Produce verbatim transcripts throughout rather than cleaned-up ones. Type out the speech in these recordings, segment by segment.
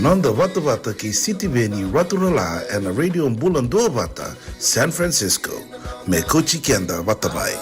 Noda vatavata kei Sitiveni Raturala ena Radio Bula Duavata, San Francisco. Me kauti keda vata mai.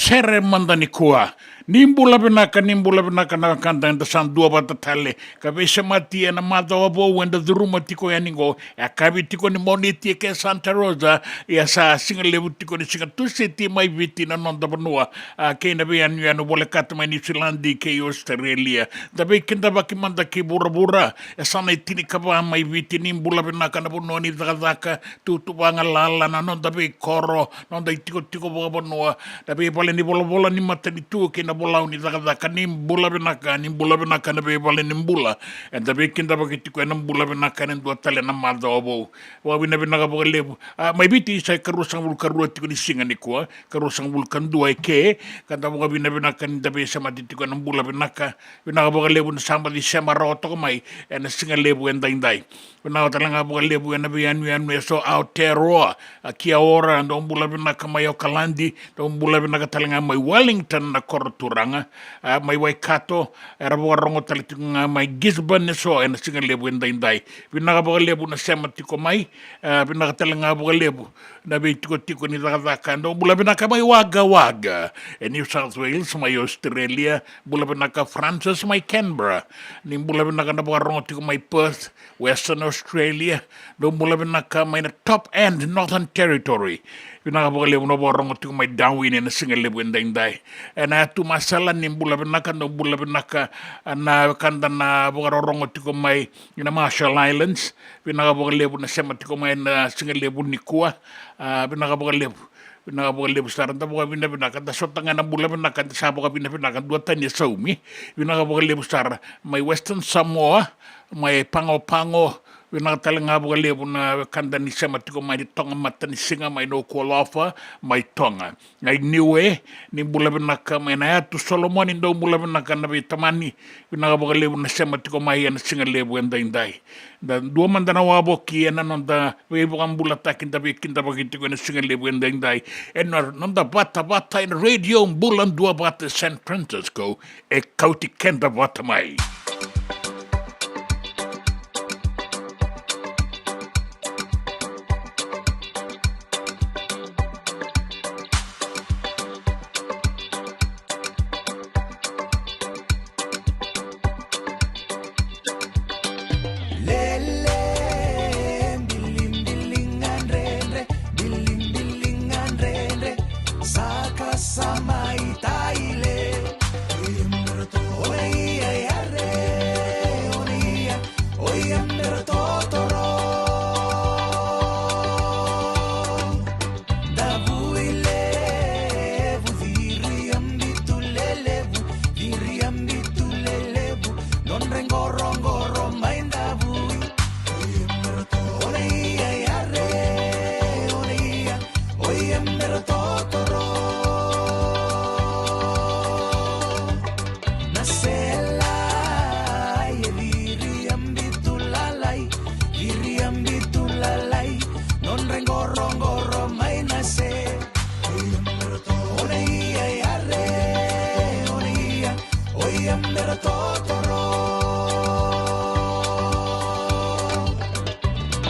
Sere mada nikua Ni bula vinaka, ni bula vinaka na wekada, eda sa dua vata tale ka veisemati ena macawa vou eda curuma tiko yani qo. E yakavi tiko ni Moniti eke Santa Rosa, ia sa siga levu tiko ni siga Tusiti mai Viti na noda vanua, a, kei na veiyanuyanu volekata mai Niusiladi kei Australia. Da veikidavaki mada ki vuravura, e sa na itinikava mai Viti. Ni bula vinaka na vanua ni cakacaka, tutu vagalala, na noda veikoro, noda itikotiko vakavanua, na veivale ni volavola ni matanitu kei na volau ni cakacaka. Ni bula vinaka, ni bula vinaka na veivale ni bula. Eda veikidavaki tiko ena bula vinaka ena dua tale na macawa vou. Vakavinavinaka vakalevu. A, mai Viti sa ikaruasagavulu karua tiko ni siga nikua, karuasagavulu kadua eke, ka da vakavinavinaka ni da veisemati tiko ena bula vinaka. Vinaka vakalevu na Sabaci sema rawa toka mai ena siga levu edaidai. Vinaka tale ga vakalevu ena veiyanuyanu eso, Aotearoa, a, kia ora, dou bula vinaka mai Okaladi, dou bula vinaka tale ga mai Wellington na koro turaga, a, mai Waikato, era vakarogo tale tiko ga mai Gisborne eso ena siga levu edaidai. Vinaka vakalevu na sema tiko mai, a, vinaka tale ga vakalevu na veitikotiko ni cakacaka, dou bula vinaka mai Wagga Wagga e New South Wales mai Australia, bula vinaka Francis mai Canberra, ni bula vinaka na vakarogo tiko mai Perth, Western Australia, dou bula vinaka mai na Top End, Northern Territory. Vinaka vakalevu na vakarogo tiko mai Darwin ena siga levu edaidai. Ena yatu Masala, ni bula vinaka, dou bula vinaka na wekada na vakarorogo tiko mai ina Marshall Islands. Vinaka vakalevu na sema tiko mai ena siga levu nikua. A, vinaka vakalevu. Vinaka vakalevu sara, da vakavinavinaka, da sota ga ena bula vinaka, da sa vakavinavinaka, duatani e saumi. Vinaka vakalevu sara mai Western Samoa, mai Pago Pago. Vinaka tale ga vakalevu na wekada ni sema tiko mai Toga Matanisiga, mai Nuku'alofa, mai Toga. Ai Niue, ni bula vinaka mai na yatu Solomoni, dou bula vinaka na veitamani. Vinaka vakalevu na sema tiko mai ena siga levu edaidai. Da dua mada na wavoki ena noda veivakabulataki, da veikidavaki tiko ena siga levu edaidai ena noda vatavata ena Radio Bula Duavata San Francisco, e kauti keda vata mai. Lele, bilibiliga dredre, bilibiliga dredre, saka sa mai taile. Oia, ia, ia, re, oia, oia, mera totoro. Davui levu, ciri a bitu lelevu, ciri a bitu lelevu, nodra iqoroqoro mai davui. Oia, ia, ia, re, oia, oia, mera totoro. Na sela, e ciri a bitu lalai, ciri a bitu lalai, nodra iqoroqoro mai na se. Oia, mera to, oia, ia, ia, re, oia, oia, mera totoro.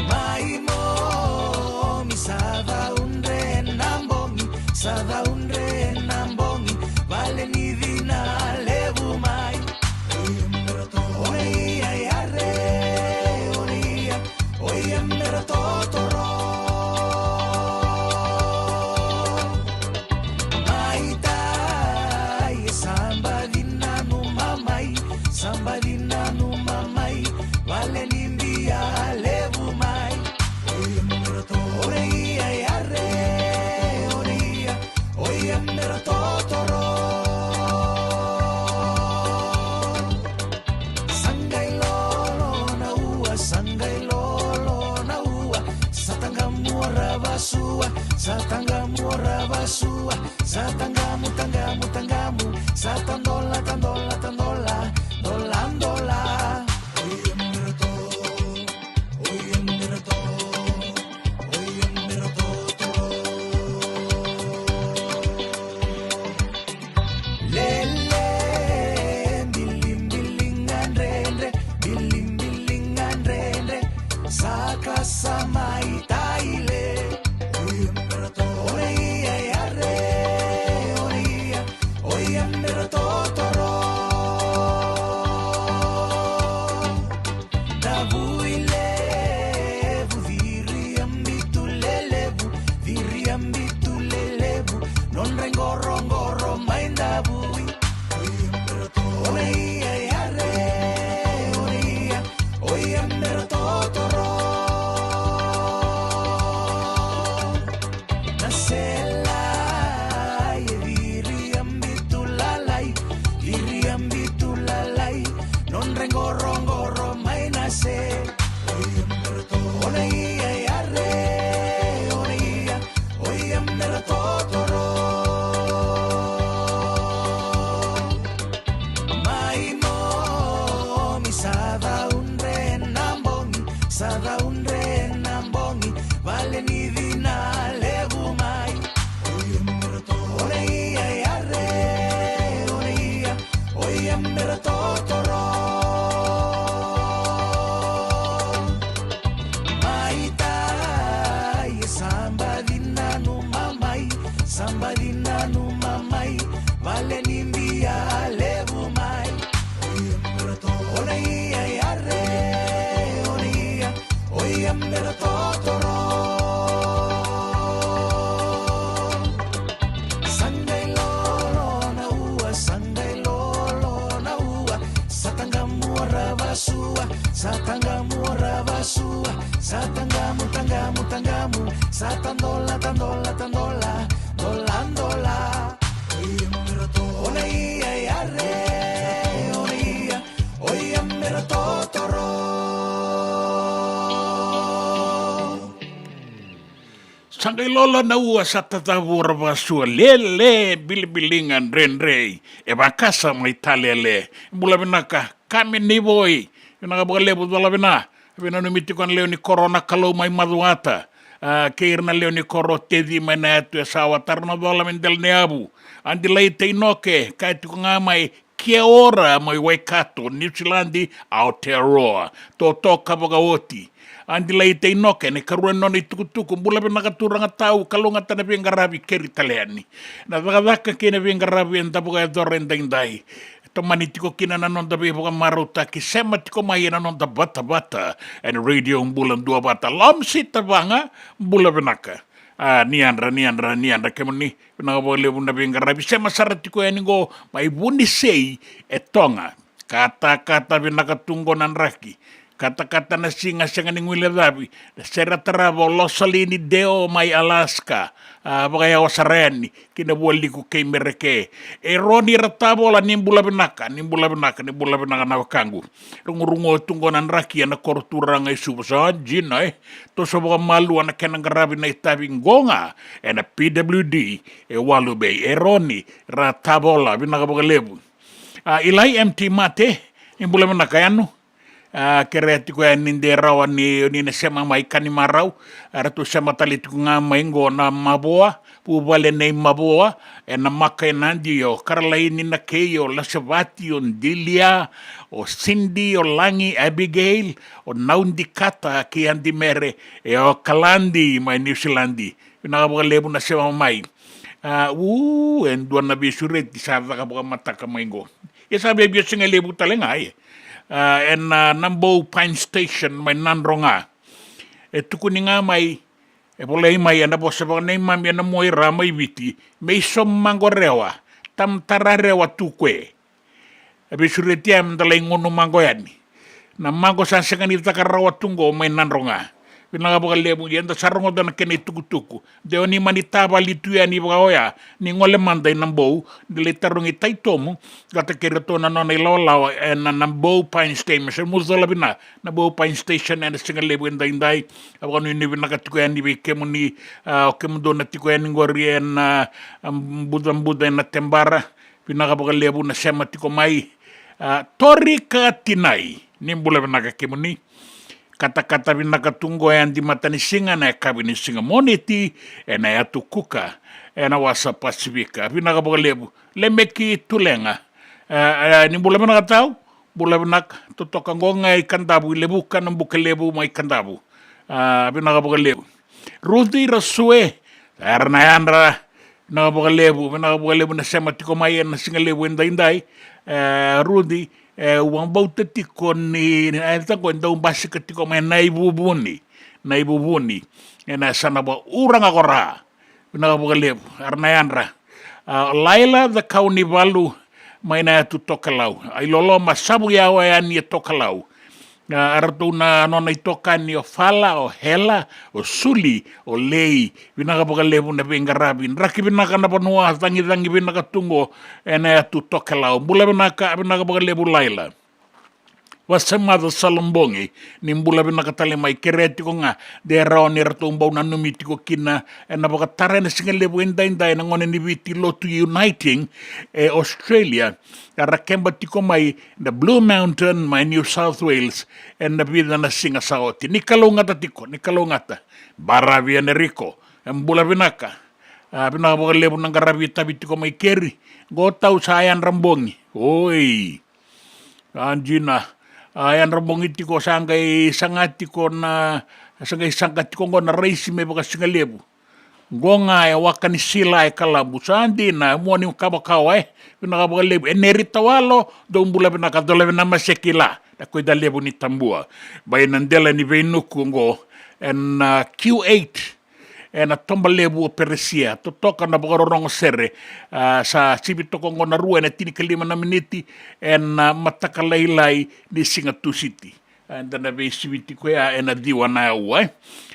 Mai momi sa caudre na bogi, sa caudre na bogi, vale ni cina levu mai. Oia, ia, ia, re, oia, oia, mera totoro. Mai tai, sa baci nanuma mai, sa baci nanuma mai, vale ni bia levu mai. Oia, mera to, oia, ia, re, oia, oia, mera totoro. Sa qai lolo na ua, sa qai lolo na ua, sa taqamu ora vasua, sa taqamu ora vasua, sa taqamu, taqamu, taqamu, sa tadola, tadola, tadola, dola, dola. Totoro. Mai tai, sa baci nanuma mai, sa baci nanuma mai, vale ni bia levu mai. Ona ia yare, ona ia, oia mera totoro. Sa qai lolo na ua, sa qai lolo na ua, sa taqamu ra vasua, sa taqamu ra vasua, sa taqamu, taqamu, taqamu, sa tadola, tadola, tadola, dola, dola. Ona ia yare, ona ia, oia mera totoro. Sa qai lolo na ua, sa tacavu ra vasua, lele, bilibiliga, dredre, e vakasa mai Talele. Bula vinaka, Kame ni Voi, vinaka vakalevu, cola vina. Vinanumi tiko na lewe ni koro na Kalou mai Macuata, a, kei ira na lewe ni koro Teci mai na yatu e Sawa, tara na cola me dela ni yavu. Adelaide Inoke, kaya tiko ga mai, Kia ora mai Waikato, Niusiladi, Aotearoa. Totoka vakaoti. Adelaide Inoke, na ikarua ni nona itukutuku, bula vinaka turaga tau, kalougata na veiqaravi keri tale yani. Na cakacaka kei na veiqaravi eda vakayacora edaidai. E tomani tiko kina na noda veivakamarautaki, sema tiko mai ena noda vatavata ena Radio Bula Duavata. Lomsi Tavaga, bula vinaka. A, ni yadra, ni yadra, ni yadra kemuni. Vinaka vakalevu na veiqaravi. Sema sara tiko yani qo mai Vunisei e Toga. Katakata vinaka tu qo na draki. Katakata na siga, sega ni guilecavi. Na sere tarava o Losalini Deo mai Alaska. A, vakayawa sara yani ki na Vualiku kei Mereke. E Roni Ratavola, ni bula vinaka, ni bula vinaka, ni bula vinaka na wekaqu. Rugurugua tu qo na draki ena koro turaga i Suva, sa dina, e. Toso vakamalua na kena qaravi na itavi qo ga ena P W D e Walu Bay. E Roni Ratavola, vinaka vakalevu. A, Ilai M T Mate, ni bula vinaka yanu. A, kerea tiko yani de rawa ni, ni na sema mai Kanimarau. A, ratou sema tale tiko ga mai qo na Mavoa, vuvale nei Mavoa, e Namaka e Nadi, o Karalaini Nakei, o Lasevati, o Dilia, o Cindy, o Lagi, Abigail, o Naudikata kei Adi Mere, e o Kaladi mai Niusiladi. Vinaka vakalevu na sema mai. A, u, e dua na veisureti sa caka vakamataka mai qo. Ia sa via, via siga levu tale ga, e. A, ena, a, Nabou Pine Station mai Nadroga. E tukuni ga mai, e volai mai ena vosa vakaneimami ena Moira mai Viti, me iso maqo rewa, tamtara rewa tu koe. E veisureti ya me da lai gunu maqo yani. Na maqo sa sega ni caka rawa tu qo mai Nadroga. Vinaka vakalevu, ia da sa rogoca na kena itukutuku. De o ni mani tavali tu yani vaka oya, ni gole mada i Nabou, ni lai tarogi Taitomu, vata kei ratou na nona ilawalawa ena Nabou Pine Station. Me sa mucola vina, Nabou Pine Station ena siga levu edaidai. A, vakanuinui vinaka tiko yani vei kemuni, a, o kemudou na tiko yani qori ena, a, bucabuca ena Tebara. Vinaka vakalevu na sema tiko mai. A, Tori Katinai, ni bula vinaka kemuni. Katakata vinaka tu qo e Adi Matanisiga na yakavi ni siga Moniti ena yatu Kuka ena wasa Pasifika. Vinaka vakalevu. Lemeki Tulega. A, a, ni bula vinaka tau. Bula vinaka. Totoka qo ga i Kadavu, i Levuka na Bukalevu mai Kadavu. A, vinaka vakalevu. Ruci Rasue, era na yadra, vinaka vakalevu, vinaka vakalevu na sema tiko mai ena siga levu edaidai. E, Ruci, e, au vakabauta tiko ni, e, tako e dau basika tiko mai Naivuvuni, Naivuvuni, ena yasana vaka Uraga ko Ra. Vinaka vakalevu, era na yadra. A, Laila Cakaunivalu, mai na yatu Tokelau. A, i loloma Savuyawa yani e Tokelau. A, a ratou na nona itokani o Fala, o Hela, o Suli, o Lei. Vinaka vakalevu na veiqaravi. Draki vinaka na vanua, cagicagi vinaka tu qo ena yatu Tokelau. Bula vinaka, vinaka vakalevu Laila. Vasemaca Salobogi, ni bula vinaka tale mai. Kerea tiko ga de rawa ni ratou bau nanumi tiko kina ena vakatara ena siga levu edaidai na gone ni Viti Lotu Uniting e Australia. Era keba tiko mai na Blue Mountain mai New South Wales ena vica na siga sa oti. Ni kalougata tiko, ni kalougata. Baravi Enerico, e bula vinaka. A, vinaka vakalevu na qaravi tavi tiko mai keri. Qo tau sa yadra bogi. Oi. A, dina. A, yadra bogi tiko sa qai saga tiko na, sa qai saga tiko qo na raisi me vakasigalevu. Qo ga e waka ni sila e Kalabu. Sa dina, e mua ni kawakawa, e. Vinaka vakalevu. E Neri Tawalo, dou bula vinaka, dou lave na mase kila. Na koya levu ni Tabua. Bai na dela ni veinuku qo, ena, a, Q eight. Ena toba levu o Peresia, totoka na vakarorogo sere, a, sa sivi toka qo na rua ena tinikalima na miniti, ena, a, mataka lailai ni siga Tusiti. A, eda na veisiviti koya ena ciwa na aua, e.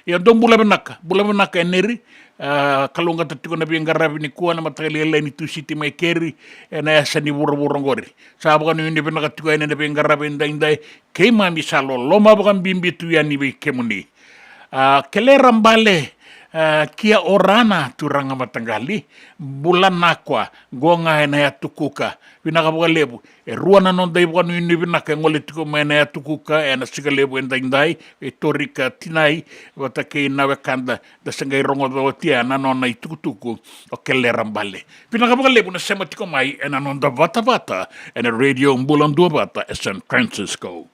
Ia dou bula vinaka, bula vinaka e Neri, a, kalougata tiko na veiqaravi nikua na mataka lailai ni Tusiti mai keri, ena yasa ni vuravura qori. Sa vakanuinui vinaka tiko yani na veiqaravi edaidai, keimami sa loloma vakabibi tu yani vei kemuni. A, Kelera Bale, a, Kia Orana, turaga mataqali, bula nakwa, qo ga ena yatu Kuka. Vinaka vakalevu, e rua na noda ivakanuinui vinaka e gole tiko mai ena yatu Kuka, ena siga levu edaidai, e Torika Tinai, vata kei na wekada, da se qai rogoca oti ya na nona itukutuku, o Kelera Bale. Vinaka vakalevu na sema tiko mai, ena noda vatavata, ena Radio Bula Duavata, e San Francisco.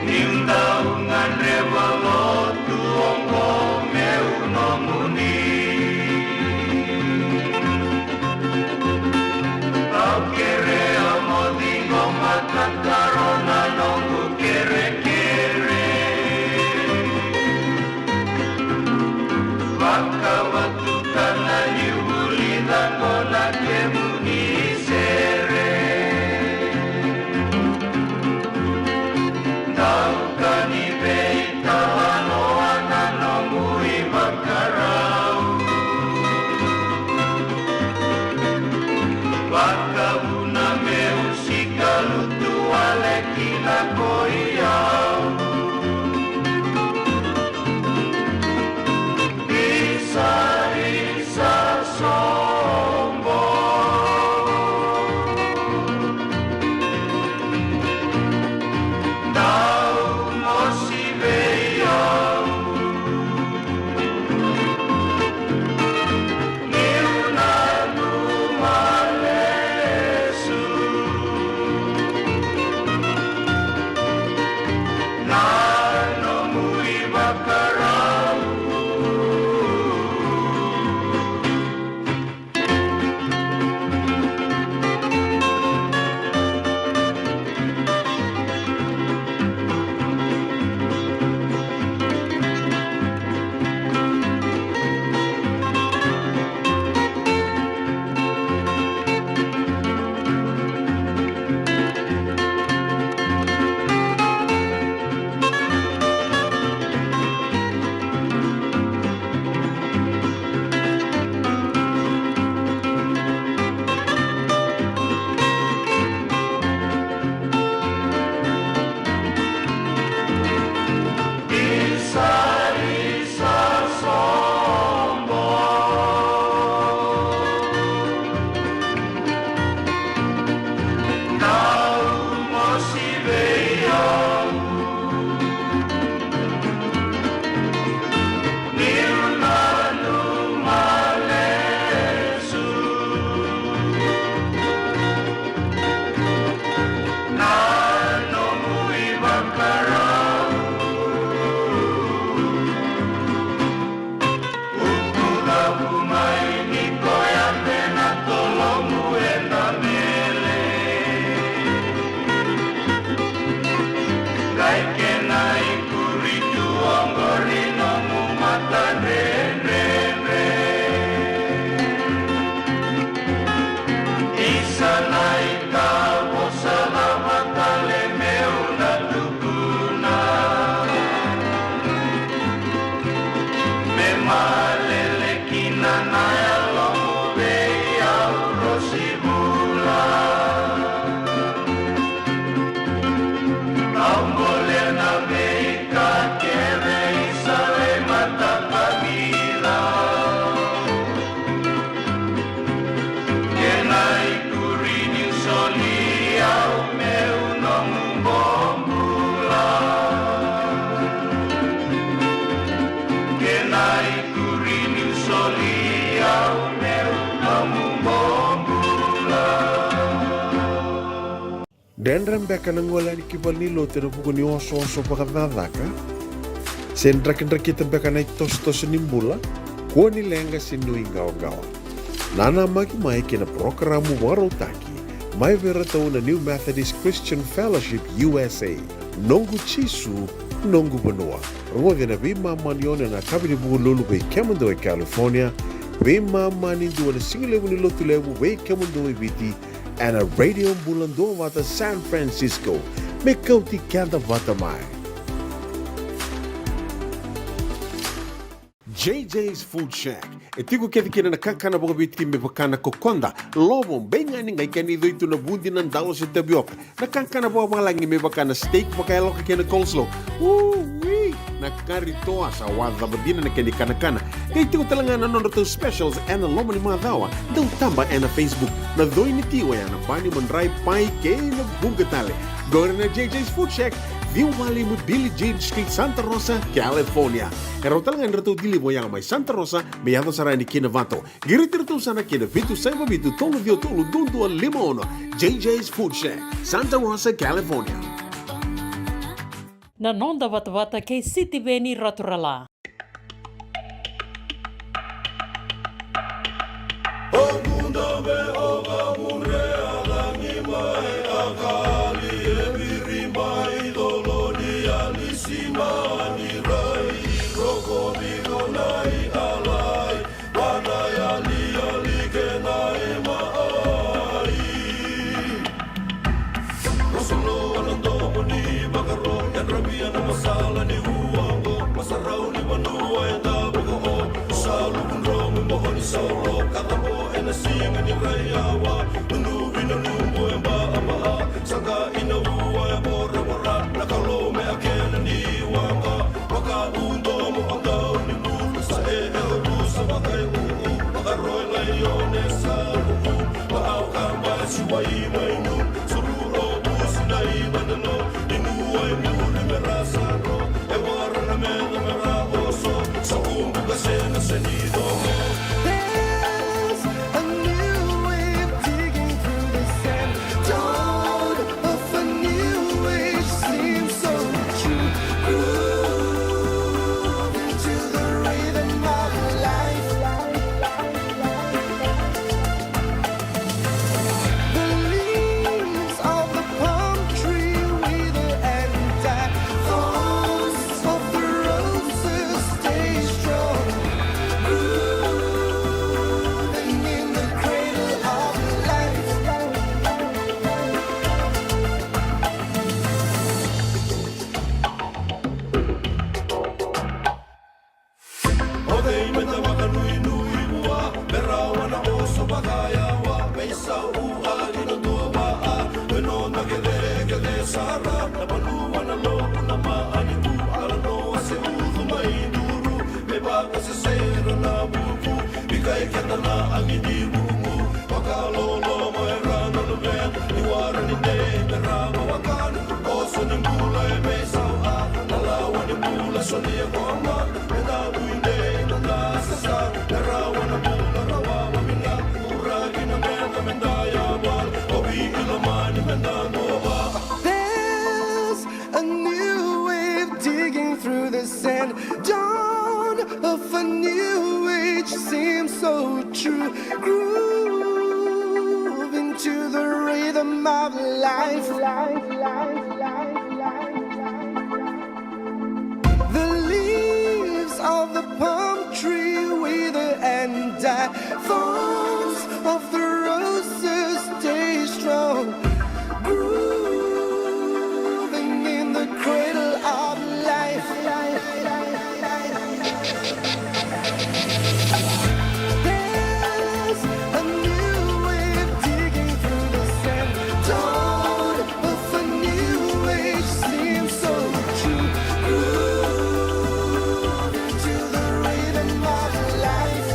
Niu dau gadreva lotu oqo meu nomuni. Au kerea mo ciqoma tataro na noqu kerekere. Vakavatuka na niu vulica qo na kemuni sere. Dau ka ni veitalanoa na nomu ivakarau. Vakavuna meu sikalutu wale kina ko i au. Isa, isa sobo. Dau mosi vei au. Niu nanuma lesu na nomu ivakarau. Qai kena ikuri tu oqori nomu matadredredre. Isa na ika vosa cava tale meu na tukuna. Me malele kina na yalomu vei au Rosivula. Au bolea na veika kece isa lai mataka ni Dredre beka na gole yani ki valenilotu ena vuku ni osooso vakacakacaka? Se drakidrakita beka na itosotoso ni bula? Kua ni leqa se nuiqawaqawa. Nanamaki mai ki na parokaramu vakarautaki mai vei iratou na New Methodist Christian Fellowship U S A, Noqu Jisu, Noqu Vanua. Rogoci ena veimama ni ono ena yakavi ni Vukelulu vei kemudou e California, veimama ni dua na sigalevu ni Lotulevu vei kemudou e Viti, ena Radio Bula Duavata San Francisco. Me kauti keda vata mai. J J's Food Shack. E tiko kece kina na kakana vakaviti me vaka na kokoda, lovo, beigani, qai kena icoi tu na vudi, na dalo se tavioka. Na kakana vakavalagi me vaka na steak vakayaloka kei na coleslaw. Ui! Na kari toa, sa wacava dina na kena ikanakana. Qai tiko tale ga na nodratou specials ena loma ni macawa. Dau taba ena Facebook. Na coi ni ti oya na bani, madrai, pai kei na vuqa tale. Qori na J J's Food Shack, ciwa walu lima Billie Jean Street, Santa Rosa, California. E rawa tale ga ni ratou deliver oya mai Santa Rosa me yaco sara yani ki Novato. Qiriti iratou sara ki na vitu saiva vitu tolu ciwa tolu dua dua lima ono. J J's Food Shack, Santa Rosa, California. Na noda vatavata kei Sitiveni Raturala. There's a new wave digging through the sand. Dawn of a new age seems so true. Groove into the rhythm of life. The leaves of the palm tree wither and die. Thorns of the roses stay strong. Grooving in the cradle of life. O cei meda vakanuinui vua, me rawa na oso vakayawa, me isau a kina dua vaa, me nona kecekece sara, na vanua na lotu na maaniku, ala noa se ucu mai duru, me vakasesera na vuku, bikai keda na agi ni vuku, vakaloloma era na luvena, ni wara ni dei me rawa wakana, oso ni bula e me isau a, na lawa ni bula solia ko a mata, me na bui dei na na sasa, me rawa na bula rawa vavina, uraki na meda meda yawa, o vi ilomani meda nova. There's a new wave digging through the sand. Dawn of a new age seems so true. Groove into the rhythm of life. The leaves of the palm tree wither and die. Thorns of the roses stay strong. Grooving in the cradle of life. There's a new wave digging through the sand. Dawn of a new age seems so true. Groove into the rhythm of life.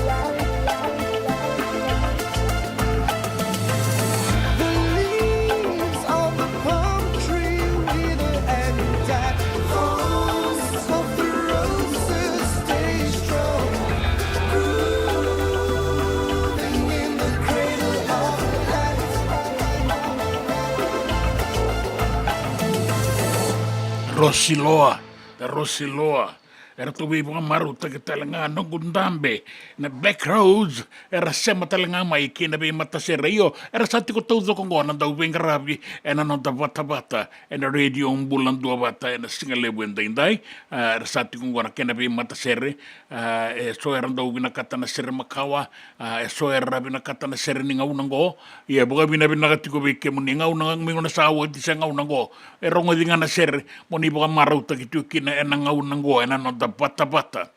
Rosiloa, e Rosiloa. Eratou veivakamarautaki tale ga noqu dabe na Black Rose, era sema tale ga mai kei na veimatasere. Io, era sa tiko taucoko oqo na dauveiqaravi ena noda vatavata ena Radio Bula Duavata ena siga levu edaidai. Ah, era sa tiko oqo na kena veimatasere. Ah, e so era dau vinakata na sere makawa, ah, e so era vinakata na sere ni gauna oqo. Ia, vakavinavinaka tiko vei kemuni, gauna mai gauna sa oti se gauna oqo, e rogoci ga na sere, mo ni vakamarautaki tiko kina ena gauna oqo ena noda vatavata.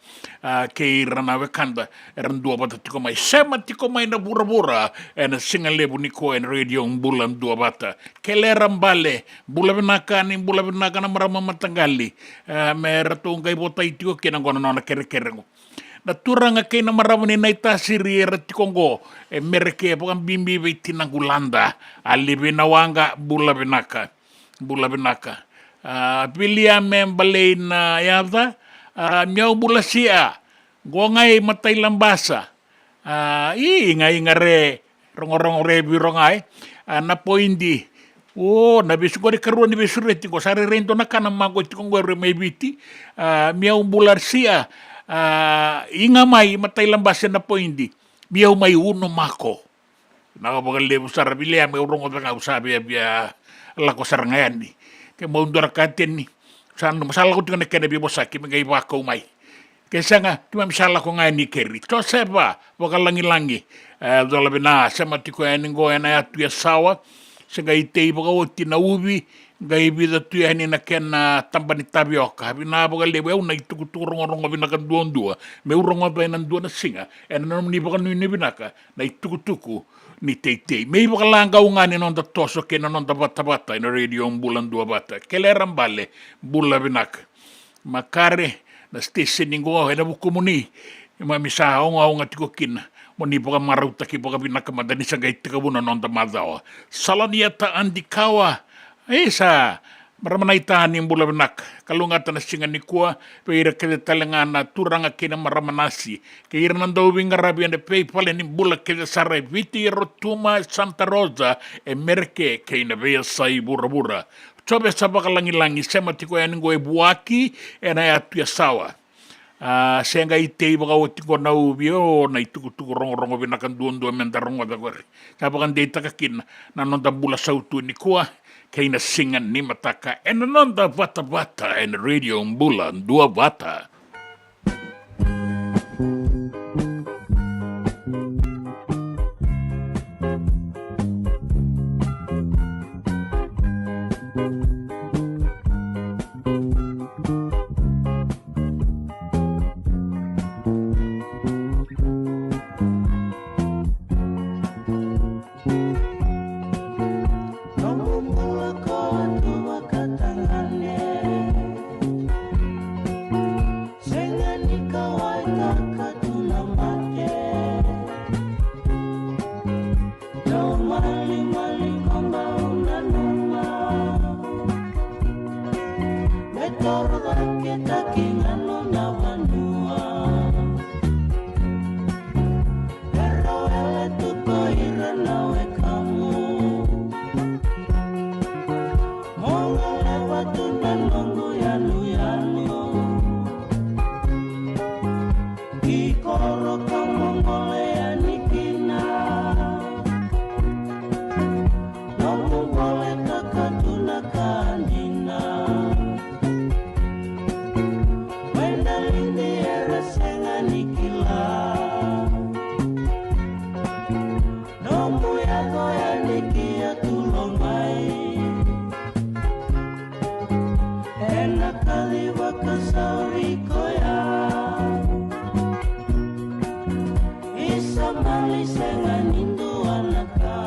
Ah, kei ira na wekada era duavata tiko mai, sema tiko mai na vuravura ena siga levu nikua ena Radio Bula Duavata. Kelera Bale, bula vinaka, ni bula vinaka na marama mataqali. Ah, me ratou qai votai tiko kina oqo na nona kerekere oqo. Na turaga kei na marama ni Naitasiri era tiko oqo e Mereke, vakabibi vei tinaqu Lada. A Livina Waqa, bula vinaka. Bula vinaka. A, Viliame Balei na yaca. A, Miau Bulasia. Qo gai Matailabasa. A, i, iga, iga re, rogorogo re viro ga, e. A, na poidi. O, na vesu qori karua ni veisureti qo, sa rairai dua na ka na maqo tiko qo e rua mai Viti. A, Miau Bulasia. A, iga mai Matailabasa na poidi. Miau mai Unumako. Vinaka vakalevu sara Viliame, au rogoca ga au sa via, via lako sara ga yani. Ke mau dua na ka teni, sa nanuma sa lako tiko na kena veivosaki me qai vakau mai. Ke sega, keimami sa lako ga yani keri. Josefa Vakalagilagi, e, cola vina, sema tiko yani qo ena yatu Yasawa. Se qai tei vakaoti na uvi, qai vica tu yani na kena taba ni tavioka. Vinaka vakalevu, au na itukutuku rogorogo vinaka duadua meu rogoca ena dua na siga ena nomuni vakanuinui vinaka na itukutuku ni teitei. Me ivakalagau ga ni noda toso kei na noda vatavata ena Radio Bula Duavata. Kelera Bale, bula vinaka. Makare, na station qo ena vukumuni, keimami sa ogaoga tiko kina mo ni vakamarautaki vakavinaka mada ni sa qai tekivu na noda macawa. Salaniata Adikawa, isa, marama naita, ni bula vinaka. Kalougata na siga nikua vei ira kece tale ga na turaga kei na marama nasi, kei ira na dauveiqaravi ena veivale ni bula kece sara e Viti, e Rotuma, e Santa Rosa, e Mereke kei na veiyasai vuravura. Jovesa Vakalagilagi, sema tiko yani qo e Vuaki ena yatu Yasawa. A, se qai tei vakaoti qo na uvi, o, na itukutuku rogorogo vinaka duadua meda rogoca qori. Sa vakadeitaka kina na noda bula sautu nikua kei na siga ni mataka ena noda vatavata ena Radio Bula Duavata. Nomu bula ko tu vakatagane. Sega ni kauaitaka tu na mate. Dau malimali ko bau nanuma. Me toro cake taki ga nona vanua. Era wele tu ko ira na wekamu. Mo goleva tu na noqu yanuyanu. Ki koro ka mo gole yani kina. Noqu gole ka ka tu na ka dina. Mai na lidi era sega ni kila. Nomu yaco yani ki a tulo mai. Ena kaci vakasauri koya. Isa mali sega ni dua na ka.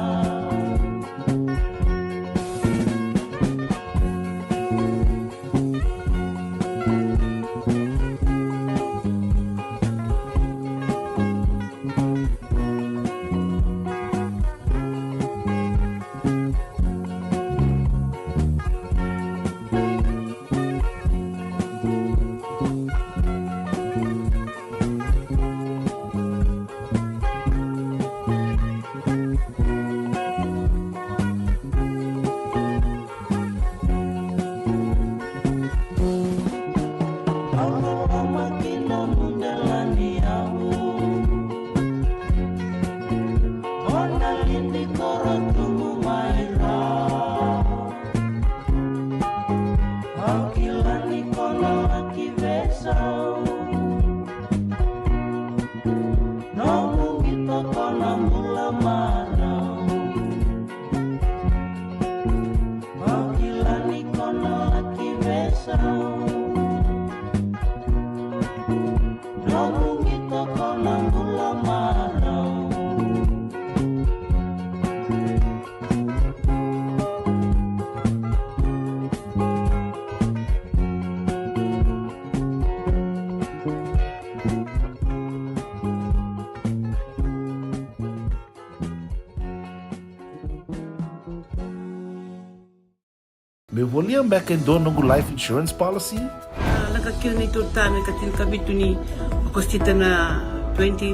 Me volia beka e dua noqu life insurance policy? A, lako kina na neitou tane ka tinikavitu ni Okosita na twenty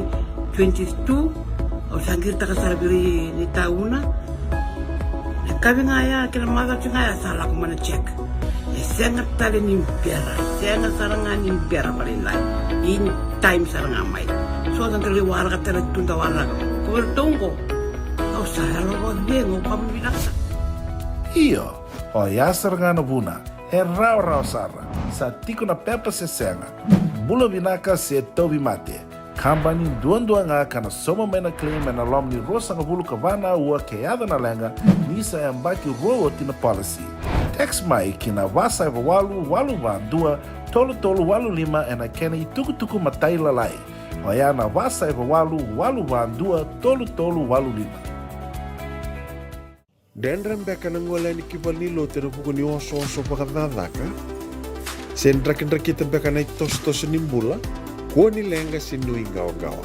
twenty-two, au sa qiritaka sara vei ira na itauna. Na yakavi ga ya kei na macawa ga ya sa lako mai na check. E sega tale ni bera, e sega sara ga ni bera vakalailai. In time sara ga mai. So da qai waraka tale tu da waraka. Ko vei ratou oqo, au sa yalo vakacegu, au vakavinavinaka sara. Io, oya sara ga na vuna. E rawarawa sara, sa tiko na pepa se sega. Bula vinaka se tauvimate. Kabani duadua ga ka na sauma mai na claim ena loma ni ruasagavulu ka va na aua ke yaco na leqa, ni sa yabaki rua oti na policy. Text mai ki na va saiva walu walu va dua tolu tolu walu lima ena kena itukutuku matailalai. Oya na va saiva walu walu va dua tolu tolu walu lima. Dredre beka na gole yani ki valenilotu ena vuku ni osooso vakacakacaka? Se drakidrakita beka na itosotoso ni bula, kua ni leqa se nuiqawaqawa.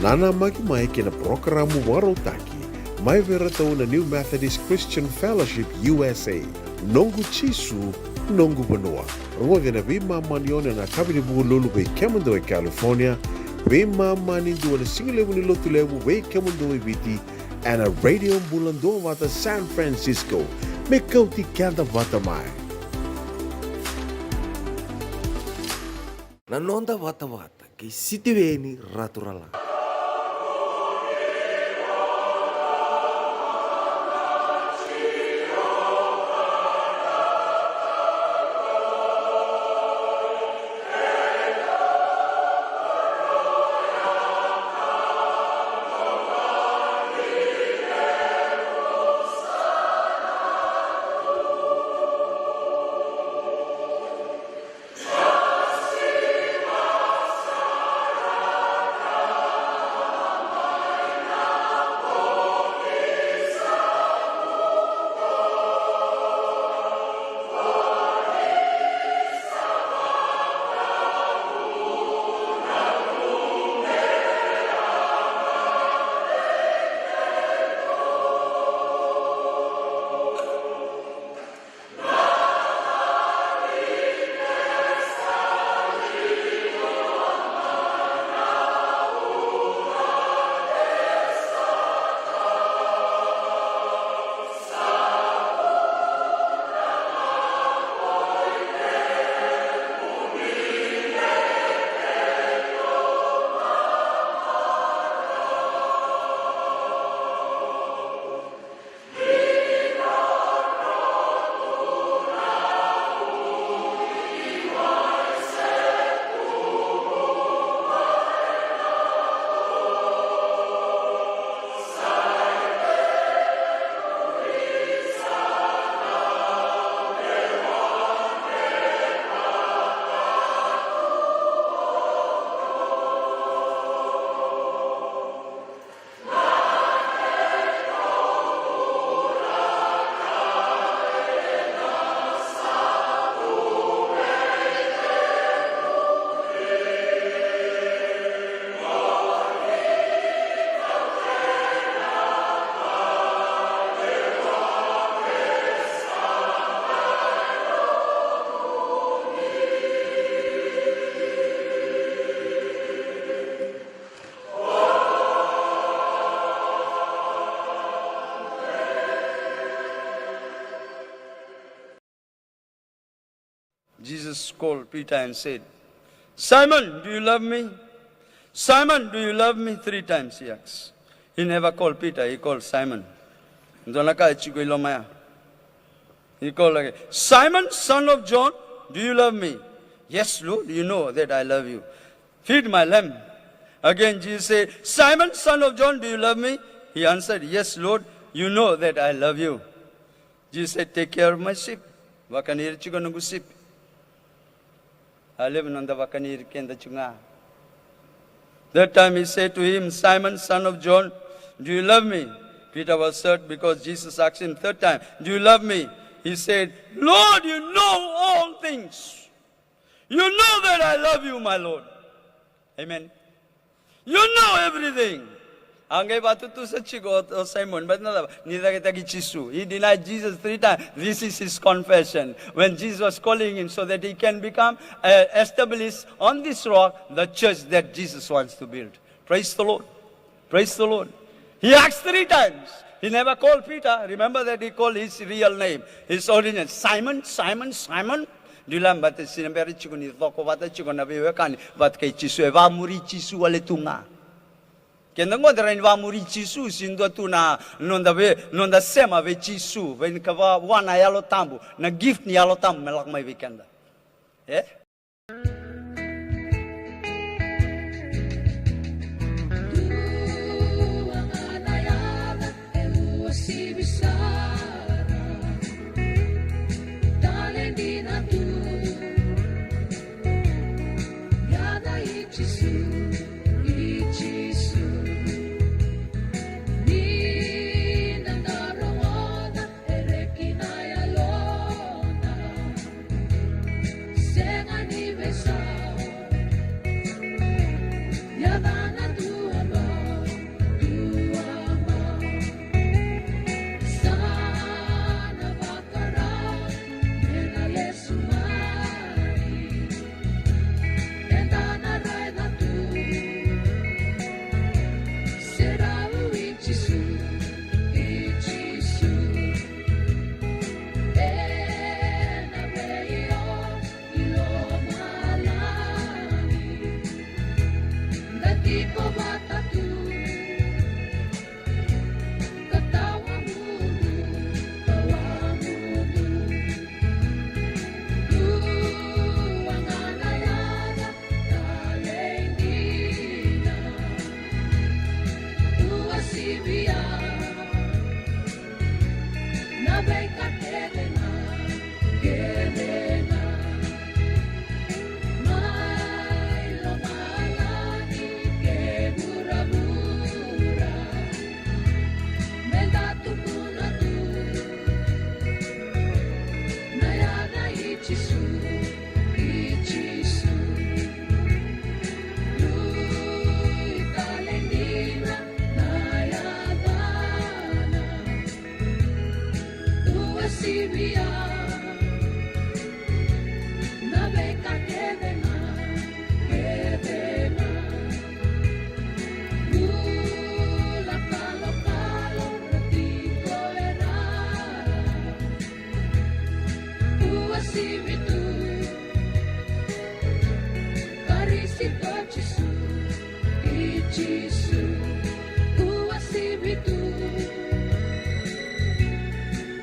Nanamaki mai ki na parokaramu vakarautaki mai vei iratou na New Methodist Christian Fellowship U S A, Noqu Jisu, Noqu Vanua. Rogoci ena veimama ni ono ena yakavi ni Vukelulu vei kemudou e California, veimama ni dua na sigalevu ni Lotulevu vei kemudou e Viti, ena Radio Bula Duavata San Francisco, me kauti keda vata mai. Na noda vatavata kei Sitiveni Raturala. Jesus called Peter and said, "Simon, do you love me? Simon, do you love me?" Three times he asked. He never called Peter, he called Simon. Dua na ka e tiko i loma ya. He called again, "Simon, son of John, do you love me?" "Yes, Lord, you know that I love you. Feed my lamb." Again, Jesus said, "Simon, son of John, do you love me?" He answered, "Yes, Lord, you know that I love you." Jesus said, "Take care of my sheep." Vakani ira tiko noqu sipi. A levu noda vakani ira keda tiko ga. That time he said to him, "Simon, son of John, do you love me?" Peter was hurt because Jesus asked him third time, "Do you love me?" He said, "Lord, you know all things. You know that I love you, my Lord." Amen. You know everything. A qai vatutusa tiko o, o Simon, but na cava? Ni cakitaki Jisu. He denied Jesus three times. This is his confession. When Jesus was calling him so that he can become, uh, established on this rock, the church that Jesus wants to build. Praise the Lord. Praise the Lord. He asked three times. He never called Peter. Remember that he called his real name, his ordinary, Simon, Simon, Simon. Do you remember that? Sinabera tiko ni coko vata tiko na veiwekani vata kei Jisu. E vamuri Jisu wale tu ga. Keda qo da rawa ni vamuri Jisu, se dua tu na noda vei, noda sema vei Jisu, vei na ka va, vua na Yalo Tabu, na gift ni Yalo Tabu me lako mai vei keda. E? Jisu, i Jisu, ni na qai rogoca e reki na yalona. Sega ni veisau, yacana dua bau, dua bau. Sa na vakarau me na lesu mai. Eda na raica tu, serau i Jisu, i Jisu. Ena veiyalayalati i lomalagi, da tiko vata tu. Ka tawamudu, tawamudu. Dua ga na yaca talei dina, uasivia na veika kece ga. Kece ga mai lomalagi kei vuravura, me da tukuna tu na yaca i Jisu, i Jisu. Rui tale dina na yacana. Uasivia na veika kece ga, kece ga. Bula kalokalo na tiko e ra. Uasivi tu Karisito Jisu, i Jisu. Uasivi tu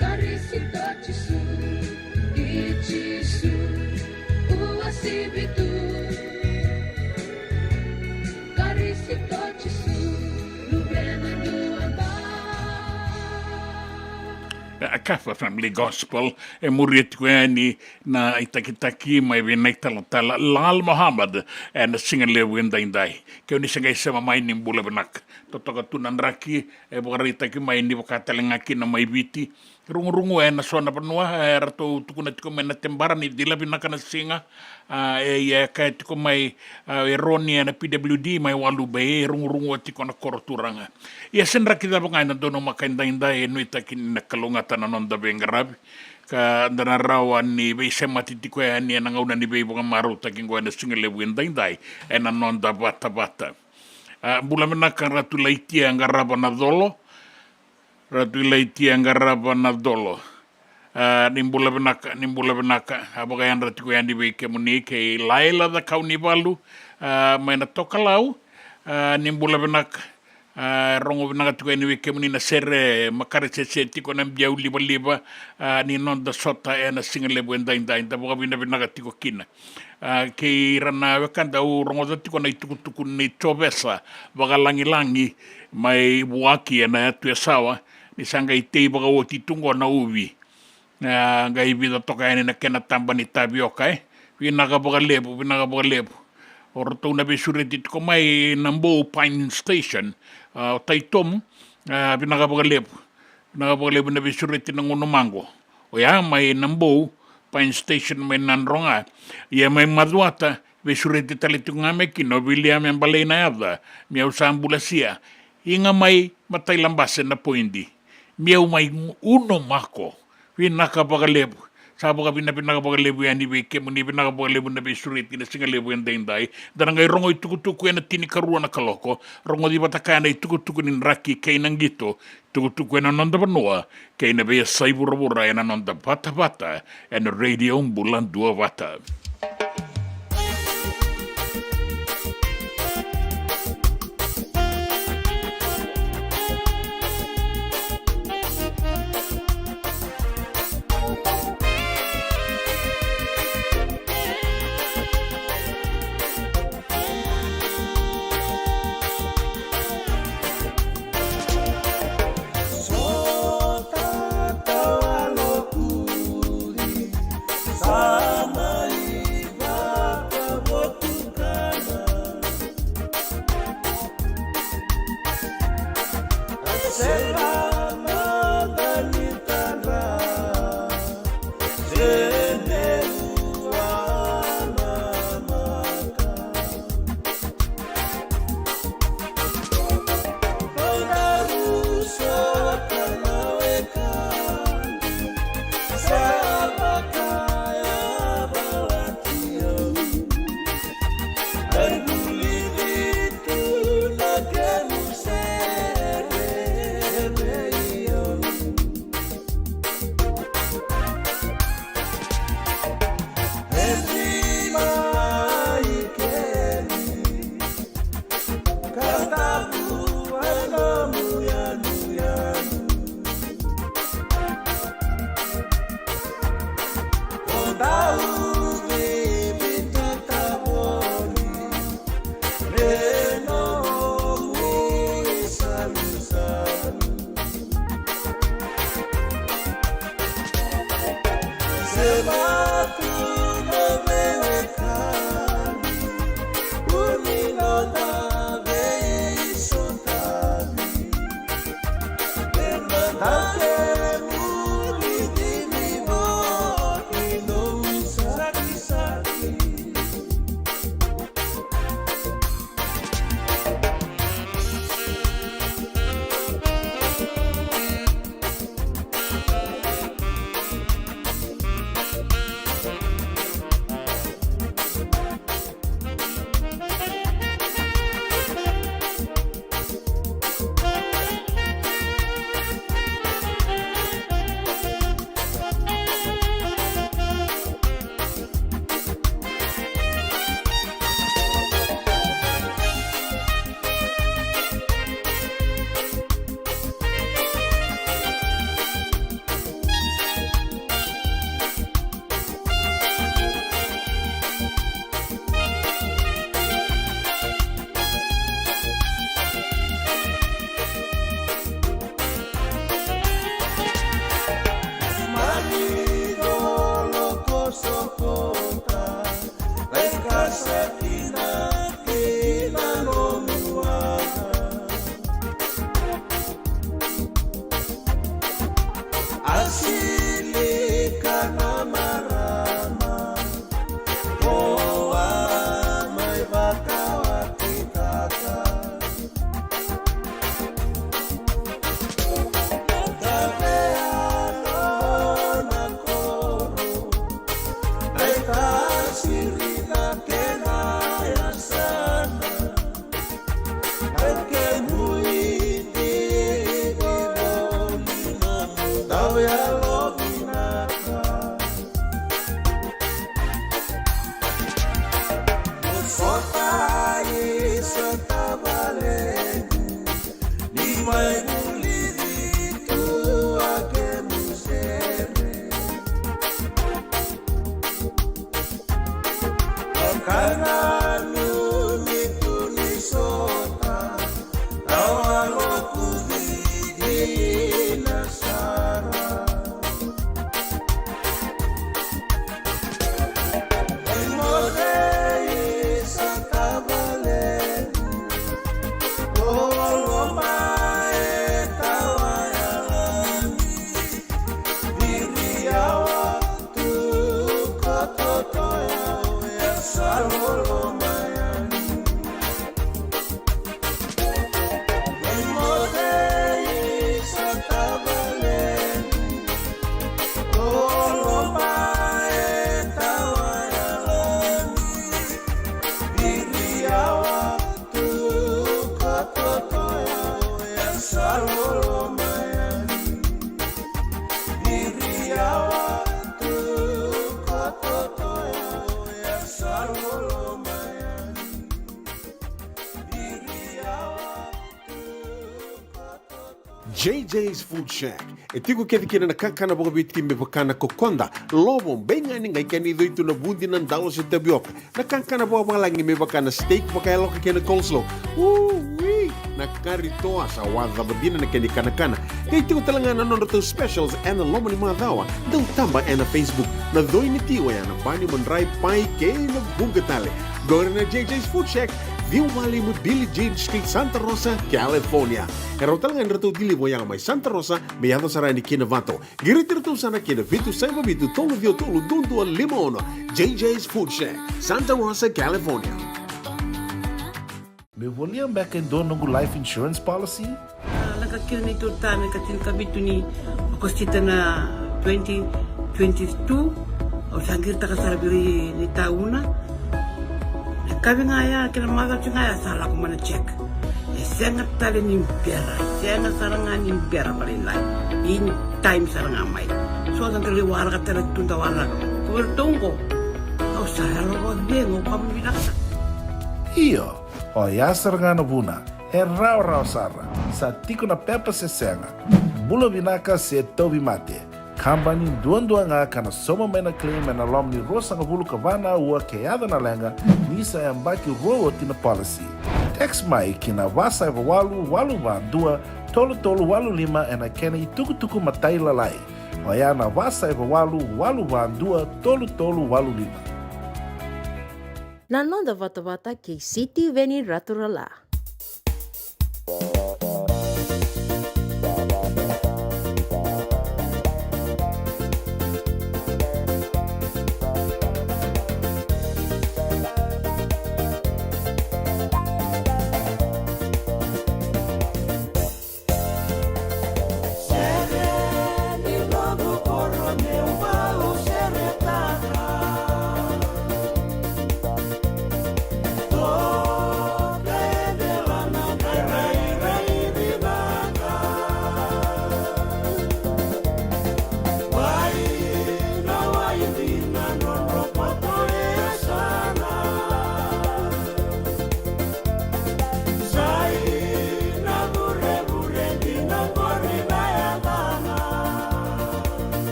Karisito Jisu, i Jisu. Uasivi tu Karisito Jisu, luvena dua bau. A Kafa Family Gospel, e muria tiko yani na itakitaki mai vei na italatala Lal Mohammed ena siga levu edaidai. Keu ni se qai sema mai, ni bula vinaka. Totoka tu na draki e vakaraitaki mai ni vaka tale ga kina mai Viti. Rugurugu ena so na vanua, e, eratou tukuna tiko mai na tebara ni cila vinaka na siga. A, e, ia e kaya tiko mai, a, e Roni ena P W D mai Walu Bay, e rugurugu tiko na koro turaga. Ia se draki cava ga ena donumaka edaidai, e nuitaki ni na kalougata na noda veiqaravi. Ka da na rawa ni veisemati tiko yani ena gauna ni veivakamarautaki qo ena siga levu edaidai ena noda vatavata. A, bula vinaka Ratu Laitia Qarava na Colo. Ratu Laitia Qarava na Colo. A, ni bula vinaka, ni bula vinaka. A vakayadra tiko yani vei kemuni kei Laila Cakaunivalu, a, mai na Tokalau. A, ni bula vinaka. A, rogo vinaka tiko yani vei kemuni na sere, makare sese tiko na biau livaliva, a, ni noda sota ena siga levu edaidai, da vakavinavinaka tiko kina. A, kei ira na wekada, au rogoca tiko na itukutuku nei Jovesa Vakalagilagi mai Vuaki ena yatu e Sawa, ni sa qai tei vakaoti tu qo na uvi. A, qai vica toka yani na kena taba ni tavioka, e. Vinaka vakalevu, vinaka vakalevu. O ratou na veisureti tiko mai Nabou Pine Station, a, o Taitomu, a, vinaka vakalevu. Vinaka vakalevu na veisureti na gunu maqo. Oya mai Nabou Pine Station mai Nadroga. Ia mai Macuata, veisureti tale tiko ga mai kina o Viliame Balai na yaca, me au sa bulasia. Iga mai, matai labase na poidi. Meu mai unumako. Vinaka vakalevu. Sa vakavinavinaka vakalevu yani vei kemuni, vinaka vakalevu na veisureti na siga levu edaidai. Da na qai rogo itukutuku ena tinikarua na kaloko. Rogoci vata kaya na itukutuku ni draki kei na qito. Tukutuku ena noda vanua kei na veiyasai vuravura ena noda vatavata ena Radio Bula Duavata. J J's Food Shack. E tiko kece kina na kakana vakaviti me vaka na kokoda, lovo, beigani, qai kena icoi tu na vudi, na dalo se tavioka. Na kakana vakavalagi me vaka na steak vakayaloka kei na coleslaw. Ui! Na kari toa sa wacava dina na kena ikanakana. Qai tiko tale ga na nodratou specials ena loma ni macawa. Dau taba ena Facebook. Na coi ni ti oya na bani, madrai, pai kei na vuqa tale. Qori na J J's Food Shack, ciwa walu lima Billie Jean Street, Santa Rosa, California. E rawa tale ga ni ratou deliver oya mai Santa Rosa me yaco sara yani ki Novato. Qiriti iratou sara ki na vitu saiva vitu tolu ciwa tolu dua dua lima ono. J J's Food Shack, Santa Rosa, California. Meu volia beka e dua noqu life insurance policy? A, lako kina neitou retirement ena ika tinikavitu ni Okosita na twenty twenty-two. Au sa qiritaka sara vei ira na itauna. Na yakavi ga ya kei na macawa ga ya sa lako mai na check. E sega tale ni bera, e sega sara ga ni bera vakalailai. In time sara ga mai. So da qai waraka tale tu, da waraka. Ko iratou qo, au sa yalo vakacegu, au vakavinavinaka sara. Io, oya sara ga na vuna. E rawarawa sara. Sa tiko na pepa se sega. Bula vinaka se tauvimate. Kabani duadua ga ka na sauma mai na claim ena loma ni ruasagavulu ka va na aua ke yaco na leqa, ni sa yabaki rua oti na policy. Text mai ki na va saiva walu walu va dua tolu tolu walu lima ena kena itukutuku matailalai. Oya na va saiva walu walu va dua tolu tolu walu lima. Na noda vatavata kei Sitiveni Raturala.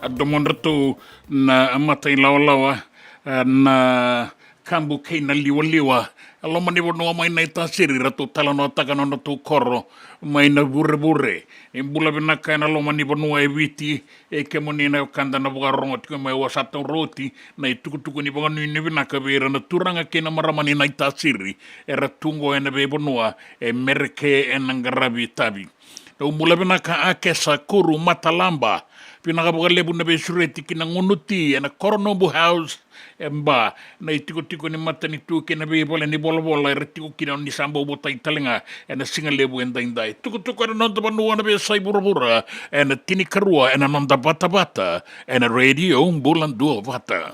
A domodratou na mata ilawalawa, a, na kabu kei na liwaliwa. A loma ni vanua mai Naitasiri, ratou talanoataka na nodratou koro mai na Vurevure. E bula vinaka ena loma ni vanua e Viti, e kemuni na wekada na vakarorogo tiko mai Wasata Roti, na itukutuku ni vakanuinui vinaka vei ira na turaga kei na marama ni Naitasiri, era tu qo ena veivanua e Mereke ena qaravi tavi. Dou bula vinaka Akesa, Kuru, Matalaba. Vinaka vakalevu na veisureti ki na Gunuti ena Koronobu House, e Ba, na itikotiko ni matanitu kei na veivale ni volavola era tiko kina ni sa bau votai tale ga ena siga levu edaidai. Tukutuku ena noda vanua na veiyasai vuravura, ena tinikarua ena noda vatavata, ena Radio Bula Duavata.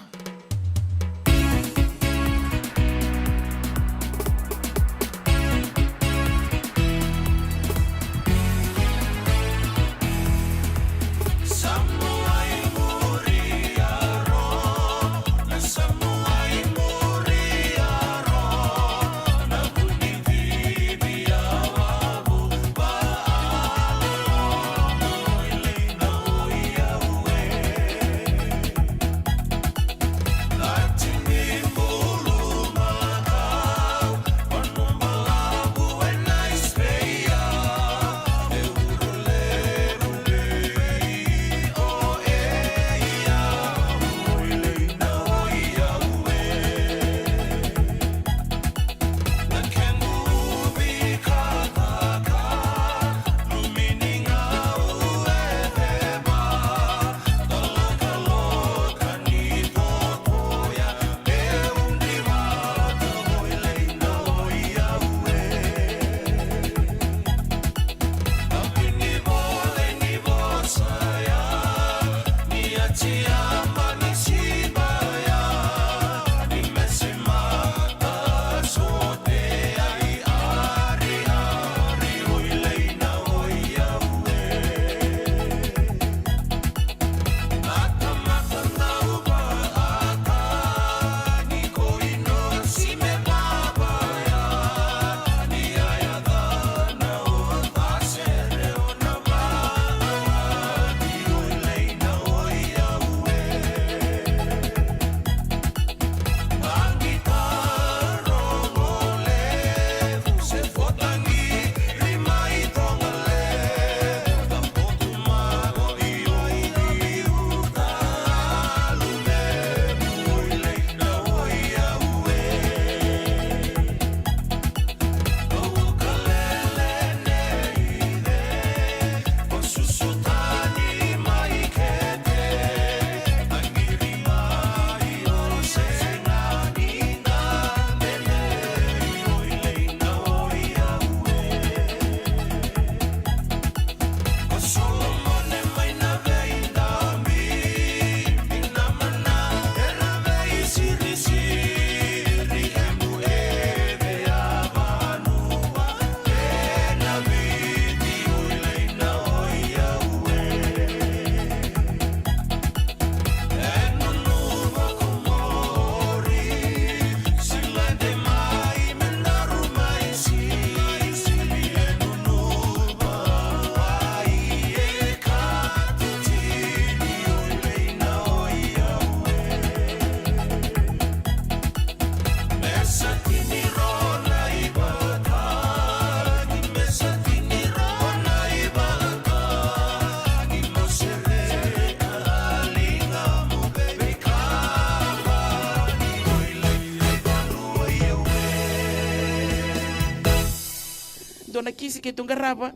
Dua na kisi keitou qarava.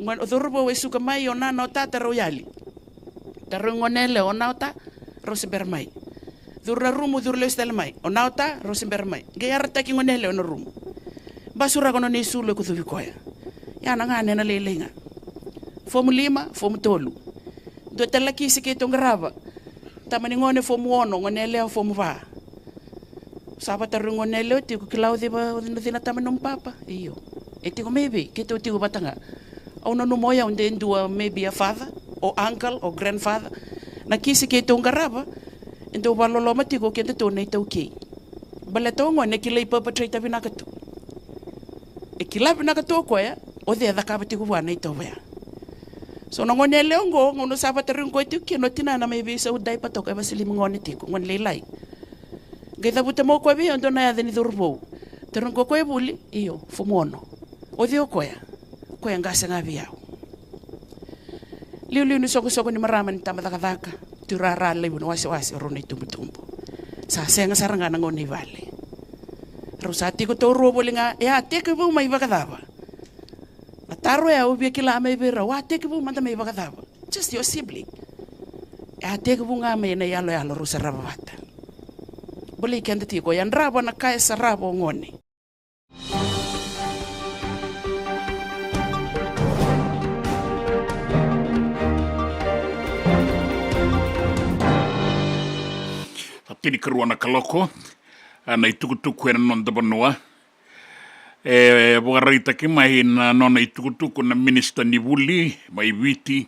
Gone, o cauravou e suka mai, o nana, o tata rau yali. Tarogi gone yalewa, o na o ta, rau se bera mai. Curu na rumu, curu lesu tale mai, o na o ta, rau se bera mai. Qai yarataki gone yalewa ena rumu. Basuraka nona isulu e kucuvi koya. Ia na gane ena lailai ga. Fomu lima, fomu tolu. Dua tale na kisi keitou qarava. Tama ni gone fomu ono, gone yalewa fomu va. Sa vatarogi gone yalewa tiko, kila o cei va, o cei na tama ni nomu papa? Io. E tiko mai vei? Keitou tiko vata ga. Au nanuma o yau de dua maybe a father, o uncle, o grandfather. Na kisi keitou qarava, e dau vakaloloma tiko o kedatou na iTaukei. Baleta o gone e kilai perpetrate vinaka tu. E kila vinaka tu o koya o cei e cakava tiko vua na itovo ya. So na gone yalewa oqo, gauna sa vatarogi koya tiko kina o tinana mai veisau daipa toka, e vasilimi gone tiko, gone lailai. Qai cavuta mai o koya vei au e dua na yaca ni cauravou. Tarogi koya o koya e vuli, io, fomu ono. O cei o koya? O koya e qase ga vei au. Liuliu ni soqosoqo ni marama ni tabacakacaka, tuirara levu na wasewase, o rau na itubutubu. Sa sega sara ga na gauna i vale. Rau sa tiko taurua voli ga, e a tekivu mai vakacava? Na taro ya au via kila mai vei rau, a tekivu mada mai vakacava? Just your sibling. E a tekivu ga mai na iyaloyalo rau sarava vata. Bolei keda tiko, yadrava na ka e sarava o gone. Sa tinikarua na kaloko, a, na itukutuku ena noda vanua. E vakaraitaki mai na nona itukutuku na minisita ni vuli mai Viti,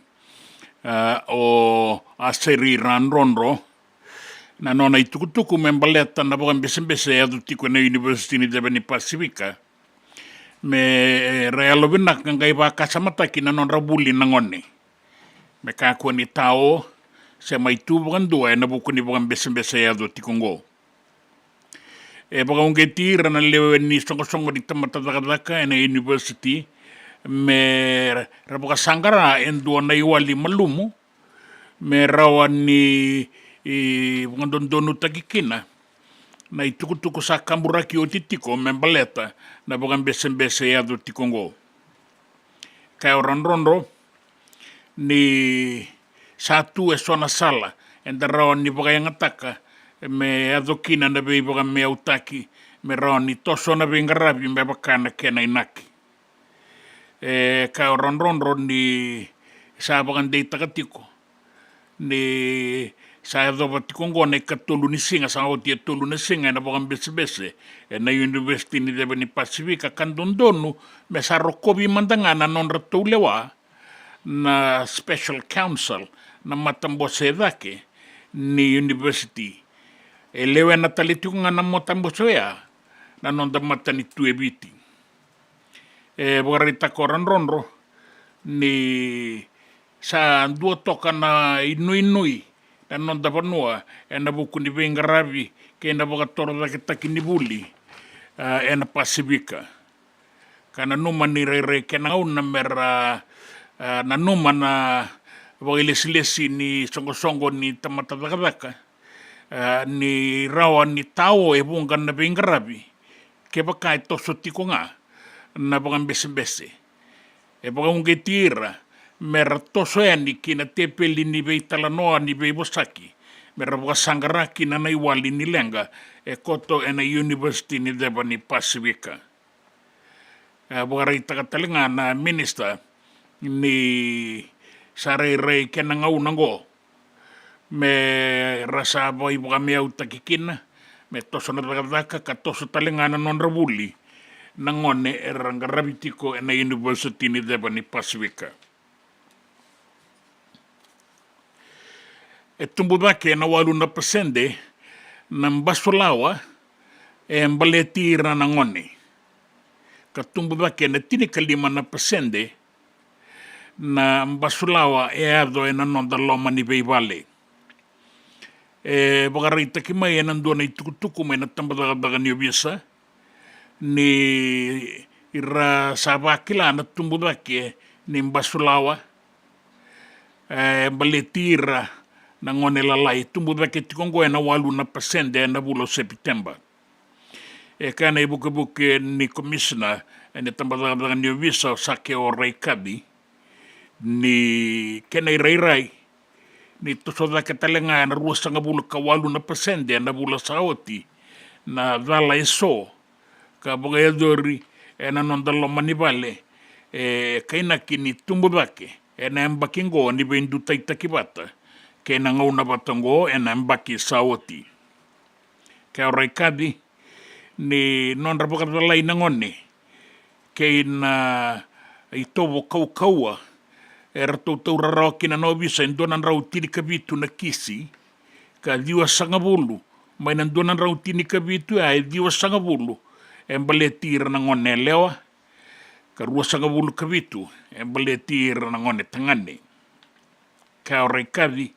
a, o Aseri Radrodro, na nona itukutuku me baleta na vakabesebese e yaco tiko ena University ni Ceva ni Pasifika, me, e, ra yalovinaka qai vakasamataki na nodra vuli na gone me kakua ni tao se mai tu vakadua ena vuku ni vakabesebese e yaco tiko oqo. E vakauqeti ira na lewe ni soqosoqo ni tamata cakacaka ena university me ra vakasaqara e dua na iwali malumu me rawa ni, i, vakadodonutaki kina na itukutuku sa kaburaki oti tiko me baleta na vakabesebese e yaco tiko oqo. Kaya o Radrodro ni sa tu eso na sala eda rawa ni vakayagataka me yaco kina na veivakameautaki me rawa ni toso na veiqaravi me vaka na kena inaki. E kaya o Radrodro ni sa vakadeitaka tiko ni sa yacova tiko oqo na ikatolu ni siga, sa oti e tolu na siga ena vakabesebese ena University ni Ceva ni Pasifika, ka dodonu me sa rokovi mada ga na nodratou lewa na special counsel, na matabose e cake ni university. E lewena tale tiko ga na matabose oya na noda matanitu e Viti. E vakaraitaka o Radrodro ni sa dua toka na inuinui na noda vanua ena vuku ni veiqaravi kei na vakatorocaketaki ni vuli, a, ena Pasifika. Ka nanuma ni rairai kena gauna me ra, a, nanuma na vakailesilesi ni soqosoqo ni tamata cakacaka, a, ni rawa ni tao e vuqa na veiqaravi kevaka e toso tiko ga na vakabesebese. E vakauqeti ira me ra toso yani ki na tepeli ni veitalanoa ni veivosaki me ra vakasaqara kina na iwali ni leqa e koto ena University ni Ceva ni Pasifika. E vakaraitaka tale ga na minisita ni sa rairai kena gauna oqo me ra sa vakameautaki kina me toso na cakacaka ka toso tale ga na nodra vuli na gone era qaravi tiko ena University ni Ceva ni Pasifika. E tubu cake ena walu na pasede na basulawa e baleti ira na gone, ka tubu cake ena tinikalima na pasede na basulawa e yaco ena noda loma ni veivale. E vakaraitaki mai ena dua na itukutuku mai na tabacakacaka ni ovisa ni ra sa vakila na tubu cake ni basulawa e baleti ira na gone lalai, tubu cake tiko oqo ena walu na pasede ena vula o Sepiteba. E kaya na ivukevuke ni komisina ena tabacakacaka ni ovisa o Sake Raikaci ni kena irairai ni toso cake tale ga ena ruasagavulu ka walu na pasede ena vula sa oti na cala eso ka vakayacori ena noda loma ni vale, e kainaki ni tubu cake ena yabaki oqo ni veidutaitaki vata kei na gauna vata oqo ena yabaki sa oti. Kaya o Raikaci ni nodra vakacalai na gone kei na itovo kaukauwa, e ratou taura rawa kina na ovisa e dua na drau tinikavitu na kisi ka ciwasagavulu mai na dua na drau tinikavitu ya e ciwasagavulu e baleti ira na gone yalewa, ka ruasagavulu ka vitu e baleti ira na gone tagane. kaya o Raikaci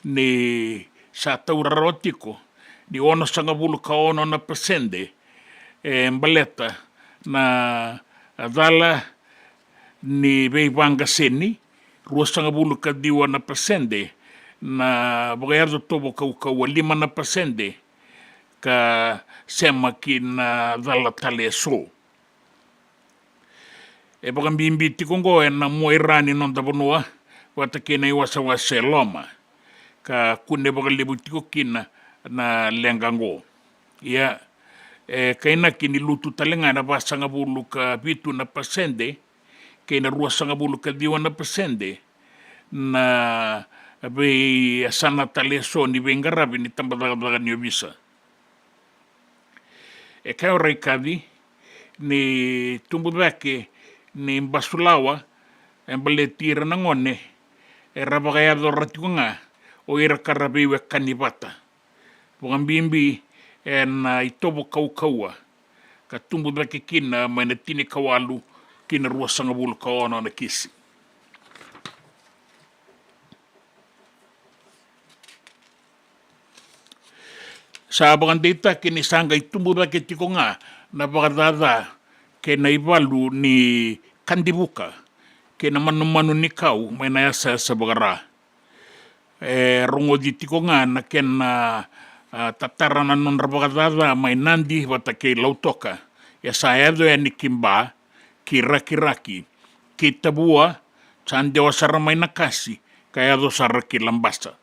ni sa taura rawa tiko ni onosagavulu ka ono na pasede e baleta na cala ni veivaqaseni, ruasagavulu ka ciwa na pasede na vakayaco tovo kaukauwa, lima na pasede ka sema ki na cala tale eso. E vakabibi tiko oqo ena muaira ni noda vanua vata kei na iwasewase e loma, ka kune vakalevu tiko kina na leqa oqo. Ia, e kainaki ni lutu tale ga ena vasagavulu ka vitu na pasede kei na ruasagavulu ka ciwa na pasede na veiyasana tale eso ni veiqaravi ni tabacakacaka ni ovisa. E kaya o Raikaci ni tubu cake ni basulawa e baleti ira na gone era vakayacora tiko ga o ira ka ra veiwekani vata, vakabibi ena itovo kaukauwa, ka tubu cake kina mai na tinikawalu ki na ruasagavulu ka ono na kisi. Sa vakadeitaki ni sa qai tubu cake tiko ga na vakacaca kei na ivalu ni kadivuka kei na manumanu ni kau mai na yasayasa vakara. E rogoci tiko ga na kena, a, tatara na nodra vakacaca mai Nadi vata kei Lautoka. Ia sa yaco yani ki Ba, ki Rakiraki, ki Tavua, sa dewa sara mai Nakasi ka yaco sara ki Labasa.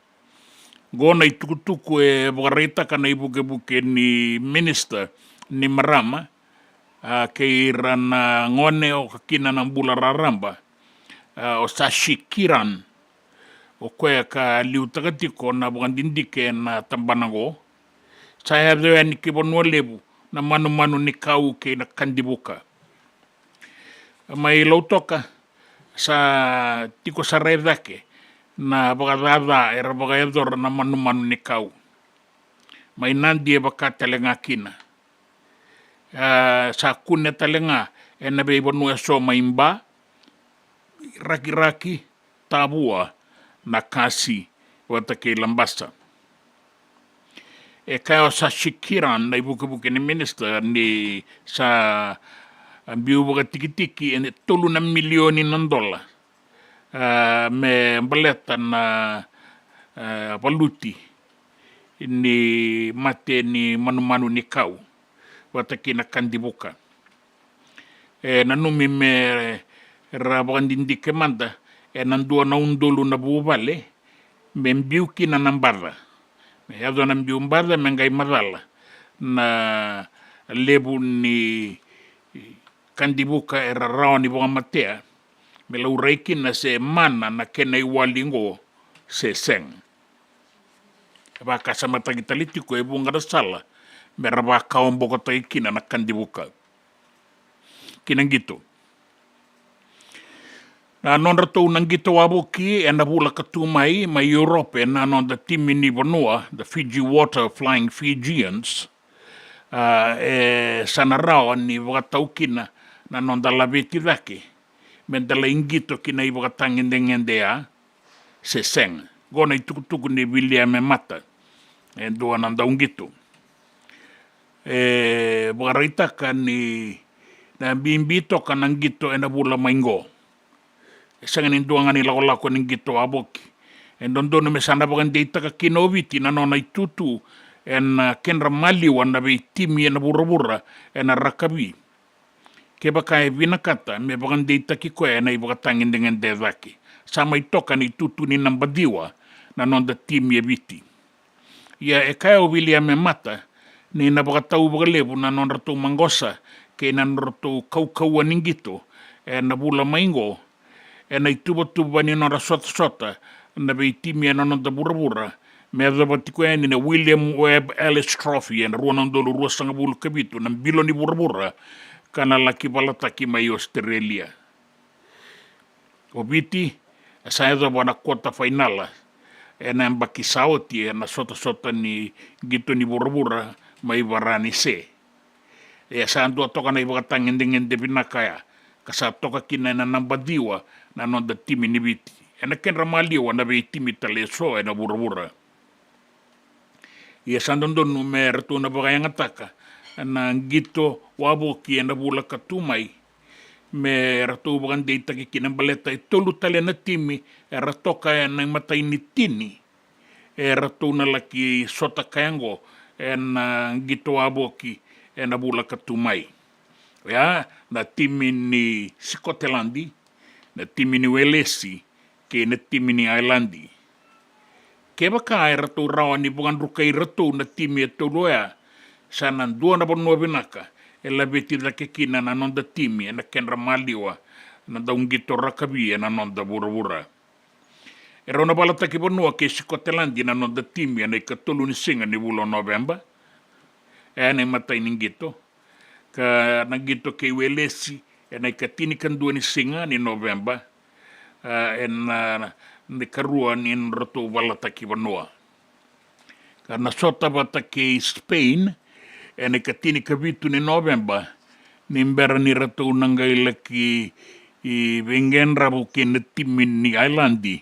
Qo na itukutuku e vakaraitaka na ivukevuke ni minisita ni marama, a, kei ira na gone, oka kina na bula raraba, a, o Shashi Kiran, o koya ka liutaka tiko na vakadidike ena tabana oqo. Sa yaco yani ki Vanua Levu na manumanu ni kau kei na kadivuka. Mai Lautoka sa tiko sara e cake na vakacaca era vakayacora na manumanu ni kau. Mai Nadi e vaka tale ga kina. A, sa kune tale ga ena veivanua eso mai Ba, Rakiraki, Tavua, Nakasi vata kei Labasa. E kaya o Shashi Kiran na ivukevuke ni minisita ni sa biu vakatikitiki e tolu na milioni na dola, a, me baleta na, a, valuti ni mate ni manumanu ni kau vata kei na kadivuka. E nanumi me ra vakadidike mada ena dua na udolu na vuvale me biu kina na baca. Me yaco na biu baca me qai macala na levu ni kadivuka era rawa ni vakamatea, me laurai kina se mana na kena iwali oqo se sega. E vakasamataki tale tiko e vuqa na sala me ra vakawabokotaki kina na kadivuka. Ki na qito. Na nodratou na qito wavoki ena vula ka tu mai, mai Europe, na noda timi ni vanua, the Fiji Water Flying Fijians, a, e sa na rawa ni vakatau kina na noda laveti cake me da lai qito ki na ivakatagedegede ya se sega. Qo na itukutuku ni Viliame Mata, e dua na dauqito. E vakaraitaka ni na bibi toka na qito ena vula mai qo. E sega ni dua ga na ilakolako ni qito wavoki. E dodonu me sa na vakadeitaka kina o Viti na nona itutu ena kedra maliwa na veitimi ena vuravura ena rakavi. Kevaka e vinakata me vakadeitaki koya ena ivakatagedegede cake, sa mai toka na itutu ni naba ciwa na noda timi e Viti. Ia e kaya o Viliame Mata ni na vakatau vakalevu na nodratou maqosa kei na nodratou kaukauwa ni qito ena vula mai qo ena ituvatuva ni nodra sotasota na veitimi ena noda vuravura, me yacova tiko yani na William Webb Ellis Trophy ena rua na udolu ruasagavulu ka vitu, na bilo ni vuravura, ka na laki valataki mai Australia. O Viti e sa yacova na kota fainala ena yabaki sa oti ena sotasota ni qito ni vuravura mai Varanise. E sa dua toka na ivakatagedegede vinaka ya, ka sa toka kina ena naba ciwa na noda timi ni Viti ena kedra maliwa na veitimi tale eso ena vuravura. Ia sa dodonu me ratou na vakayagataka na qito wavoki ena vula ka tu mai, me ratou vakadeitaki kina baleta e tolu tale na timi era toka ena imatai ni tini e ratou na laki sota kaya oqo ena qito wavoki ena vula ka tu mai. Oya na timi ni Sikoteladi, na timi ni Welesi kei na timi ni Ailadi. Kevaka e ratou rawa ni vakadrukai iratou na timi e tolu oya, sa na dua na vanua vinaka e laveti cake kina na noda timi ena kedra maliwa na dauqito rakavi ena noda vuravura. E rau na valataki vanua kei Sikoteladi na noda timi ena ikatolu ni siga ni vula o Noveba, ena imatai ni qito, ka na qito kei Welesi ena ikatinikadua ni siga ni Noveba, a, ena, na ikarua ni nodratou valataki vanua. Ka na sota vata kei Spain ena ikatinikavitu ni Noveba, ni bera ni ratou na qai laki, i, veiqedravu kei na timi ni Ailadi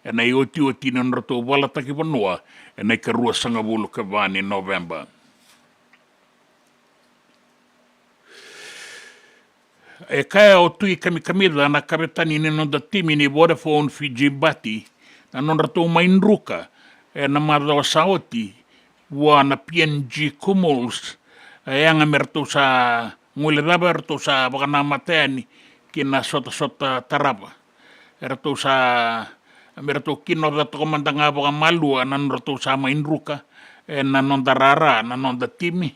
ena iotioti ni nodratou valataki vanua ena ikaruasagavulu ka va ni Noveba. E kaya o Tui Kamikamica na kavetani ni noda timi ni Vodafone Fiji Bati na nodratou mai druka ena macawa sa oti vua na P N G Kumuls, e yaga me ratou sa guilecava, e ratou sa vakanamata yani ki na sotasota tarava. E ratou sa, me ratou kinoca toka mada ga vakamalua na nodratou sa mai druka ena noda rara na noda timi.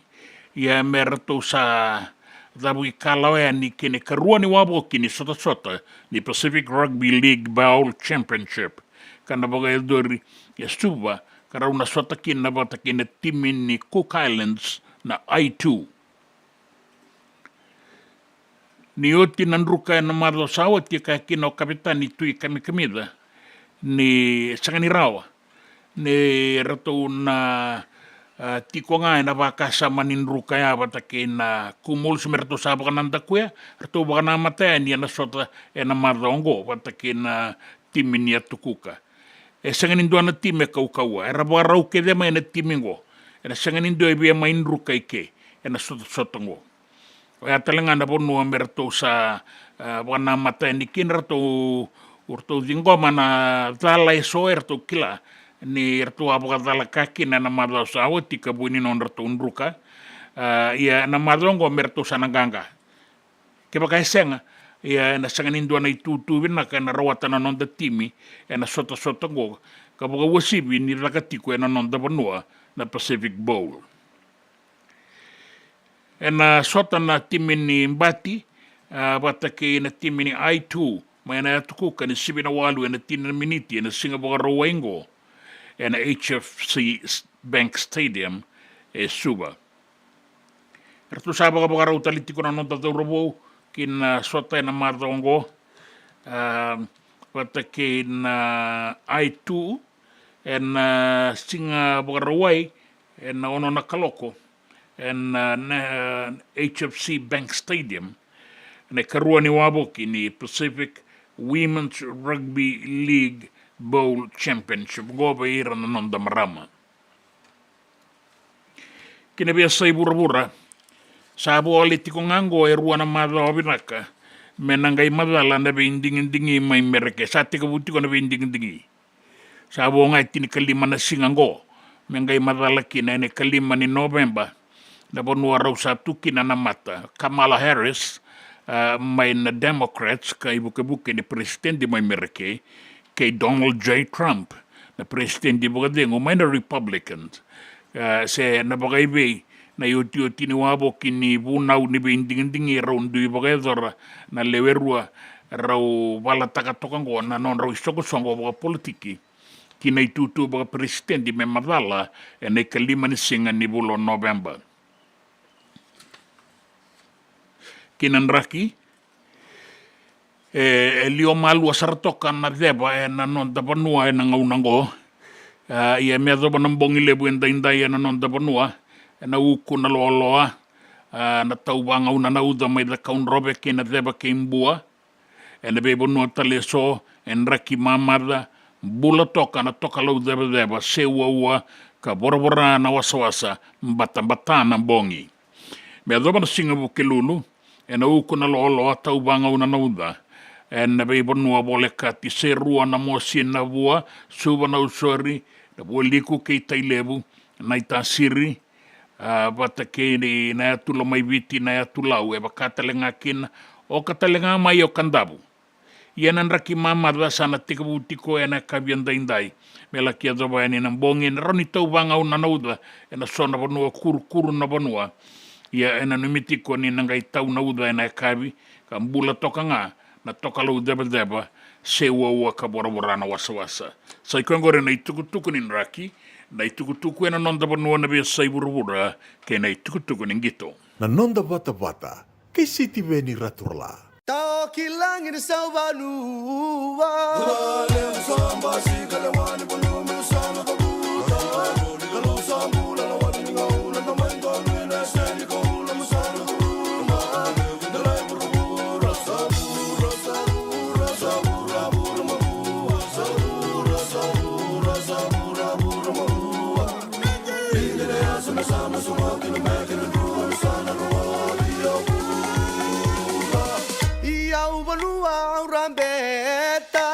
Ia me ratou sa cavuikalawa yani ki na ikarua ni wavoki ni sotasota ni Pacific Rugby League Bowl Championship, ka na vakayacori e Suva, ka rau na sota kina vata kei na timi ni Cook Islands na I two. Ni oti na druka ena macawa sa oti, e kaya kina o kavetani Tui Kamikamica ni sega ni rawa ni ratou na, a, tiko ga ena vakasama ni druka ya vata kei na Kumuls me ratou sa vakanadakuya, ratou vakanamata yani ena sota ena macawa oqo vata kei na timi ni Yatu Kuka. E sega ni dua na timi e kaukauwa, era vakarau kece mai na timi oqo. Ena sega ni dua e via mai druka i ke ena sotasota oqo. Oya tale ga na vanua me ratou sa, a, vakanamata yani kina, ratou, ratou ciqoma na cala eso e ratou kila ni ratou a vakacalaka kina ena macawa sa oti ka vu ni nodratou druka. A, ia ena macawa oqo me ratou sa na qaqa. Kevaka e sega, ia ena sega ni dua na itutu vinaka ena rawata na noda timi ena sotasota oqo, ka vakauasivi ni caka tiko ena noda vanua na Pacific Bowl. Ena sota na timi ni Bati, a, vata kei na timi ni I two mai na Yatu Kuka ni sivi na walu ena tini na miniti ena siga Vakarauwai oqo ena H F C Bank Stadium e Suva. Ratou sa vakavakarau tale tiko na noda cauravou ki na sota ena macawa oqo, a, vata kei na I two ena siga Vakarauwai ena ono na kaloko ena, na H F C Bank Stadium ena ikarua ni wavoki ni Pacific Women's Rugby League Bowl Championship oqo vei ira na noda marama. Ki na veiyasai vuravura, sa vole tiko ga oqo e rua na macawa vinaka me na qai macala na veidigidigi mai Mereke. Sa tekivu tiko na veidigidigi. Sa vo ga e tinikalima na siga oqo me qai macala kina ena ikalima ni Noveba na vanua rau sa tu kina na mata. Kamala Harris, a, mai na Democrats ka ivukevuke ni peresitedi mai Mereke, kei Donald J Trump na peresitedi vakacegu mai na Republicans. A, se na vakaivei na iotioti ni wavoki ni vunau ni veidigidigi, rau dui vakayacora na lewe rua, rau valataka toka oqo na nodrau isoqosoqo vakapolitiki ki na itutu vakaperesitedi me macala ena ikalima ni siga ni vula o Noveba. Ki na draki, e, e liwa malua sara toka na ceva ena noda vanua ena gauna oqo. A, ia me yacova na bogi levu edaidai ena noda vanua, ena uku na loaloa, a, na tau vagauna na uca mai Cakaudrove kei na ceva kei Bua, Ena veivanua tale eso, e draki mamaca, bula toka na tokalau cevaceva, se uaua ka voravora na wasawasa, batabata na bogi. Me yacova na siga Vukelulu, ena uku na loaloa, tauvagauna na uca. Ena veivanua volekati, Serua, Namosi, Navua, Suva, Nausori, Navualiku kei Tailevu, Naitasiri, a, vata kei na yatu Lomaiviti, na yatu Lau, e vaka tale ga kina, oka tale ga mai o Kadavu. Ia na draki mamaca sa na tekivu tiko ena yakavi edaidai me laki yacova yani na bogi, ena rawa ni tauvagauna na uca ena so na vanua, kurukuru na vanua. Ia e nanumi tiko ni na qai tau na uca ena yakavi ka bula toka ga na tokalau cevaceva, se uaua ka voravora na wasawasa. Sa i koya oqori na itukutuku ni draki, na itukutuku ena noda vanua, na veiyasai vuravura, kei na itukutuku ni qito. Na noda vatavata kei Sitiveni Raturala. Tao ki lagi ni sauvanua. Ia au vanua au rabeta.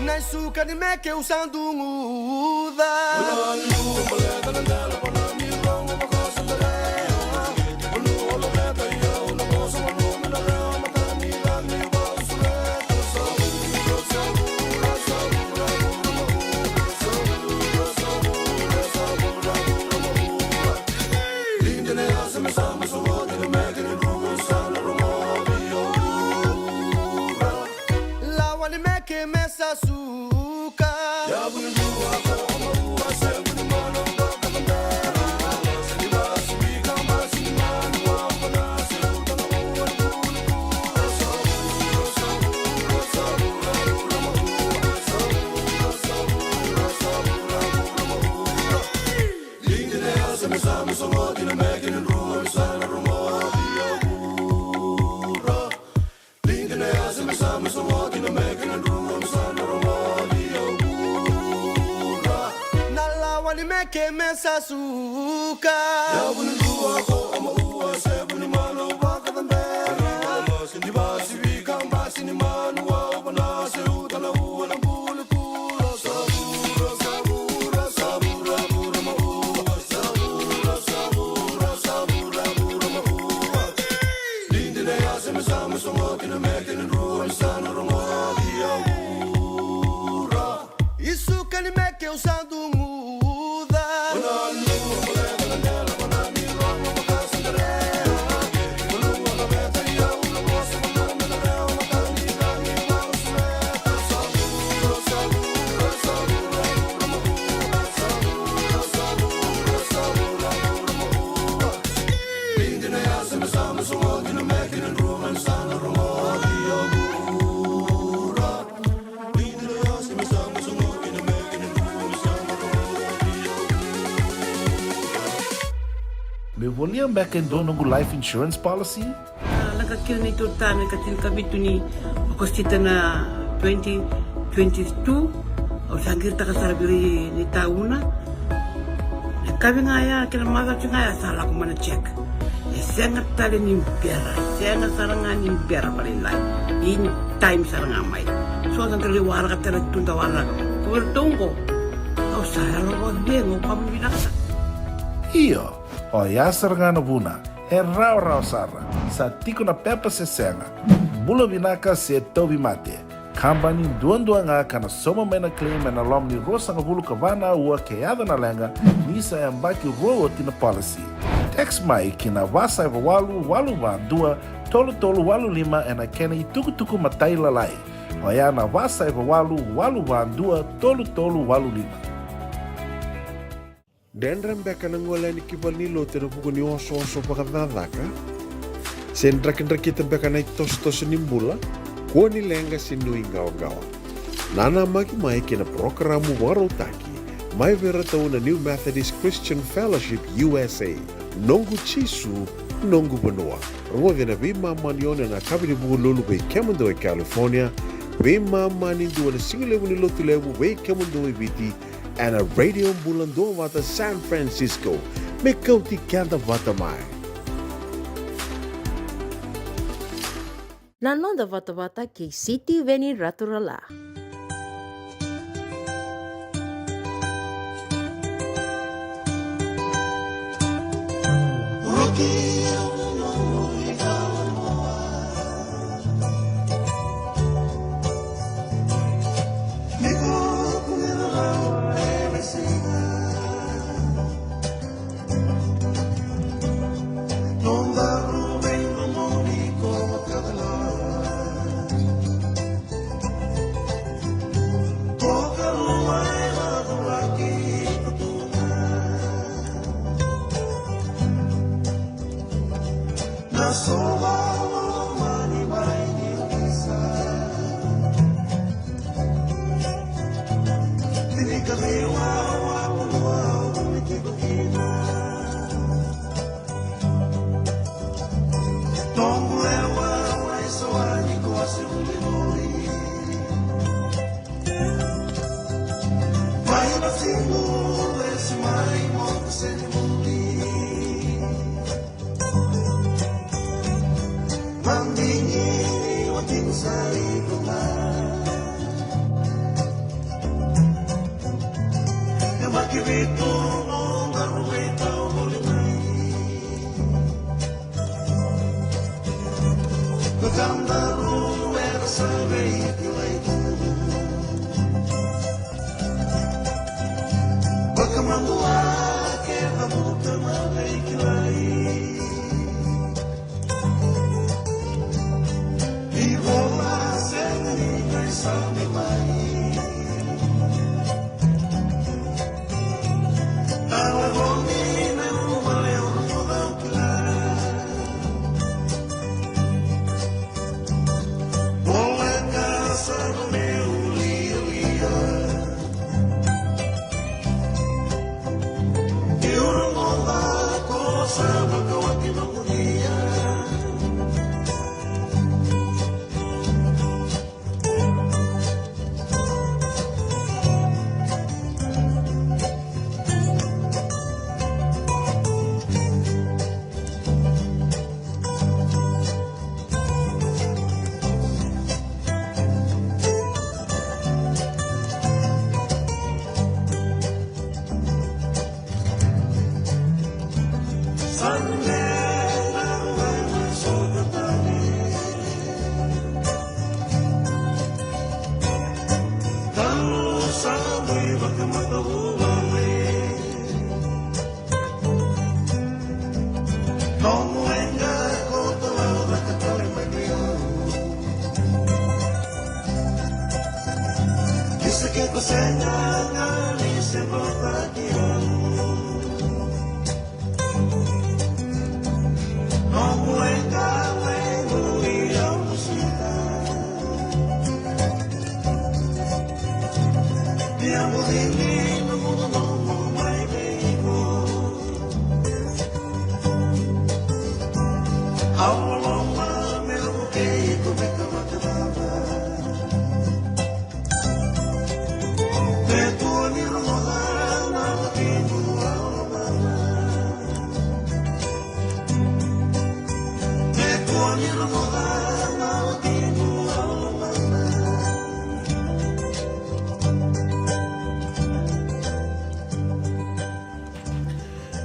Na i suka ni meke u sa duguca. Lawa ni meke me sa suka. Na lawa ni meke me sa suka. I suka ni meke u sa duguca. Meu volia beka e dua noqu life insurance policy? A, lako kina neitou tama ena ika tinikavitu ni Okosita na twenty twenty-two. Au sa qiritaka sara vei ira na itauna. Na yakavi ga ya kei na macawa ga ya sa lako mai na check. E sega tale ni bera, sega sara ga ni bera vakalailai. In time sara ga mai. So sa qai waraka tale tu da waraka. Ko iratou qo, au sa yalo vakacegu, au vakavinavinaka sara. Io, oya sara ga na vuna. E rawarawa sara. Sa tiko na pepa se sega, bula vinaka se tauvimate. Kabani duadua ga ka na sauma mai na claim ena loma ni ruasagavulu ka va na aua ke yaco na leqa, ni sa yabaki rua oti na policy. Text mai ki na va saiva walu walu va dua tolu tolu walu lima ena kena itukutuku matailalai. Oya na va saiva walu, walu va dua, tolu tolu walu lima. Dredre beka na gole yani ki valenilotu ena vuku ni osooso vakacakacaka? Se drakidrakita beka na itosotoso ni bula? Kua ni leqa se nuiqawaqawa. Nanamaki mai kei na parokaramu vakarautaki mai vei iratou na New Methodist Christian Fellowship U S A, Noqu Jisu, Noqu Vanua. Rogoci ena veimama ni ono ena yakavi ni Vukelulu vei kemudou e California, veimama ni dua na sigalevu ni Lotulevu vei kemudou e Viti, ena Radio Bula Duavata San Francisco. Me kauti keda vata mai. Na noda vatavata kei Sitiveni Raturala.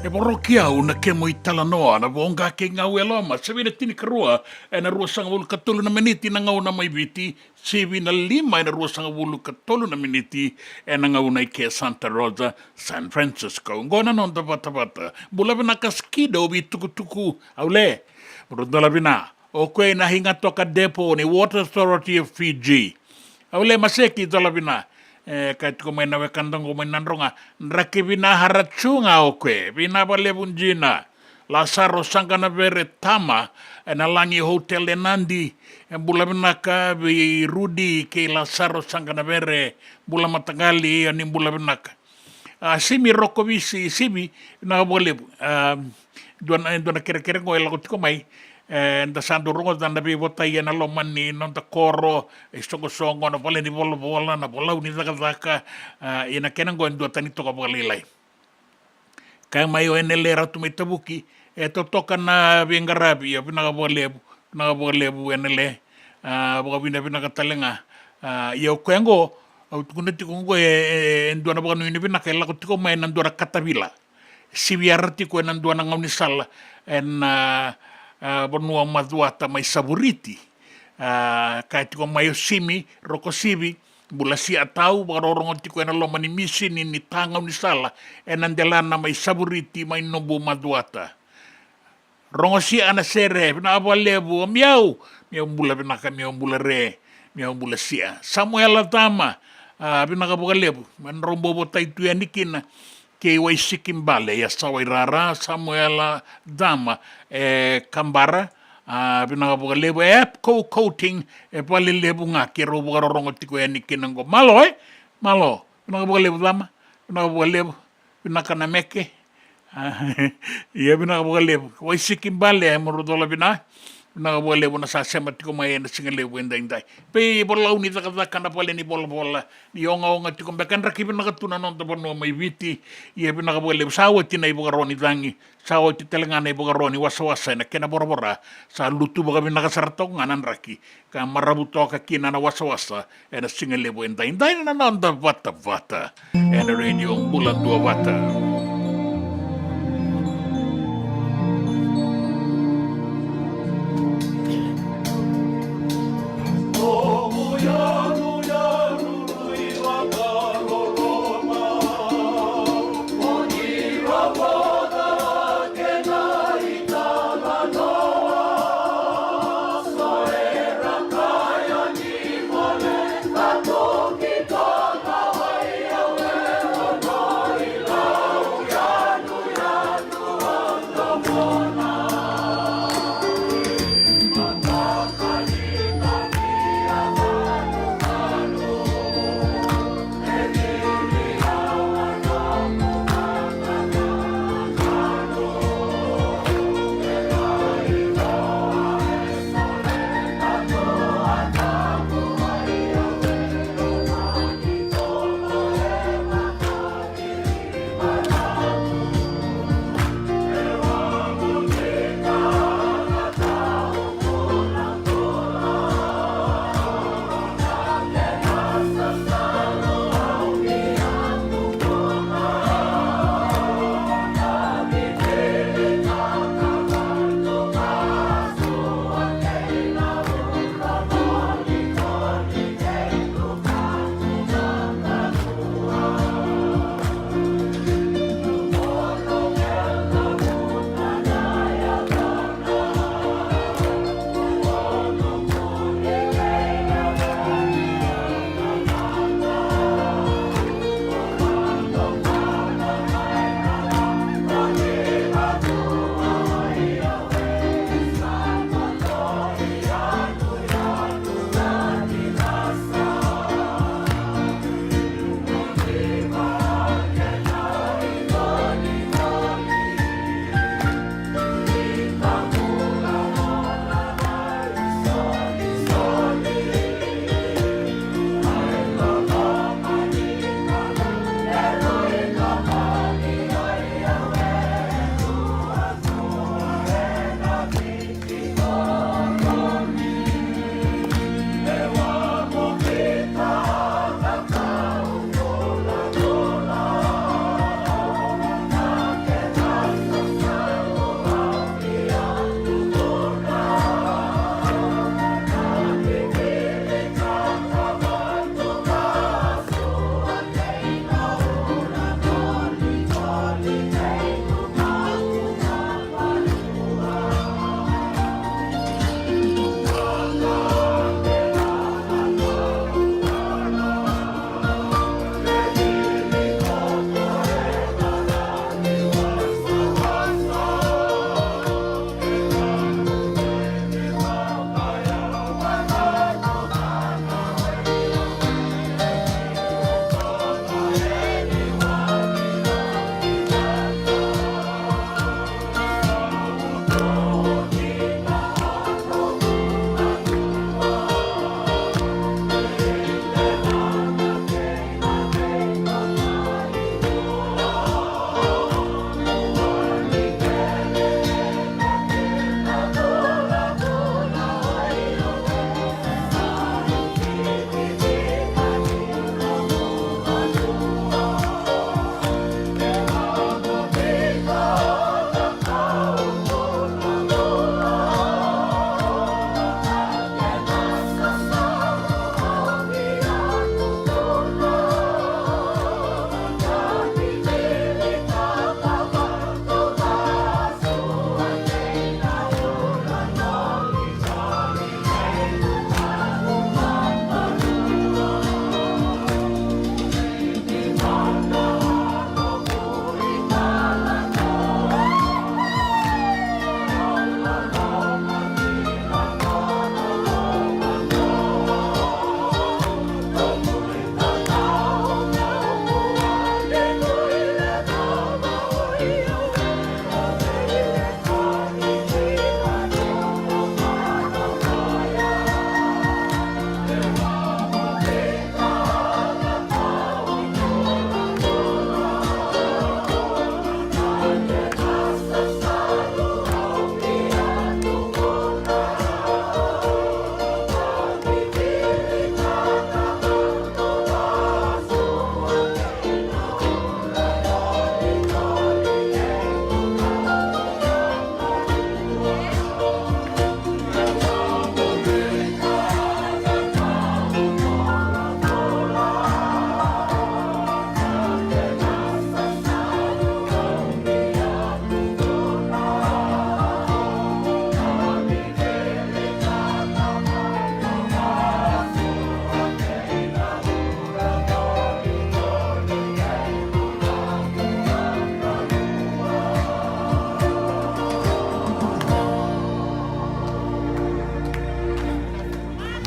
E voroki au na kemu italanoa na voqa kei Gau e Loma, sivi na tinikarua ena ruasagavulu ka tolu na miniti na gauna mai Viti, sivi na lima ena ruasagavulu ka tolu na miniti ena gauna i ke Santa Rosa, San Francisco. Oqo na noda vatavata. Bula vinaka Skido, vitukutuku au le. Rudala vina. O koya na Higatoka Depot ni Water Authority of Fiji. Au le maseki tola vina. E, ka tiko mai na wekada qo mai Nadroga. Draki vina hara tu ga o koe. Vina valevu dina. Lasaro Saganavere tama, e na Lagi Hotel e Nadi. E bula vinaka vei Rudi kei Lasaro Saganavere. Bula mataqali, ia ni bula vinaka. A, Simi Rokovisi, Simi, vinaka vakalevu. A, dua na, dua na kerekere qo e lako tiko mai. E, da sa dau rogoca na veivotai e na loma ni noda koro, e soqosoqo, na vale ni volavola, na volau ni cakacaka, a, ia na kena qo e duatani toka vakalailai. Kaya mai o Enele Ratu mai Tavuki, e totoka na veiqaravi, ia vinaka vakalevu, vinaka vakalevu Enele, a, vakavinavinaka tale ga. A, ia o koya qo, au tukuna tiko qo e, e, e dua na vakanuinui vinaka, e lako tiko mai e na dua na katavila. Siviyara tiko e na dua na gaunisala, e na, a, vanua macuata mai Savuriti. A, kaya tiko mai o Simi, Rokosivi, bula Sia Tau, vakarorogo tiko e na loma ni misini ni ta gaunisala, e na delana mai Savuriti, mai Nobu macuata. Rogo Sia na sere, vinaka vakalevu, o Miau, Miau bula vinaka, Miau bula re, Miau bula Sia. Samuela Tama, a, vinaka vakalevu, me na robo votai tu yani kina, kei Waisiki Bale, ia sa Wairara, Samuela Tama, e Kabara, a, vinaka vakalevu, e Epco Coating, e Valelevu ga, keirau vakarorogo tiko yani kina qo. Malo, e? Malo, vinaka vakalevu Tama, vinaka vakalevu, vinaka na meke. A, ia vinaka vakalevu. Waisiki Bale, e mo rau cola vina. Vinaka vakalevu na sa sema tiko mai e na siga levu e daidai. Veivolau ni cakacaka na vale ni volavola. Ni ogaoga tiko beka, draki vinaka tu na noda vanua mai Viti. Ia vinaka vakalevu. Sa oti na ivakaro ni cagi. Sa oti tale ga na ivakaro ni wasawasa e na kena voravora. Sa lutu vakavinaka sara toka ga na draki. Ka maravu toka kina na wasawasa e na siga levu e daidai na noda vatavata e na Radio Bula Duavata.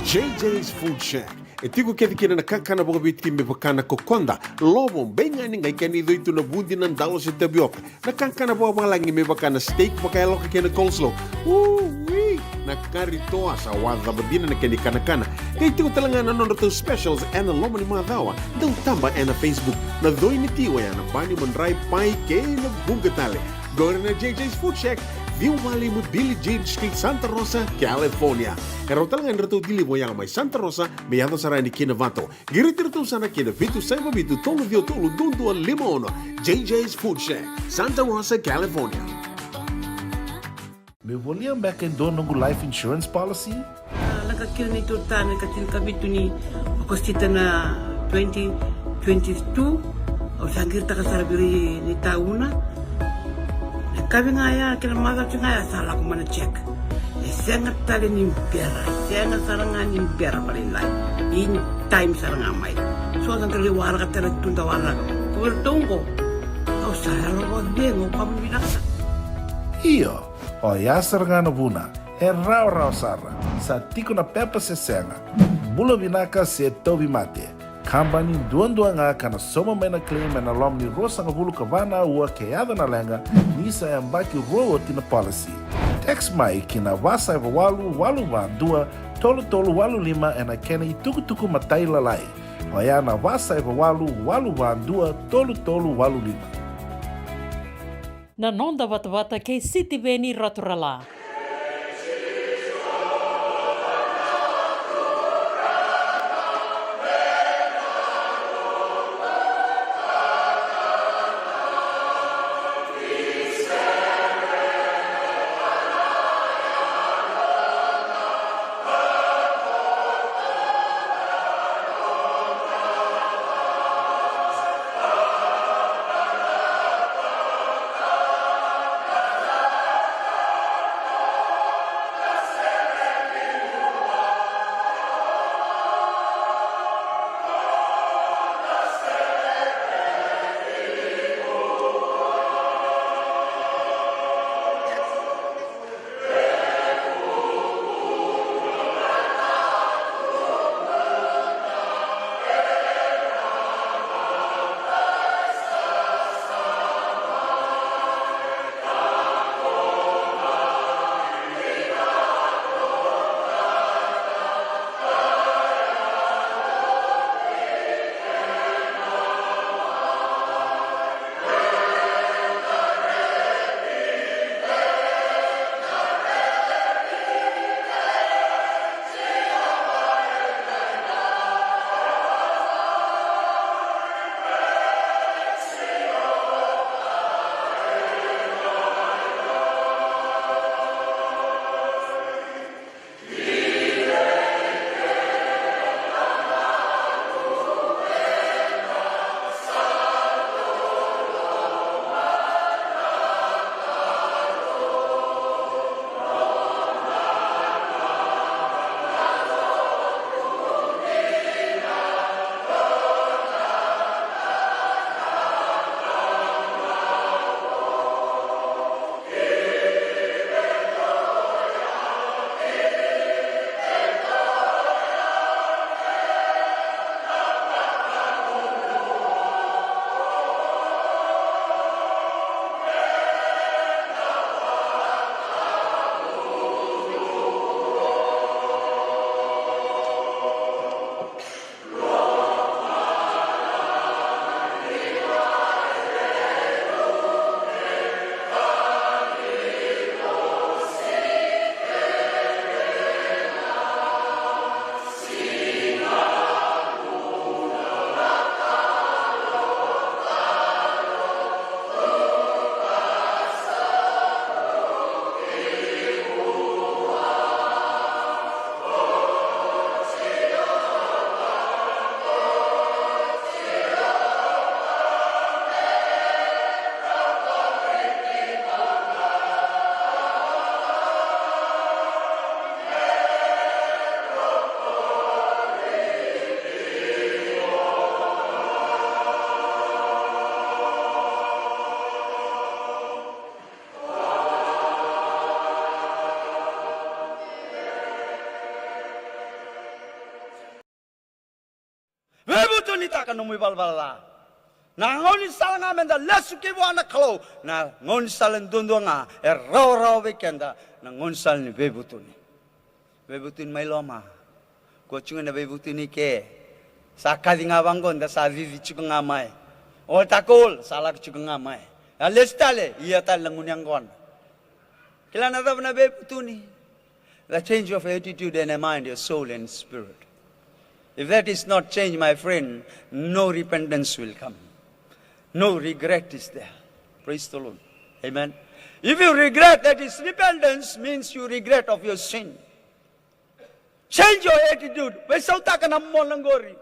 J J's Food Shack. E tiko kece kina na kakana vakaviti me vaka na kokoda, lovo, beigani, qai kena icoi tu na vudi, na dalo se tavioka. Na kakana vakavalagi me vaka na steak vakayaloka kei na coleslaw. Ui! Na kari toa sa wacava dina na kena ikanakana. Qai tiko tale ga na nodratou specials ena loma ni macawa. Dau taba ena Facebook. Na coi ni ti oya na bani, madrai, pai kei na vuqa tale. Qori na J J's Food Shack, ciwa walu lima Billie Jean Street, Santa Rosa, California. E rawa tale ga ni ratou deliver oya mai Santa Rosa me yaco sara yani ki Novato. Qiriti iratou sara ki na vitu saiva vitu tolu ciwa tolu dua dua lima ono. J J's Food Shack, Santa Rosa, California. Meu volia beka e dua noqu life insurance policy? A, lako kina neitou ta na ika tinikavitu ni Okosita na twenty twenty-two. Au sa qiritaka sara vei ira na itauna. Na yakavi ga ya kei na macawa ga ya sa lako mai na check. E sega tale ni bera, sega sara ga ni bera vakalailai. In time sara ga mai. So sa da lai waraka tale tu, da waraka. Ko iratou qo, au sa yalo vakacegu, au kama vinaka. Io, oya sara ga na vuna. E rawarawa sara. Sa tiko na pepa se sega. Bula vinaka se tauvimate. Kabani duadua ga ka na sauma mai na claim ena loma ni ruasagavulu ka va na aua ke yaco na leqa, ni sa yabaki rua oti na policy. Text mai ki na va saiva walu walu va dua tolu tolu walu lima ena kena itukutuku matailalai. Oya na va saiva walu walu va dua tolu tolu walu lima. Na noda vatavata kei Sitiveni Raturala. Nitaka nomu ivalavala ca. Na gaunisala ga meda lesu ki vua na Kalou, na gaunisala duadua ga e rawarawa vei keda, na gaunisala ni veivutuni. Veivutuni mai loma. Ko tiko na veivutuni ke. Sa kaci ga vaqo da sa cici tiko ga mai. Ol takol sa lako tiko ga mai. A lesu tale, ia tale na gunu yaqona. Kila na cava na veivutuni? The change of attitude and a mind, your soul and spirit. If that is not changed, my friend, no repentance will come. No regret is there. Praise the Lord. Amen. If you regret, that is repentance, means you regret of your sin. Change your attitude. Veisautaka na mona qori.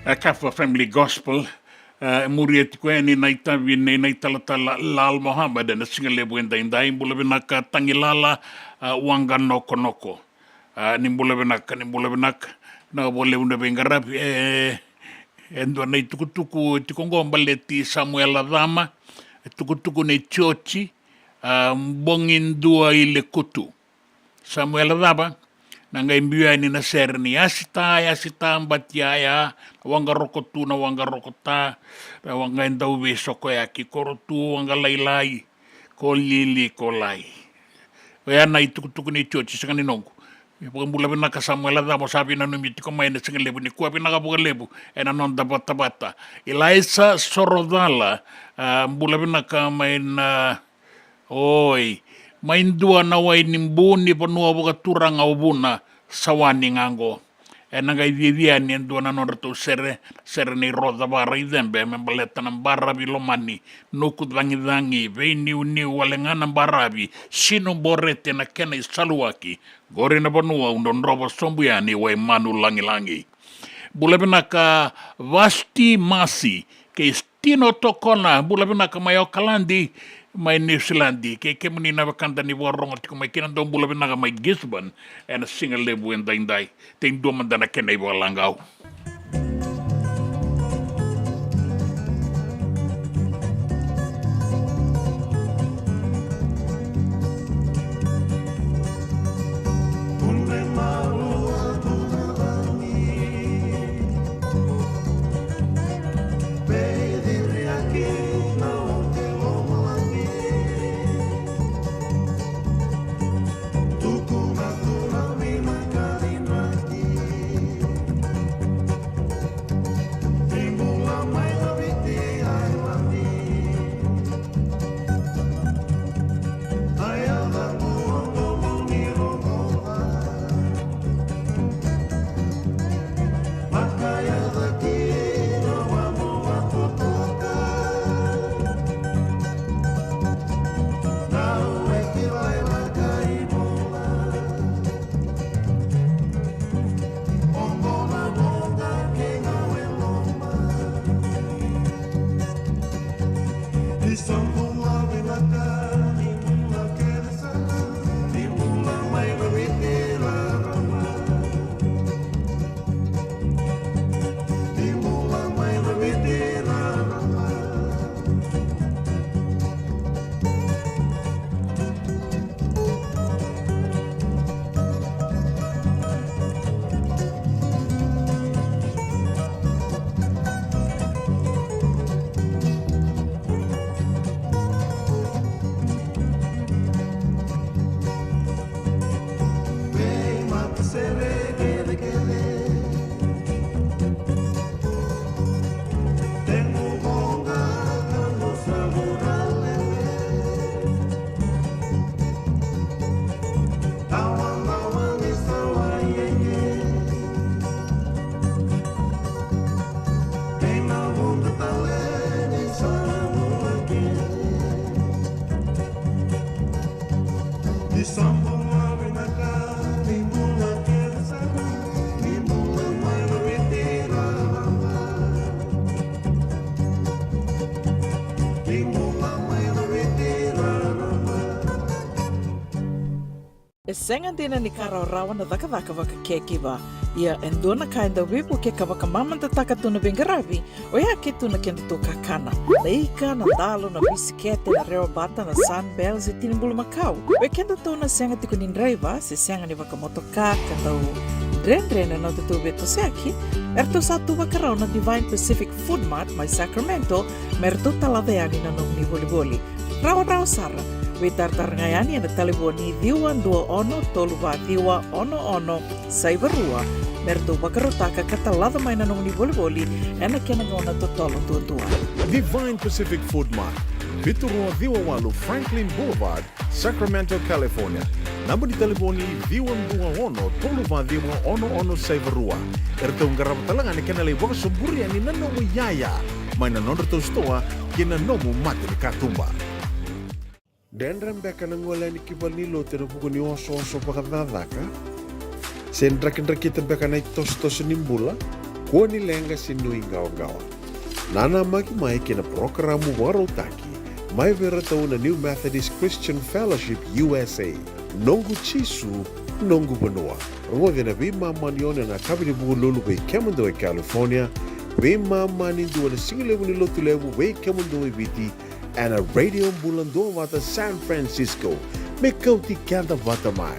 E Kafa Family Gospel, e, e muria tiko yani na itavi nei na italatala Lal Mohammed ena siga levu edaidai. Bula vinaka Tagilala, e, Waqanokonoko. A, ni bula vinaka, ni bula vinaka. Na vo levu na veiqaravi, e, e dua na itukutuku tiko qo baleti Samuela Cama, e tukutuku nei Tioji, a, bogi dua i Lekutu. Samuela Cava, na qai biu yani na sere ni Yasita, Yasita, Batiaya, na Waqaroko tu, na Waqaroko ta, na Waqaidau veisokoyaki, Koro tu, Waqalailai, ko Lili, ko Lai. Oya na itukutuku nei Tioji, sega ni noqu. Vakabula vinaka Samuela Cavo, sa veinanumi tiko mai na siga levu nikua, vinaka vakalevu ena noda vatavata. Ilaisa Sorocala, a, bula vinaka mai na, oi, mai dua na wai ni bu ni vanua vakaturaga o Vuna, Sawani ga qo. Ena qai cici yani e dua na nodratou sere, sere nei Roca Vakaraicebe, me baleta na baravi lomani, nuku cagicagi, veiniuniu wale ga na baravi, sinu borete na kena isaluwaki, qori na vanua au drodrova sobu yani, Waimanu lagilagi. Bula vinaka Vasti Masi kei Tino Tokona, bula vinaka mai Okaladi, mai Niusiladi, kei kemuni na wekada ni vakarorogo tiko mai kina, dou bula vinaka mai Gisborne ena siga levu edaidai. Tei dua mada na kena ivakalagau. E sega dina ni ka rawarawa na cakacaka vaka caregiver. Ia e dua na ka e dau veivuke ka vakamamadataka tu na veiqaravi, oya ke tu na kedatou kakana. Na ika, na dalo, na bisikete, na rewabata, na Sunbell se tini bulumakau. Oi kedatou na sega tiko ni draiva se sega ni vakamotoka ka dau dredre na nodatou veitosoyaki, eratou sa tu vakarau na Divine Pacific Food Mart mai Sacramento me ratou talaca yani na nomuni volivoli. Rawarawa sara. Veitaratara ga yani ena talevoni ciwa dua ono tolu va ciwa ono ono saiva rua me ratou vakarautaka ka talaca mai na nomuni volivoli ena kena gauna totolo duadua. Divine Pacific Food Mart, vitu rua ciwa walu Franklin Boulevard, Sacramento, California. Naba ni talevoni ciwa dua ono tolu va ciwa ono ono saiva rua. Eratou qarava tale ga na kena lai vakasoburi yani na nomu iyaya mai na nodratou sitoa kei na nomu mata ni katuba. Dredre beka na gole yani ki valenilotu ena vuku ni osooso vakacakacaka? Se drakidrakita beka na itosotoso ni bula? Kua ni leqa se nuiqawaqawa. Nanamaki mai kei na parokaramu vakarautaki mai vei iratou na New Methodist Christian Fellowship U S A, Noqu Jisu, Noqu Vanua. Rogoci ena veimama ni ono ena yakavi ni Vukelulu vei kemudou e California, veimama ni dua na sigalevu ni Lotulevu vei kemudou e Viti, ena Radio Bula Duavata San Francisco, me kauti keda vata mai.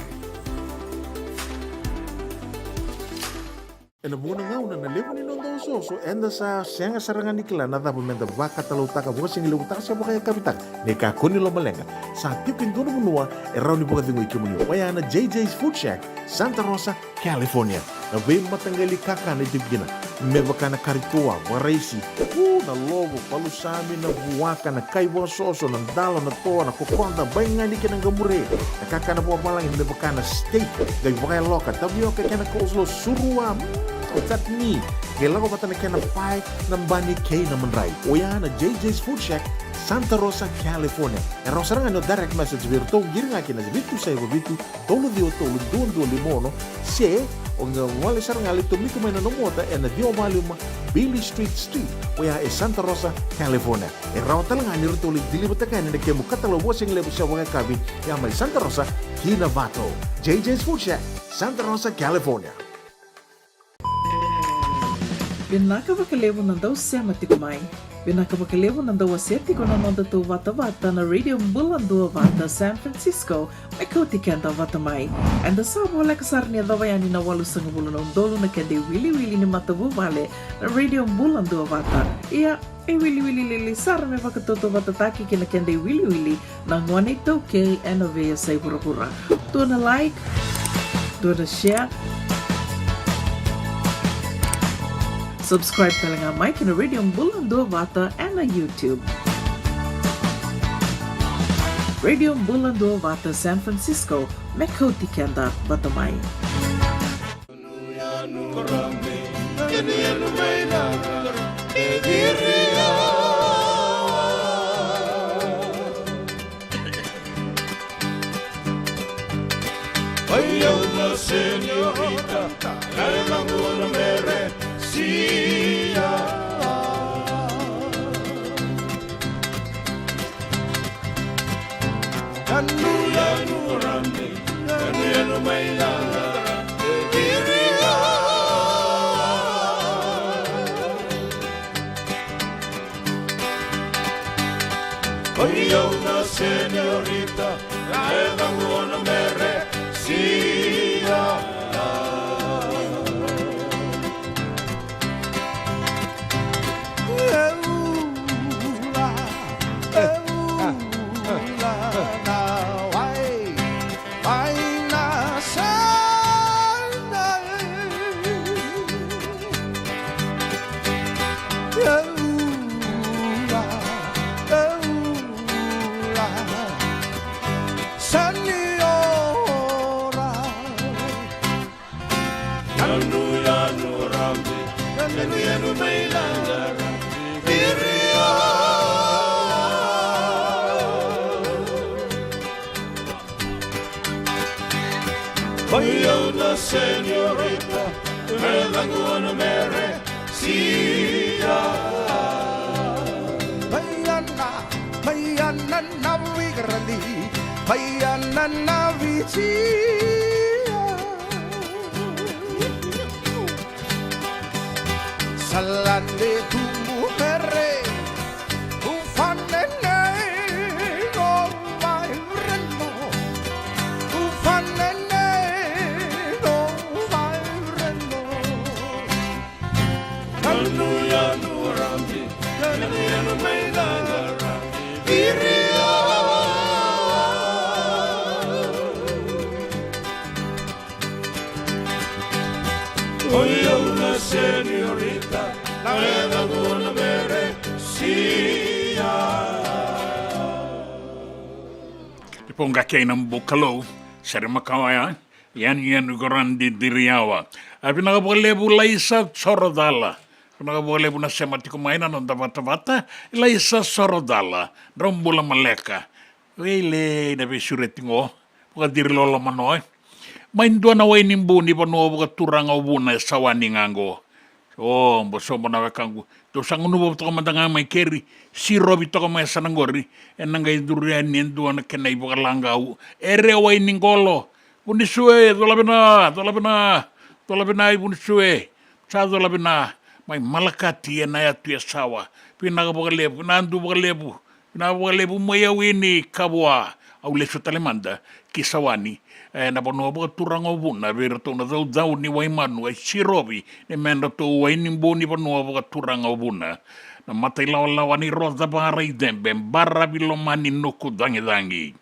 Ena vuqa na gauna na levu ni noda Soso, eda sa sega sara ga ni kila na cava meda vakatalautaka, vakasigilevutaka se vakayakavitaka. Ni kakua ni lomaleqa, sa tiko e dua na vanua e rawa ni vakacegui kemuni. Oya na J J's Food Shack, Santa Rosa, California. Na veimataqali kakana e tiko kina, me vaka na kari toa, vakaraisi, u, na lovo, palusami, na vuaka, na kai vakasoso, na dalo, na toa, na kokoda, baigani kei na qamure. Na kakana vakavalagi me vaka na steak, qai vakayaloka, tavioka kei na coleslaw, surua, mm, chutney. Qai lako vata na kena pae, na bani kei na madrai. Oya na J J's Food Shack, Santa Rosa, California. E rawa sara ga ni o direct message vei iratou, qiri ga kina vitu saiva vitu, tolu ciwa tolu, dua dua lima ono, se o qai gole sara ga, lai tomika mai na nomu ota ena ciwa walu lima Beale Street Suite, oya e Santa Rosa, California. E rawa tale ga ni ratou lai deliver-taka yani na kemu katalau vakasigalevu se vakayakavi, ya mai Santa Rosa ki Novato. J J's Food Shack, Santa Rosa, California. Vinaka vakalevu na dau sema tiko mai. Vinaka vakalevu na dau wasea tiko na nodatou vatavata na Radio Bula Duavata San Francisco, me kauti keda vata mai. Eda sa voleka sara ni yacova yani na walusagavulu na udolu na keda iwiliwili ni matavuvale na Radio Bula Duavata. Ia, e wiliwili lailai sara me vakatautauvatataki kei na keda iwiliwili na gone iTaukei ena veiyasai vuravura. Dua na like, dua na share. Subscribe tale ga mai ki na Radio Bula Duavata ena YouTube. Radio Bula Duavata San Francisco, me kauti keda vata mai. Ai au na señorita, na yacaqu o Meresia. Yanuyanu Rani, yanuyanu mai na Viria. Oi au na señorita, na yacaqu o Meresia. Yanu, yanu, Rambi, yanu, yanu, mai na Rambi, Viria. Oi au na señorita, na yacaqu o Meresia. Mai na, mai na, na Vikarani, mai na, na Viria. Salande tumu mere, ufanene no mai reno, ufanene no mai reno. Yanu, yanu, Rambi, yanu, yanu, mai na Rambi, Viria. Oi au na señorita, na yacaqu o Meresia. Ipoqa kei na bukalou, sere makawa, yanu, yanu, ko Randi Diriawa. A vinaka vakalevu Laisa Sorocala. Vinaka vakalevu na sema tiko mai na noda vatavata, Laisa Sorocala. Drau bula maleka. Veilei na veisureti qo. Vakaciri loloma no, e. Mai dua na wai ni bu ni vanua vakaturaga o Vuna e Sawani ga qo. O, bo sobo na wekaqu. Dou sa gunuva toka mada ga mai keri. Sirovi toka mai e sa na qori. E na qai duri yani e dua na kena ivakalaqau. Ere wai ni qolo. Vunisue, cola vina, cola vina. Cola vina i Vunisue. Sa cola vina mai Malakati e na yatu e Sawa. Vinaka vakalevu, vinaka vakalevu. Vinaka vakalevu mai Awini, Kavua. Au lesu tale mada ki Sawani, e, na vanua vakaturaga o Vuna, vei iratou na caucau ni Waimanu, e Sirovi, ni me dratou Wainibu ni vanua vakaturaga o Vuna. Na mata ilawalawa ni Roca Vara i Cebe, Bara Vilomani Nuku Cagicagi.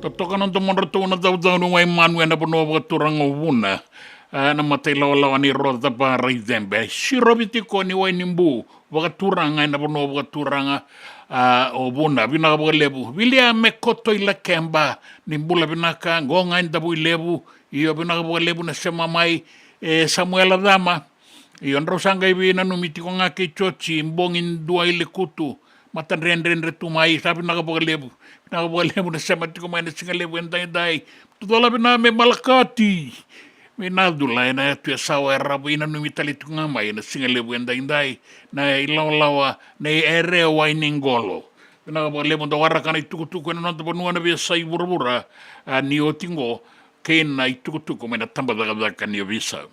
Totoka na domodratou na caucau ni Waimanu ena vanua vakaturaga o Vuna, e, na mata ilawalawa ni Roca Vara i Cebe, e Sirovi tiko ni Wainibu vakaturaga ena vanua vakaturaga, a, o Vuna. Vinaka vakalevu. Vilia me koto i Lakeba, ni bula vinaka, qo ga i Davuilevu. Io, vinaka vakalevu na sema mai, e Samuela Cama. Io, drau sa qai veinanumi tiko ga kei Joji, bogi dua i Lekutu, matadredredre tu mai, sa vinaka vakalevu. Vinaka vakalevu na sema tiko mai na siga levu edaidai. Tucola vinaka me Malakati. Me na cula ena yatu e Sawa era veinanumi tale tiko ga mai ena siga levu edaidai. Na ilawalawa, na Ere Wainiqolo. Vinaka vakalevu, da waraka na itukutuku ena noda vanua na veiyasai vuravura, a, ni oti qo, kei na itukutuku mai na tabacakacaka ni ovisa.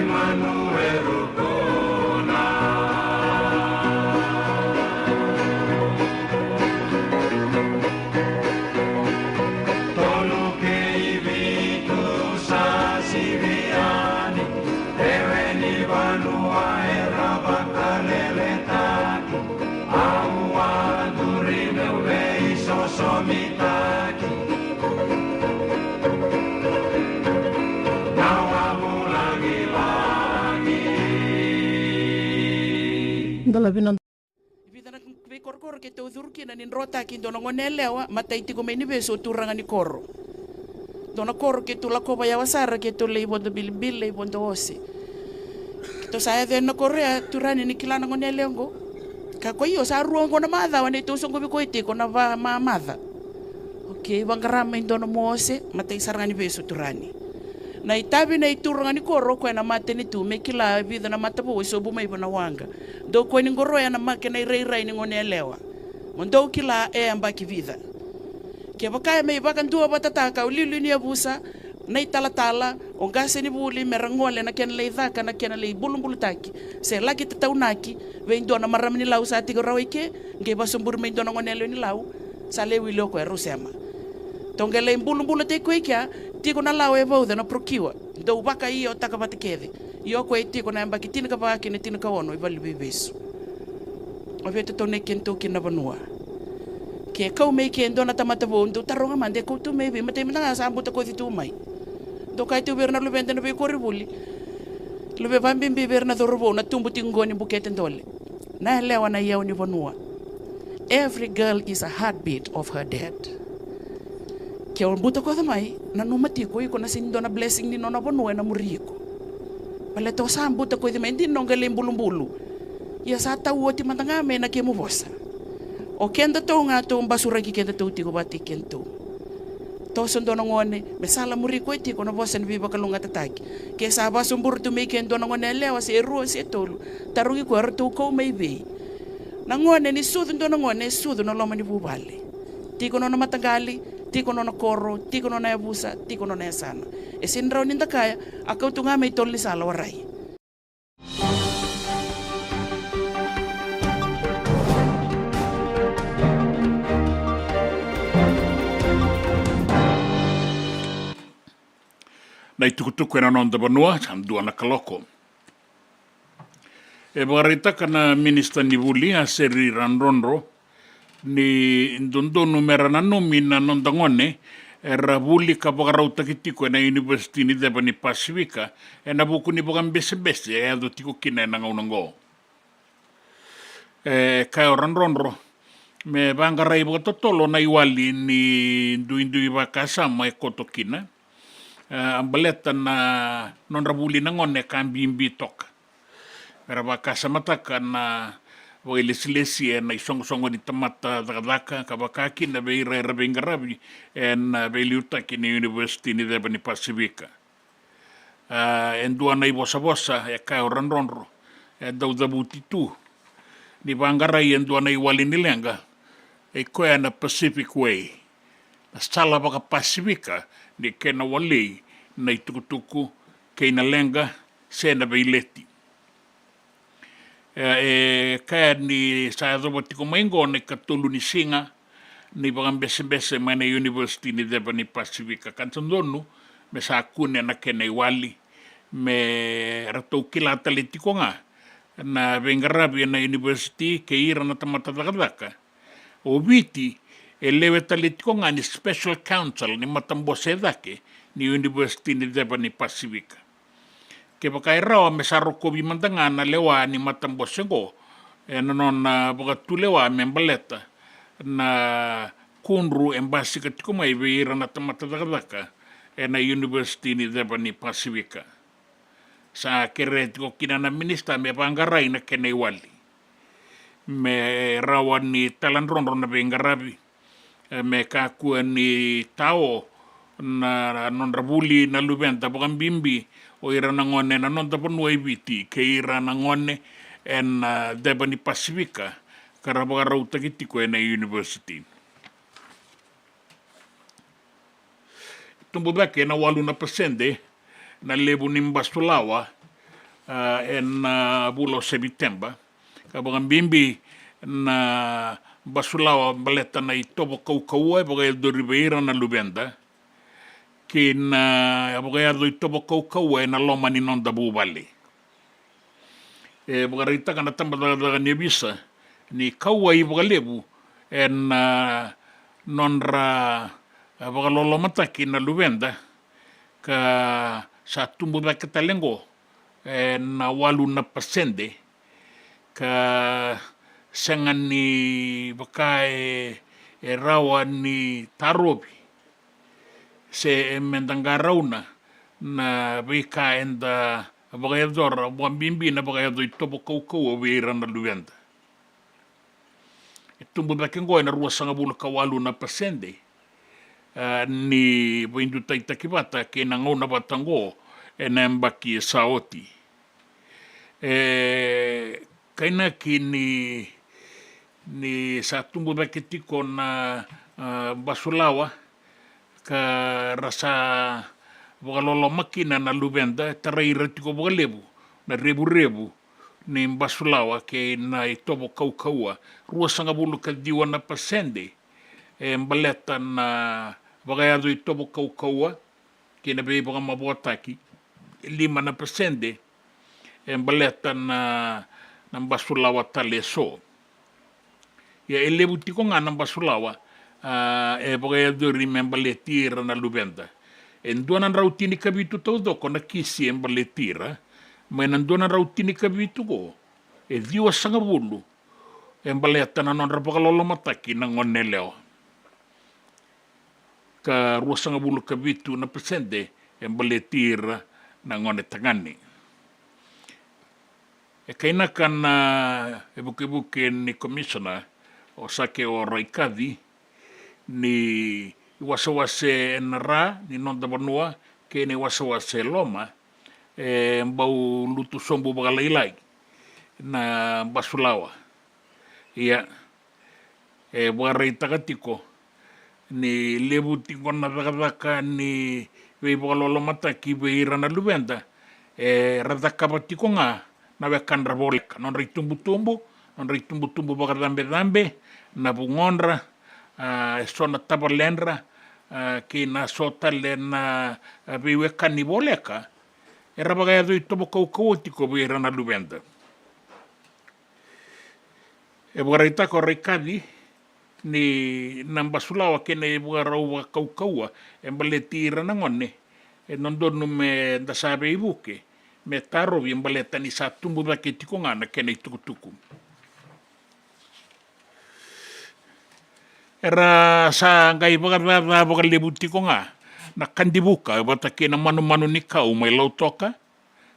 Emanuelu Kona. Tolu kei vitu sa sivi yani, lewe ni vanua era vakaleletaki. Au a duri meu veisosomitaki. Na wavu lagilagi. Dalavi na vica na veikorokoro keitou curu kina ni drotaki e dua na gone yalewa, matai tiko mai ni vesu o turaga ni koro. Dua na koro keitou lakova yawa sara, keitou lai vodo bilibili, lai vodo ose. Keitou sa yaco yani na koro ya, turaga ni kila na gone yalewa oqo. Ka ko io, sa rua oqo na macawa neitou soqovi koya tiko na va mamaca. Okei, vaqara mai dua nomu ose, matai sara ga ni vesu turaga. Na itavi na ituraga ni koro, o koya na matanitu, me kila e vica na matavou e sobu mai vua na waqa. Dou kua ni qoroya na make na irairai ni gone yalewa. Mo dou kila e yabaki vica. Kevaka e mai vakadua vatataka o liuliu ni yavusa, na italatala, o qase ni vuli, me ra gole na kena lai caka, na kena lai bulubulutaki, se laki tataunaki vei dua na marama ni Lau sa tiko rawa i ke, qai vasoburi mai dua na gone yalewa ni Lau, sa lai wili o koya, rau sema. Tou qai lai bulubulutaki koya i kea, tiko na lawa e vauca na procure. Dou vakaiotaka vata kece. Ia o koya e tiko na yabaki tinikava kei na tinikaono e valeniveivesu. O vei tou na i kedatou kina na vanua? Ke kau mai ke dua na tamata vou, dou taroga mada, e kau tu mai vei, matai mada ga sa butakoci tu mai. Dou kaya tu vei ira na luveda na veikoronivuli. Luve, vabibi vei ira na cauravou na tubu tiko qo ni bukete dole. Na yalewa na iyau ni vanua. Every girl is a heartbeat of her dad. Ke o butakoca mai, nanuma tiko iko na sega ni dua na blessing ni nona vanua ena muri iko. Baleta o sa butakoci mai, dina o qai lai bulubulu. Ia sa tau oti mada ga mai na kemu vosa. O kedatou ga tou basuraki kedatou tiko vata kei kedatou. Toso dua na gone, me sala muri koya tiko na vosa ni veivakalougatataki. Ke sa vasoburi tu mai ke dua na gone yalewa se rua se tolu, tarogi koya, eratou kau mai vei? Na gone ni sucu dua na gone, e sucu na loma ni vuvale. Tiko nona mataqali, tiko nona koro, tiko nona yavusa, tiko nona yasana. E sega ni rawa ni da kaya, a kau tu ga mai tolo ni sala, warai. Na itukutuku ena noda vanua, sa dua na kaloko. E vakaraitaka na minisita ni vuli, a Seri Radrodro, ni dodonu mera nanumi na noda gone era vuli ka vakarautaki tiko ena Univesiti ni Ceva ni Pasifika ena vuku ni vakabesebese e yaco tiko kina ena gauna oqo. E kaya o Radrodro me vaqarai vakatotolo na iwali ni duidui vakasama e koto kina, e, baleta na nodra vuli na gone ka bibi toka. Mera vakasamataka na vakailesilesi ena isoqosoqo ni tamata cakacaka, ka vaka kina vei ira era veiqaravi ena veiliutaki ni Univesiti ni Ceva ni Pasifika. A, e dua na ivosavosa e kaya o Radrodro e dau cavuti tu ni vaqarai e dua na iwali ni leqa, e koya na Pacific Way, na sala vakaPasifika ni kena walei na itukutuku kei na leqa se na veileti. E, e kaya ni sa yacova tiko mai oqo na ikatolu ni siga ni vakabesebese mai na Univesiti ni Ceva ni Pasifika, ka dodonu me sa kune na kena iwali, me ratou kila tale tiko ga na veiqaravi ena univesiti kei ira na tamata cakacaka. O Viti e lewe tale tiko ga ni special counsel ni matabose e cake ni Univesiti ni Ceva ni Pasifika. Kevaka e rawa me sa rokovi mada ga na lewa ni matabose oqo ena nona vakatulewa me baleta na kudru e basika tiko mai vei ira na tamata cakacaka ena Univesiti ni Ceva ni Pasifika. Sa kerea tiko kina na minisita me vaqarai na kena iwali, me rawa ni taladrodro na veiqaravi, e, me kakua ni tao na nodra vuli na luveda, vakabibi o ira na gone ena noda vanua e Viti kei ira na gone ena, e, Ceva ni Pasifika ka ra vakarautaki tiko ena univesiti. Tubu cake ena walu na pasede na levu ni basulawa A, ena vula o Seviteba, ka vakabibi na basulawa baleta na itovo kaukauwa e vakayacori vei ira na luveda, kei na vakayaco itovo kaukauwa ena loma ni noda vuvale. E vakaraitaka na tabacakacaka ni ovisa ni kauwai vakalevu ena nodra, a, vakalolomataki na luveda, ka sa tubu cake tale oqo ena walu na pasede, ka sega ni vaka e, e rawa ni tarovi se e meda qarauna na veika eda vakayacora, vakabibi na vakayaco itovo kaukauwa vei ira na luveda. E tubu cake oqo ena ruasagavulu ka walu na pasede, a, ni veidutaitaki vata kei na gauna vata oqo ena yabaki sa oti. E kainaki ni, ni sa tubu cake tiko na, a, basulawa, ka ra sa vakaloloma kina na luveda, e tarai ira tiko vakalevu na revurevu ni basulawa kei na itovo kaukauwa. Ruasagavulu ka ciwa na pasede e baleta na vakayaco itovo kaukauwa kei na veivakamavoataki, lima na pasede e baleta na, na basulawa tale eso. Ia e levu tiko ga na basulawa, a, e vakayacori me baleti ira na luveda. E dua na drau tinikavitu taucoko na kisi e baleti ira, mai na dua na drau tinikavitu oqo, e ciwasagavulu e baleta na nodra vakalolomataki na gone yalewa, ka ruasagavulu ka vitu na pasede e baleti ira na gone tagane. E kainaka na ivukevuke ni komisona o Sake o Raikaci ni iwasewase ena ra ni noda vanua kei na iwasewase e loma, e bau lutu sobu vakalailai na basulawa. Ia, e vakaraitaka tiko ni levu tiko na cakacaka ni veivakalolomataki vei ira na luveda, e ra cakava tiko ga na wekadra voleka, nodra itubutubu, nodra itubutubu vakacabecabe, na vugodra, a, e so na tavaledra, a, kei na so tale na, a, veiwekani voleka, era vakayaco itovo kaukauwa tiko vei ira na luveda. E vakaraitaka o Raikaci ni na basulawa kei na ivakarau vakakaukauwa e baleti ira na gone, e dodonu me da sa veivuke me tarovi baleta ni sa tubu cake tiko ga na kena itukutuku. Era sa qai vakacaca vakalevu tiko ga na Kadivuka vata kei na Manumanu ni Kau mai Lautoka,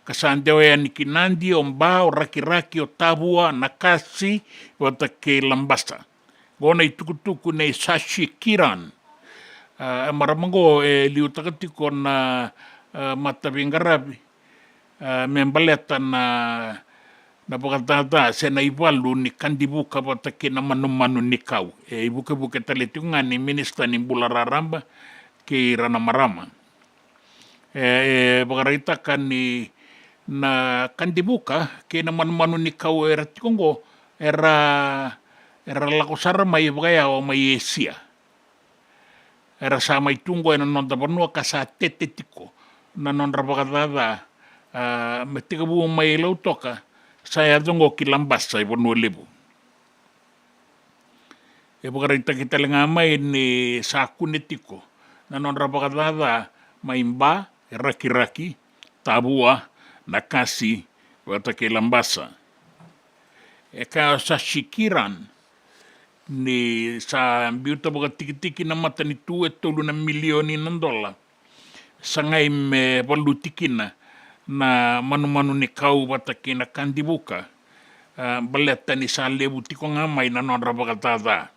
ka sa dewa yani ki Nadi, o Ba, o Rakiraki, o Tavua, Nakasi vata kei Labasa. Qo na itukutuku nei Shashi Kiran. A, e marama qo e liutaka tiko na, a, mataveiqaravi, a, me baleta na, na vakacaca se na ivalu ni Kadivuka vata kei na Manumanu ni Kau. E ivukevuke tale tiko ga ni minisita ni bula raraba kei ira na marama. E, e vakaraitaka ni na Kadivuka kei na Manumanu ni Kau era tiko qo, era, era lako sara mai vakayawa mai Esia. Era sa mai tu qo ena noda vanua ka sa tete tiko na nodra vakacaca, a, me tekivu mai Lautoka, sa yaco qo ki Labasa i Vanua Levu. E vakaraitaki tale ga mai ni sa kune tiko na nodra vakacaca mai Ba, Rakiraki, Tavua, Nakasi vata kei Labasa. E kaya o Shashi Kiran ni sa biuta vakatikitiki na matanitu e tolu na milioni na dola, sa qai me valuti kina na Manumanu ni Kau vata kei na Kadivuka, a, baleta ni sa levu tiko ga mai na nodra vakacaca.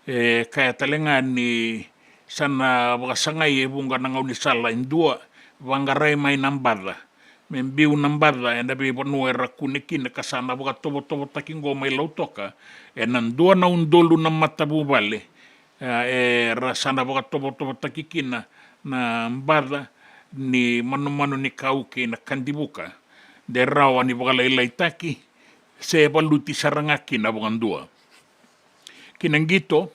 E kaya tale ga ni sa na vakasagai e vuqa na gaunisala e dua, vaqarai mai na baca, me biu na baca ena veivanua era kune kina, ka sa na vakatovotovotaki qo mai Lautoka ena dua na udolu na matavuvale, e, era sa na vakatovotovotaki kina na baca ni manumanu ni kau kei na kadivuka, de rawa ni vakalailaitaki se valuti sara ga kina vakadua. Ki na qito,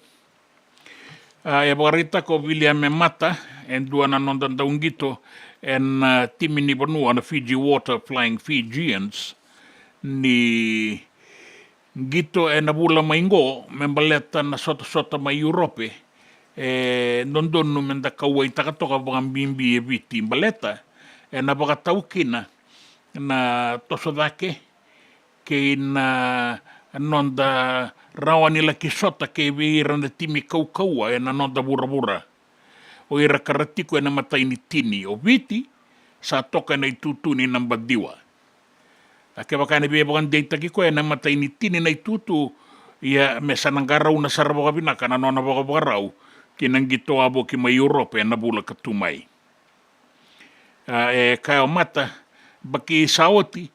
a, e vakaraitaka o Viliame Mata, e dua na noda dauqito ena, a, timi ni vanua na Fiji Water Flying Fijians, ni qito ena vula mai qo me baleta na sotasota mai Europe, e dodonu me da kauwaitaka toka vakabibi e Viti baleta ena vakatau kina na toso cake kei na noda rawa ni laki sota kei vei ira na timi kaukauwa ena noda vuravura. O ira ka ra tiko ena matai ni tini, o Viti sa toka ena itutu ni naba ciwa. A kevaka ena via vakadeitaki koya ena matai ni tini na itutu, ia me sa na qarauna sara vakavinaka na nona vakavakarau ki na qito wavoki mai Europe ena vula ka tu mai. A, e kaya o Mata, vaki sa oti,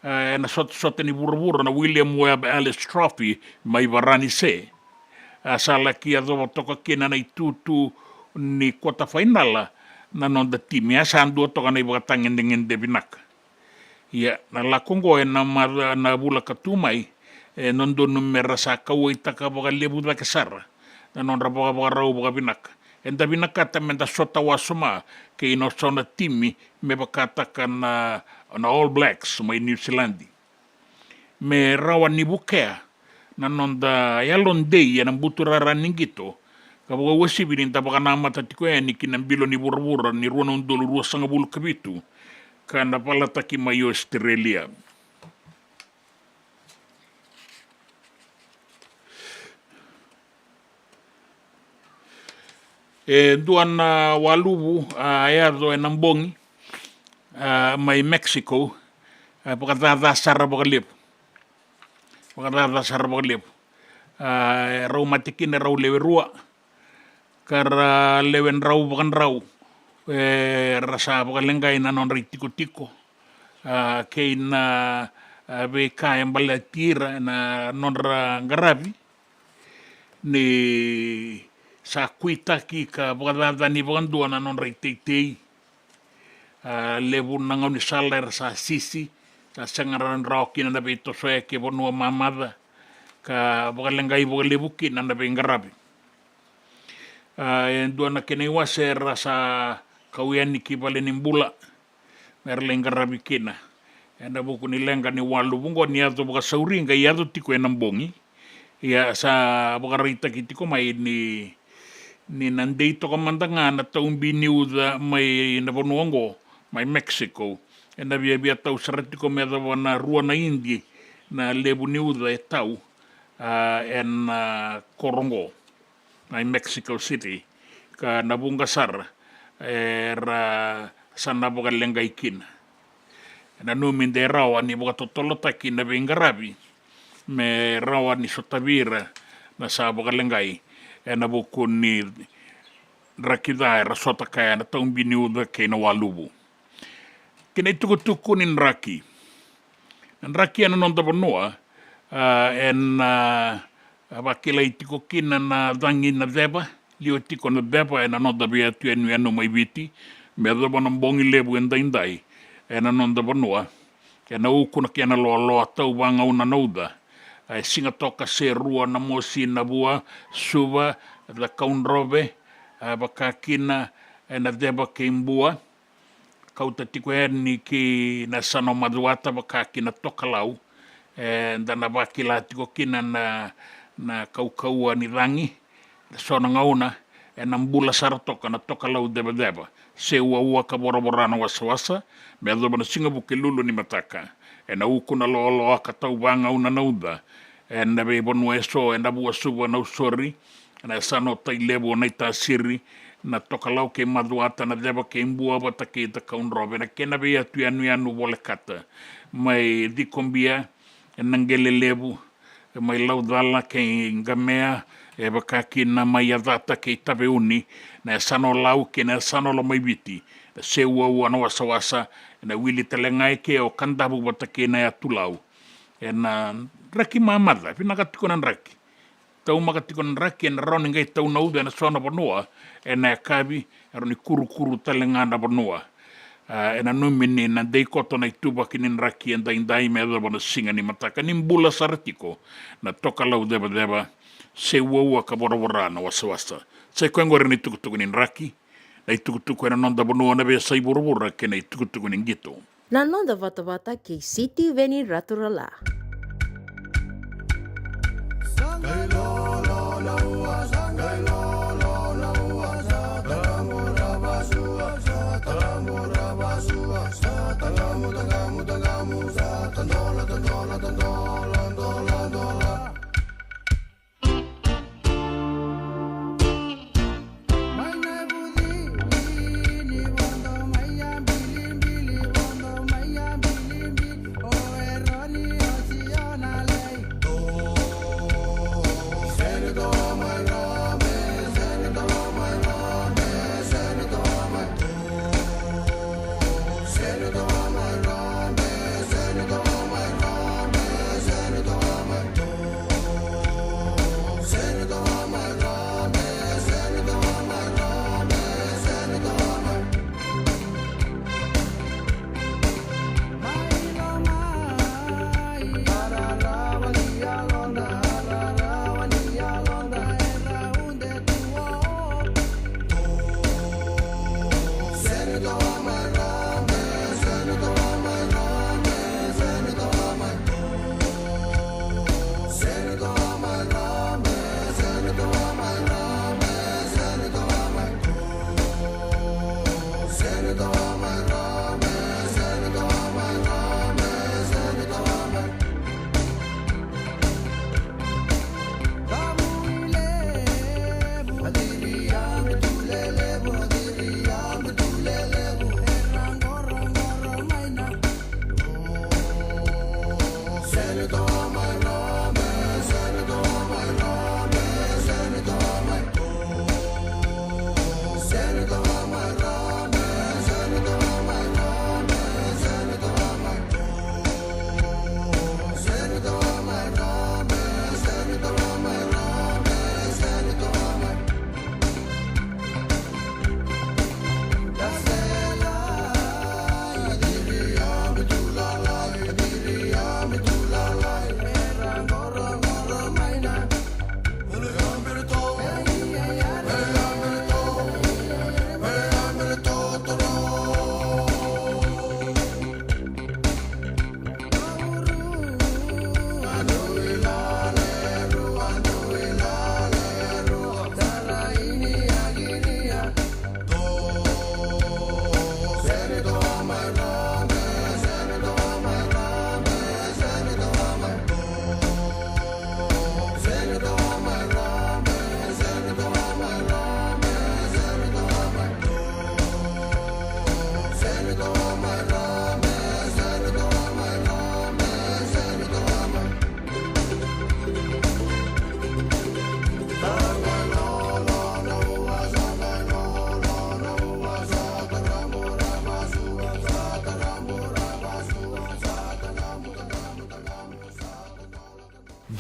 a, ena sotasota ni vuravura na William Webb Ellis Trophy mai Varanise, a, sa laki yacova toka kina na itutu ni kota fainala na noda timi, a sa dua toka na ivakatagedegede vinaka. Ia, na lako oqo ena maca na vula ka tu mai, e dodonu me ra sa kauwaitaka vakalevu cake sara na nodra vakavakarau vakavinaka. Eda vinakata me da sota wasoma kei na so na timi me vakataka na, na All Blacks mai New Zealand. Me rawa ni vukea na noda yalodei ena buturara ni qito, ka vakauasivi ni da vakanamata tiko yani ki na bilo ni vuravura ni rua na udolu ruasagavulu ka vitu, ka na valataki mai Australia. E dua na waluvu a yaco ena bogi a mai Mexico, a vakacaca sara vakalevu. Vakacaca sara vakalevu. A, e rau mate kina e rau lewe rua, ka ra lewe drau vakadrau, e, ra sa vakaleqai na nodra itikotiko, a, kei na, a, veika e baleti ira na nodra qaravi, ni sa kuitaki ka vakacacani vakadua na nodra iteitei. A, levu na gaunisala era sa sisi, sa sega rawa kina na veitosoya kei vanua mamaca, ka vakaleqai vakalevu kina na veiqaravi. A, e dua na kena iwase era sa kau yani ki valenibula me ra lai qaravi kina. Ena vuku ni leqa ni waluvu oqo ni yaco vakasauri qai yaco tiko ena bogi. Ia sa vakaraitaki tiko mai ni, ni na dei toka mada ga na taubi ni uca mai na vanua oqo, mai Mexico. Ena viavia tau sara tiko me yacova na rua na idi na levu ni uca e tau, a, ena koro oqo, mai Mexico City, ka na vuqa sara era sa na vakaleqai kina. Nanumi de rawa ni vakatotolotaki na veiqaravi me rawa ni sotavi ira na sa vakaleqai ena vuku ni draki ca era sota kaya na taubi ni uca kei na waluvu. Kei na itukutuku ni draki. Na draki ena noda vanua, a, ena, a, vakilai tiko kina na cagi na ceva, liwa tiko na ceva ena noda veiyatu yanuyanu mai Viti, me yacova na bogi levu edaidai ena noda vanua. Ena uku na kena loaloa tau vagauna na uca. A, e siga toka se rua na mosi na vua, suva, cakaudrove, a, vaka kina ena ceva kei bua. Kauta tiko yani ki na yasana o Macuata vaka ki na Tokalau, e, da na vakila tiko kina na, na kaukauwa ni cagi, na so na gauna ena bula sara toka na Tokalau cevaceva, se uaua ka voravora na wasawasa, me yacova na siga Vukelulu ni mataka. Ena uku na loaloa ka tau vagauna na uca, ena veivanua eso, ena Vuasuva, Nausori, ena yasana o Tailevu, o Naitasiri, na Tokalau kei Macuata, na ceva kei bua vata kei cakaudrove, na kena veiyatu yanuyanu volekata, mai Cikobia, ena Qele Levu, mai Laucala kei Qamea, e vaka kina mai Yacata kei Taveuni, na yasana o Lau kei na yasana o Lomaiviti, na Seuaua, na Wasawasa, ena wili tale ga eke o Kadavu vata kei na Yatu Lau. Ena draki mamaca, vinaka tiko na draki. Taumaka tiko na draki, ena rawa ni qai tau na uca ena so na vanua, ena yakavi, e rawa ni kurukuru tale ga na vanua. A, e nanumi ni na dei koto na ituvaki ni draki edaidai me yacova na siga ni mataka ni bula sara tiko na Tokalau Cevaceva, se uaua ka voravora na wasawasa. Sa i koya oqori na itukutuku ni draki, na itukutuku ena noda vanua na veiyasai vuravura kei na itukutuku ni qito. Na noda vatavata kei Sitiveni Raturala.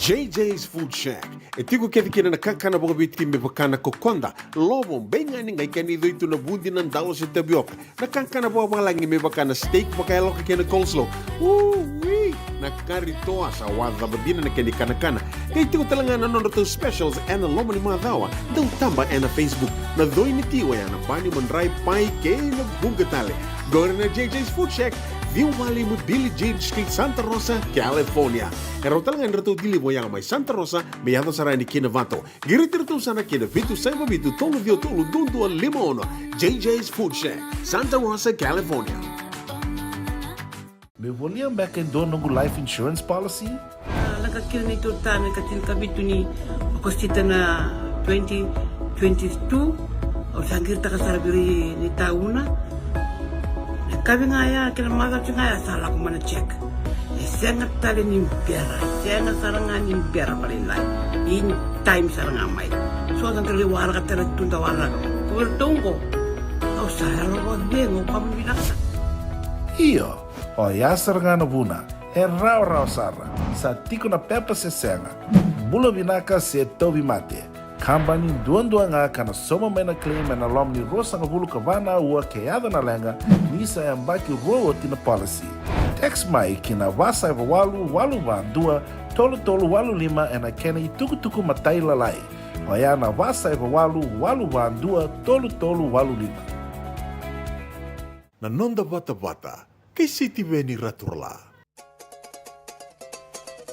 J J's Food Shack. E tiko kece kina na kakana vakaviti me vaka na kokoda, lovo, beigani, qai kena icoi tu na vudi, na dalo se tavioka. Na kakana vakavalagi me vaka na steak vakayaloka kei na coleslaw. Ui! Na kari toa sa wacava dina na kena ikanakana. Qai tiko tale ga na nodratou specials ena loma ni macawa. Dau taba ena Facebook. Na coi ni ti oya na bani, madrai, pai kei na vuqa tale. Qori na J J's Food Shack, ciwa walu lima Billie Jean Street, Santa Rosa, California. E rawa tale ga ni ratou deliver oya mai Santa Rosa me yaco sara yani ki Novato. Qiriti iratou sara ki na vitu saiva vitu tolu ciwa tolu dua dua lima ono. J J's Food Shack, Santa Rosa, California. Meu volia beka e dua noqu life insurance policy? A, lako kina neitou retirement ka tinikavitu ni Okosita na twenty twenty-two. Au sa qiritaka sara vei ira na itauna. Na yakavi ga ya kei na macawa ga ya sa lako mai na check. E sega tale ni bera, e sega sara ga ni bera vakalailai. In time sara ga mai. So sa qai waraka tale tu da waraka. Ko iratou qo, au sa yalo vakacegu, au vakavinavinaka sara. Io, oya sara ga na vuna. E rawarawa sara. Sa tiko na pepa se sega. Bula vinaka se tauvimate. Kabani duadua ga ka na sauma mai na claim ena loma ni ruasagavulu ka va na aua ke yaco na leqa, ni sa yabaki rua oti na policy. Text mai ki na va saiva walu walu va dua tolu tolu walu lima ena kena itukutuku matailalai. Oya na va saiva walu walu va dua tolu tolu walu lima. Na noda vatavata kei Sitiveni Raturala.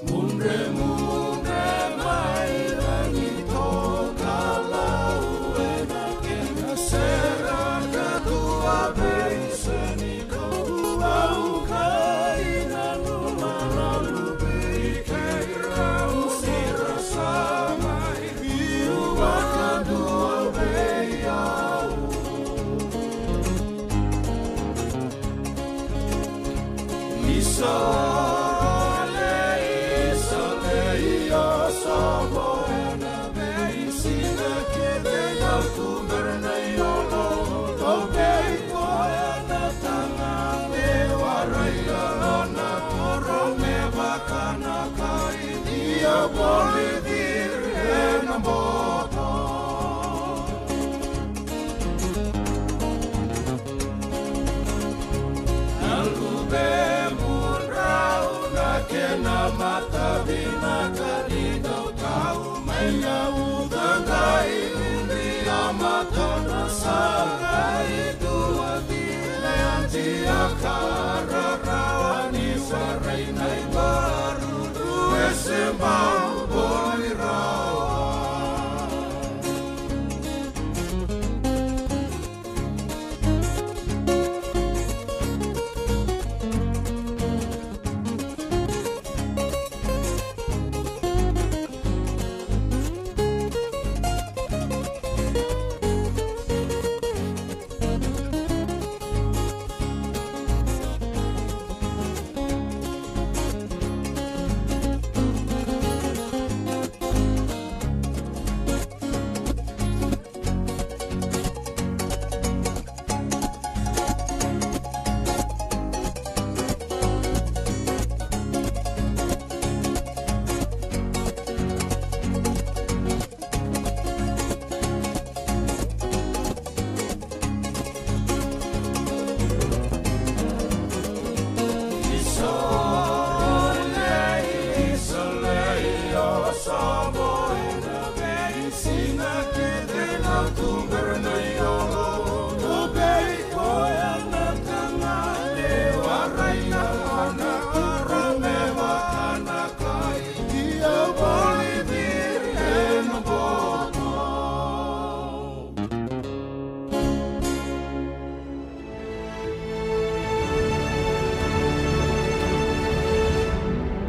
Mudre, mudre mai na ni toka lau ena kena sera ka tua vei seni kau au kai na numa na lubi kei rau sira sa mai.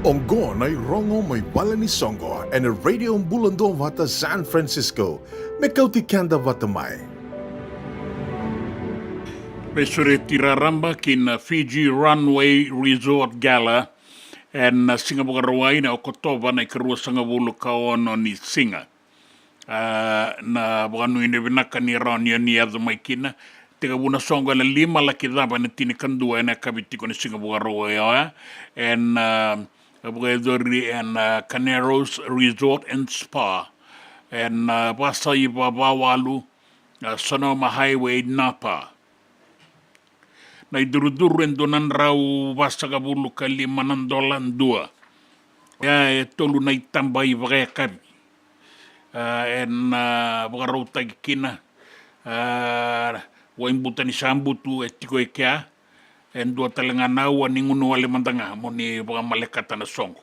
Oqo na irogo mai vale ni soqo ena Radio Bula Duavata San Francisco, me kauti keda vata mai. Veisureti raraba ki na Fiji Runway Resort Gala ena Siga Vakarauwai na Okotova na ikaruasagavulu ka ono ni siga. A, na vakanuinui vinaka ni rawa ni o ni yaco mai kina. Tekivu na soqo ena lima laki cava ena tinikadua ena yakavi tiko ni Siga Vakarauwai oya ena, a, vakayacori ena, a, Caneros Resort and Spa ena, a, vasaiva vawalu, a, Sonoma Highway, Napa. Na icurucuru e dua na drau vasagavulu ka lima na dola dua. Ia e tolu na itaba i vakayakavi. A, ena, a, vakarautaki kina, a, waibuta ni sa butu e tiko e kea. E dua tale ga na aua ni gunu wale mada ga mo ni vakamalekata na soqo.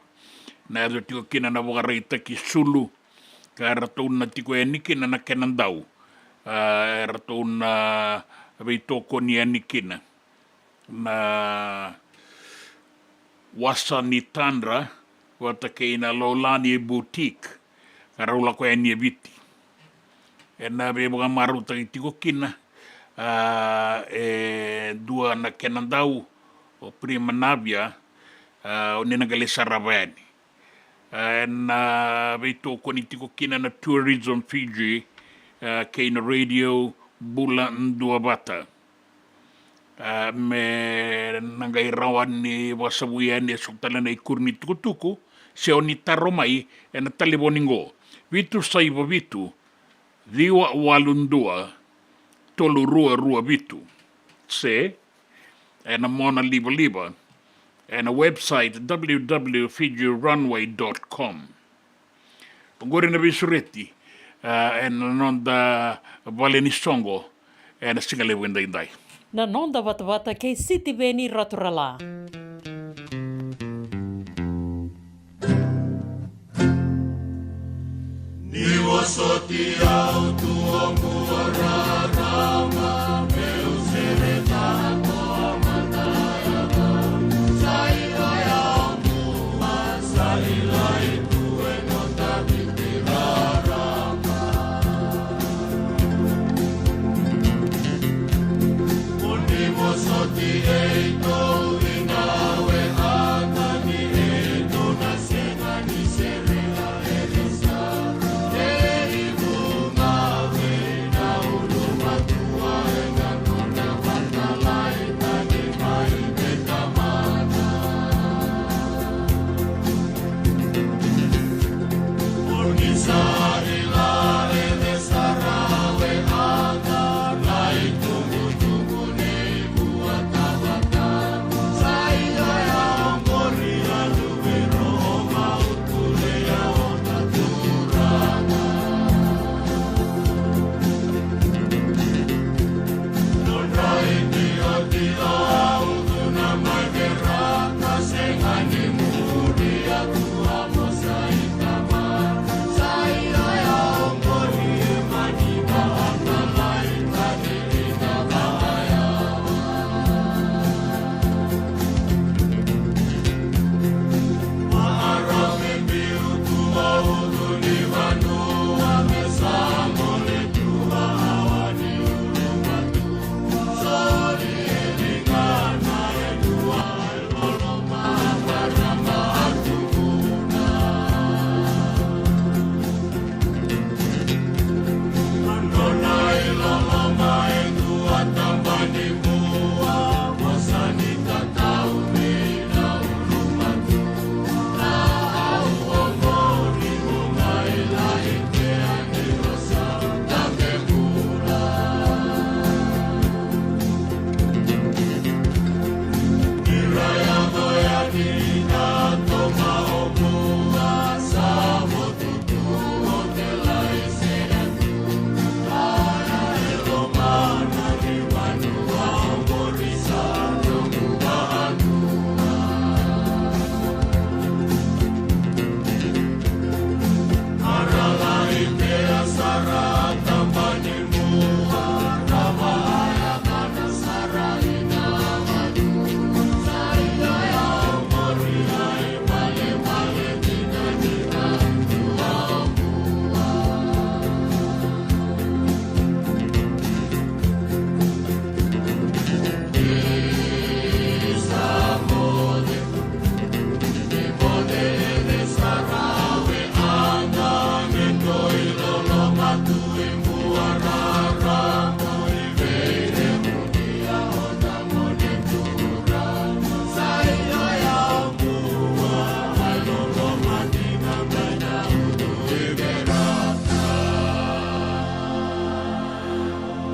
Na yaco tiko kina na vakaraitaki sulu ka e ratou na tiko yani kina na kena dau. A, e ratou na veitokoni yani kina na Wasa ni Tadra vata kei na Lolani Boutique ka rau lako yani e Viti. Ena veivakamarautaki tiko kina, a, e dua na kena dau o Prima Navia, a, o ni na qai lai sarava yani. A, ena veitokoni tiko kina na Tourism Fiji, a, kei na Radio Bula Duavata. A, me na qai rawa ni vakasavui yani e so tale na ikuri ni tukutuku, se o ni taro mai ena talevoni qo, vitu saiva vitu, ciwa walu dua tolu rua rua vitu, se ena mona livaliva ena website w w w fiji runway dot com. Oqori na veisureti, ah, ena noda vale ni soqo ena siga levu edaidai. Na noda vatavata kei Sitiveni Raturala. Ni vosoti au tu oqu rarama, meu sereka toa mata yacau. Sa i koya oqu a sa i lai tu e noda viti rarama. Mo ni vosoti e i tou i na we a ka ni e i tou na sega ni serea e ni sa. E i vunga we na ulumatua e na nona vatalai tani mai me tamana.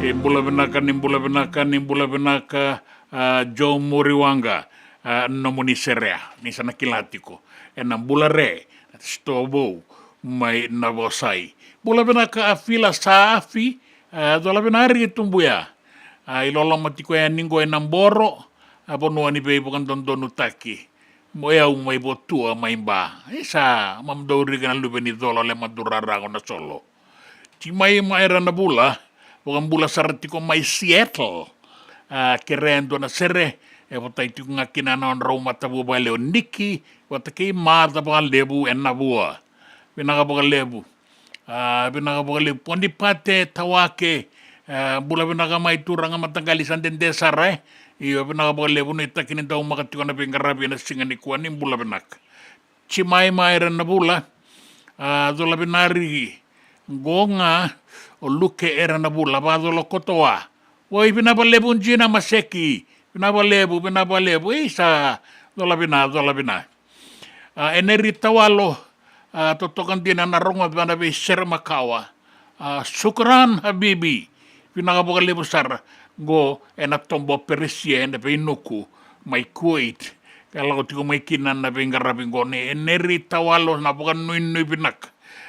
E bula vinaka, ni bula vinaka, ni bula vinaka, a, Joe Muriwaqa, a, nomuni serea, ni sa na kila tiko. Ena bula re, na sitoa vou, mai na vosai. Bula vinaka a Fila Safi, a, cola vinaka riki tubuya. A, i loloma tiko yani qo ena Boro, a, vanua ni veivakadodonutaki. Mo yau mai Votua mai Ba. Isa, mamudou riki na luve ni colo le madurara qo na solo. Timai ma era na vula, vakabula sara tiko mai Seattle. A, kerea e dua na sere, e votai tiko ga kina na nodrau matavuvale o Niki, vata kei Maca vakalevu e Navua. Vinaka vakalevu. A, vinaka vakalevu Ponipate Tawake, a, bula vinaka mai turaga mataqali sa dede sara e. Io, vinaka vakalevu, nuitaki ni daumaka tiko na veiqaravi ena siga nikua, ni bula vinaka. Timai ma era na vula, a, cola vinaka riki. Qo ga o Luke era na vula, vacolo kotoa. Oi, vinaka vakalevu Jina Maseki, vinaka vakalevu, vinaka vakalevu. Isa, cola vinaka, cola vinaka. A, Eneri Tawalo, a, totoka dina na rogoca na veisere makawa. A, shukran habibi. Vinaka vakalevu sara. Qo ena tobo o Peresia ena veinuku mai Kuwait. Ka lako tiko mai kina na veiqaravi qo nei Eneri Tawalo, na vakanuinui vinaka.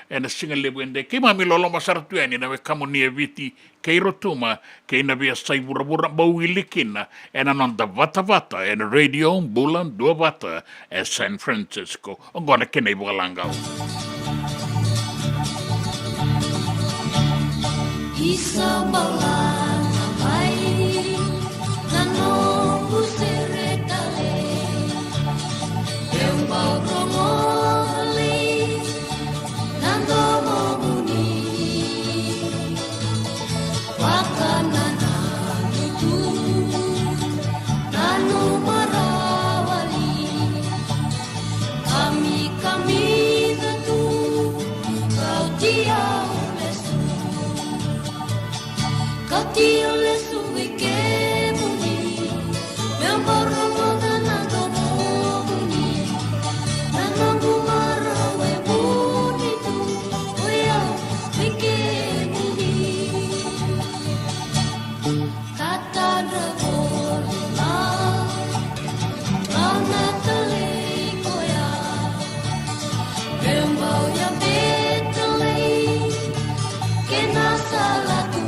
Ena siga levu edai keimami loloma sara tu yani na wekamuni e Viti kei Rotuma, kei na veiyasai vuravura bau wili kina ena noda vatavata ena Radio Bula Duavata e San Francisco. Oqo na kena ivakalagau. Isa bala na pai na noqu sere tale. Eu bau rogo voli na domomuni. Vakanananu tu na nomu marau voli. Kamikamica tu, kauti au lesu. Kauti au lesu vei kemuni. Meu bau rogoca na domomuni. Na noqu marau e vuni tu, o yau vei kemuni. Ka tadra voli ga, gauna talei koya. Meu bau yabe talei kei na sala tu.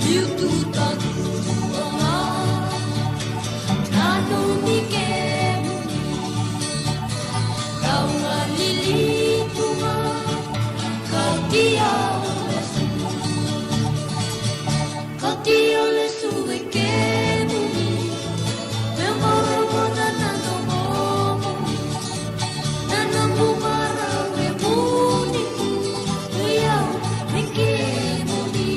Liu tu tadua ga, nanumi kemuni. Kau galili tu ga, kauti au lesu. Kauti au lesu vei kemuni. Meu bau rogoca na domomuni. Na noqu marau e vuni tu, o yau vei kemuni.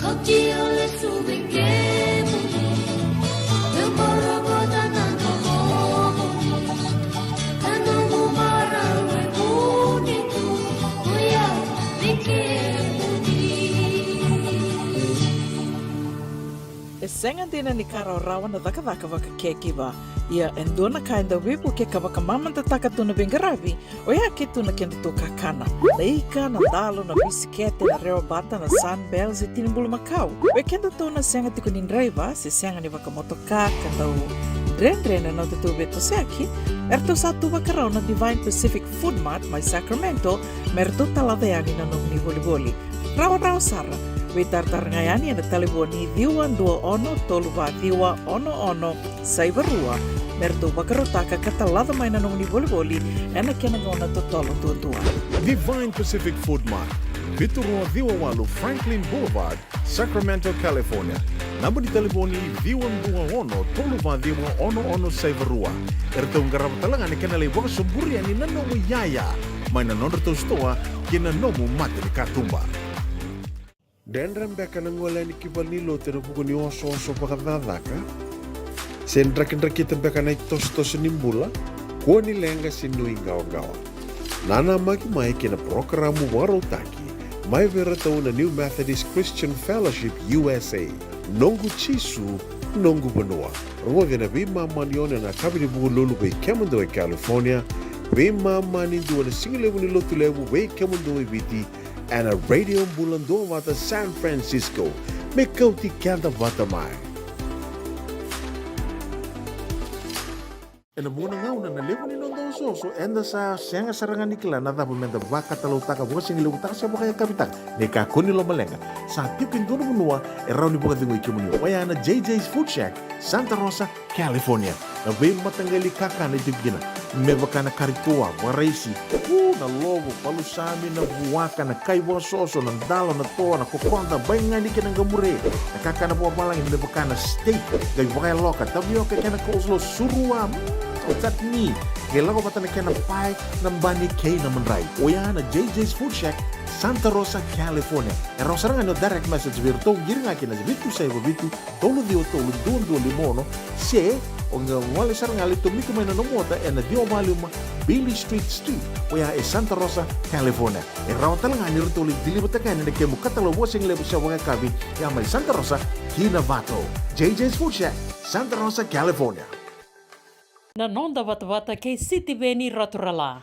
Kauti au lesu vei kemuni. Meu bau rogoca na domomuni. Na noqu marau e vuni tu, o yau vei kemuni. E sega dina ni ka rawarawa na cakacaka vakacakiva. Ia e dua na ka e dau veivuke ka vakamamadataka tu na veiqaravi, oya ke tu na kedatou kakana. Na ika, na dalo, na bisikete, na rewa bata, na Sunbell se tini bulumakau. Vei kedatou na sega tiko ni draiva se sega ni vakamotoka ka dau dredre na nodatou veitosoyaki, eratou sa tu vakarau na Divine Pacific Food Mart mai Sacramento me ratou talaca yani na nomuni volivoli. Rawarawa sara. Veitaratara ga yani ena talevoni ciwa dua ono tolu va ciwa ono ono saiva rua me ratou vakarautaka ka talaca mai na nomuni volivoli ena kena gauna totolo duadua. Divine Pacific Food Mart, vitu rua ciwa walu Franklin Boulevard, Sacramento, California. Naba ni talevoni ciwa dua ono tolu va ciwa ono ono saiva rua. Eratou qarava tale ga na kena lai vakasoburi yani na nomu iyaya mai na nodratou sitoa ki na nomu mata ni katuba. Dredre beka na gole yani ki valenilotu ena vuku ni osooso vakacakacaka? Se drakidrakita beka na itosotoso ni bula? Kua ni leqa se nuiqawaqawa. Nanamaki mai ki na parokaramu vakarautaki mai vei iratou na New Methodist Christian Fellowship U S A, Noqu Jisu, Noqu Vanua. Rogoci na veimama ni ono ena yakavi ni Vukelulu vei kemudou e California, veimama ni dua na sigalevu ni Lotulevu vei kemudou e Viti, ena Radio Bula Duavata San Francisco. Me kauti keda vata mai. Ena vuqa na gauna na levu ni noda osooso, eda sa sega sara ga ni kila na cava meda vakatalautaka, vakasigalevu taka se vakayakavi taka. Ni kakua ni lomaleqa, sa tiko e dua na vanua e rawa ni vakacegui kemuni. Oya na J J's Food Shack, Santa Rosa, California. Na veimataqali kakana e tiko kina, me vaka na kari toa, vakaraisi, u, na lovo, palusami, na vuaka, na kai vakasoso, na dalo, na toa, na kokoda, baigani kei na qamure. Na kakana vakavalagi me vaka na steak, qai vakayaloka, tavioka kei na coleslaw, surua, mm, chutney. Qai lako vata na kena pae, na bani kei na madrai. Oya na J J's Food Shack, Santa Rosa, California. E rawa sara ga ni o direct message vei iratou, qiri ga kina vitu saiva vitu, tolu ciwa tolu, dua dua lima ono, se o qai gole sara ga, lai tomika mai na nomu ota ena ciwa va lima Beale Street Suite, oya e Santa Rosa, California. E rawa tale ga ni ratou lai deliver-taka yani na kemu katalau vakasigalevu se vakayakavi, ya mai Santa Rosa ki Novato. J J's Food Shack, Santa Rosa, California. Na noda vatavata kei Sitiveni Raturala.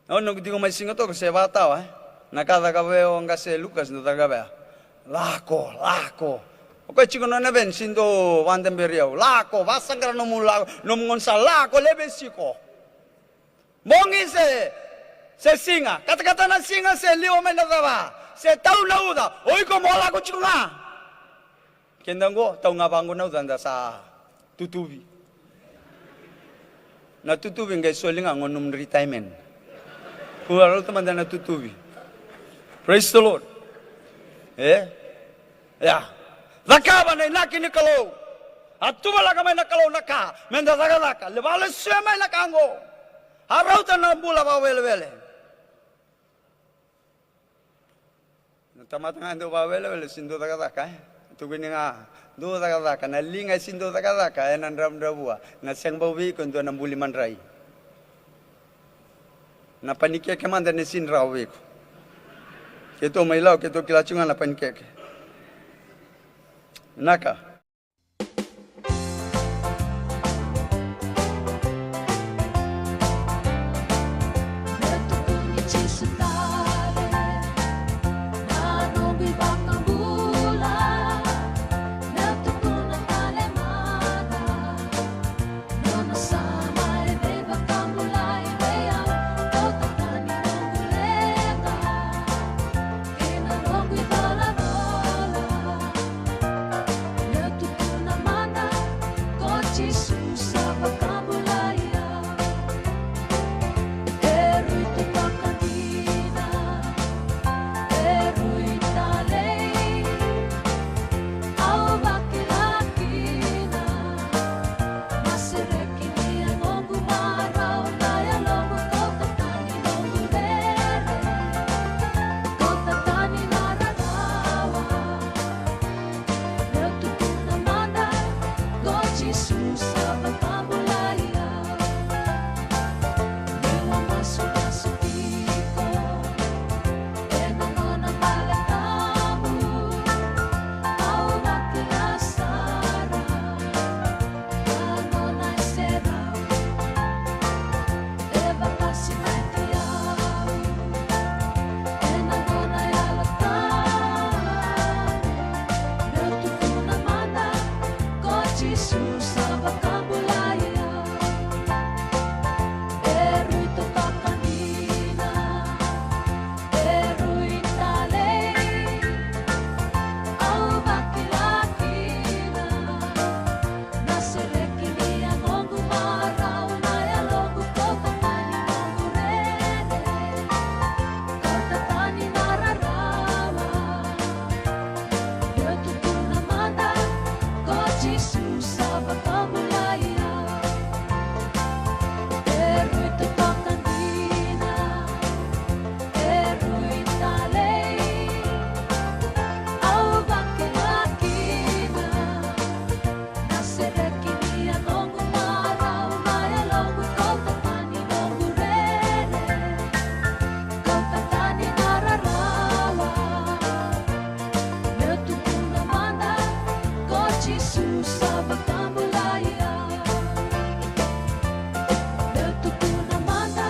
Au noqu tiko mai Siga toka se vakatawa, e? Na ka caka vei au o qase Lukas, dou caka vei au. Lako, lako. O koya tiko nona veni, si dou vakadaberi au. Lako, vakasaqara nomu lako, nomu gaunisala, lako, leve siko. Bogi se, se siga, katakata na siga se liwa mai na cava, se tau na uca, o iko mo lako tiko ga. Keda qo, tau ga vaqo na uca, da sa tutuvi. Na tutuvi qai soli ga qo nomu retirement. Kua rauta mada na tutuvi. Praise the Lord. E? Ia. Cakava na inaki ni Kalou. A tuvalaka mai na Kalou na ka meda cakacaka. Levu a lesu mai na ka qo. A rauta na bula vakawelewele. Na tamata ga dau vakawelewele, si dau cakacaka, e? Tukuni ga, dau cakacaka, na liga e si dau cakacaka, ena dravudravua, na sega bau vei iko e dua na buli madrai. Na panikeke mada ne si drawa vei iko. Keitou mai Lau, keitou kila tiko ga na panikeke. Naka. Ena noqu icolacola, meu tukuna mada, ko Jisu sa vakabulai au. E rui totoka dina, e rui talei, au vakila kina. Na sereki ni yagoqu marau, na yaloqu kauta tani noqu rere, kauta tani na rarawa. Meu tukuna mada, ko Jisu sa vakabulai au. Niu masumasu tiko ena nona vale tabu, au vakila sara na nona iserau. E vakasinaiti au ena nona Yalo Tabu. Meu tukuna mada, ko Jisu sa vakabulai au. E rui totoka dina, e rui talei, au vakila kina. Na sereki ni yagoqu marau, na yaloqu kauta tani noqu rere, kauta tani na rarawa. Meu tukuna mada, ko Jisu sa vakabulai au. E rui totoka dina, e rui talei, au vakila kina. Na sereki ni yagoqu marau, na yaloqu kauta tani noqu rere, kauta tani na rarawa. Meu tukuna mada, ko Jisu sa vakabulai au. Meu tukuna mada,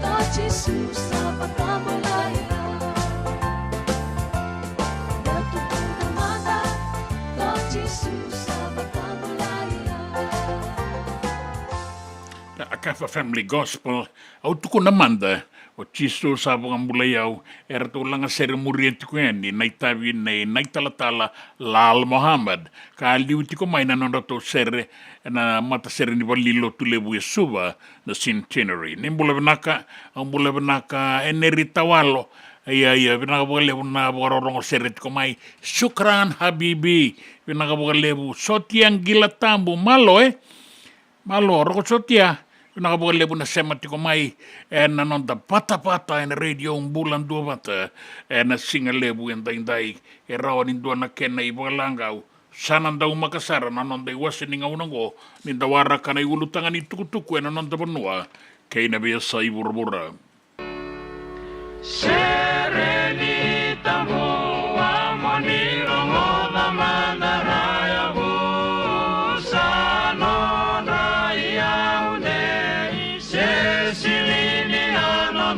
ko Jisu sa vakabulai au. Meu tukuna mada, ko Jisu sa vakabulai au. Na Akafa Family Gospel, au tukuna mada, o Jisu sa vakabulai au. Eratou lagasere muria tiko yani na itavi nei na italatala Lal Mohammed, ka liu tiko mai na nodratou sere ena matasere ni valenilotu levu e Suva, na Centenary. Ni bula vinaka, au bula vinaka, Eneri Tawalo. Ia, ia, vinaka vakalevu na vakarorogo sere tiko mai. Shukran, habibi. Vinaka vakalevu. Sotia Qilatabu, malo, e? Malo, roko sotia. Vinaka vakalevu na sema tiko mai ena noda vatavata ena Radio Bula Duavata ena siga levu edaidai. E rawa ni dua na kena ivakalagau. Sa na daumaka sara na noda iwase ni gauna oqo, ni da waraka na iulutaga ni tukutuku ena noda vanua kei na veiyasai vuravura. Sere ni tabu, a moni rogoca mada, ra yavusa nodra iyau nei, se sili ni yalo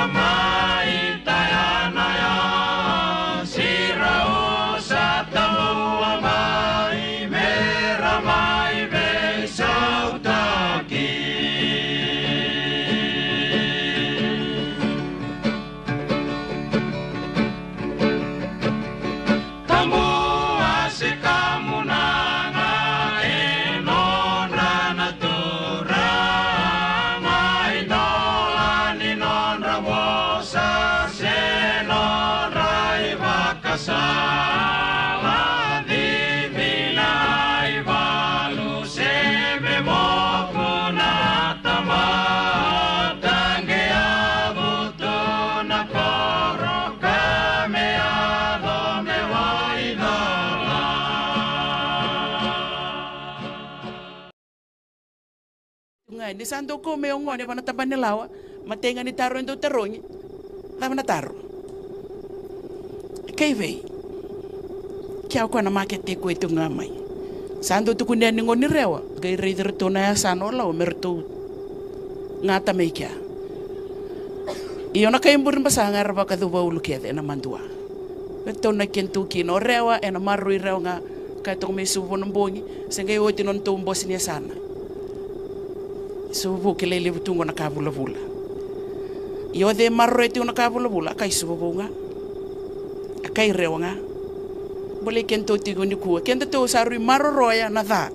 Mai Taiana ya, sirau sa tamua mai, mera mai veisautaki. Tamua se kamunaga e nodra na turaga, idola ni nodra vosa se nodra ivakasala, cici na ivalu se me moku na tamata, qai yavu tu na koro ka me yaco me waicola. Ga ni sa dau kau mai o gone vana tabana ni lawa, matai ga ni taro e dau tarogi. Cava na taro? Kai vei? Kea o koya na makete e kua e tu ga mai. Sa dau tukuni yani gone ni Rewa, qai raici ratou na yasana o Lawa me ratou gata mai kea. Io na kai Burebasaga era vakacuva ulu kece ena madua. Ratou na kena tu kina o Rewa, ena maroroi Rewa ga, ka toka mai Suva na bogi, se qai oti nona tou bose ni yasana. Suva kilai levu tu qo na ka vulavula. Io, o cei maroroya tiko na ka vulavula, a kai Suva vou ga. A kai Rewa ga. Bolei kedatou tiko nikua, kedatou sa rui maroroya na ca.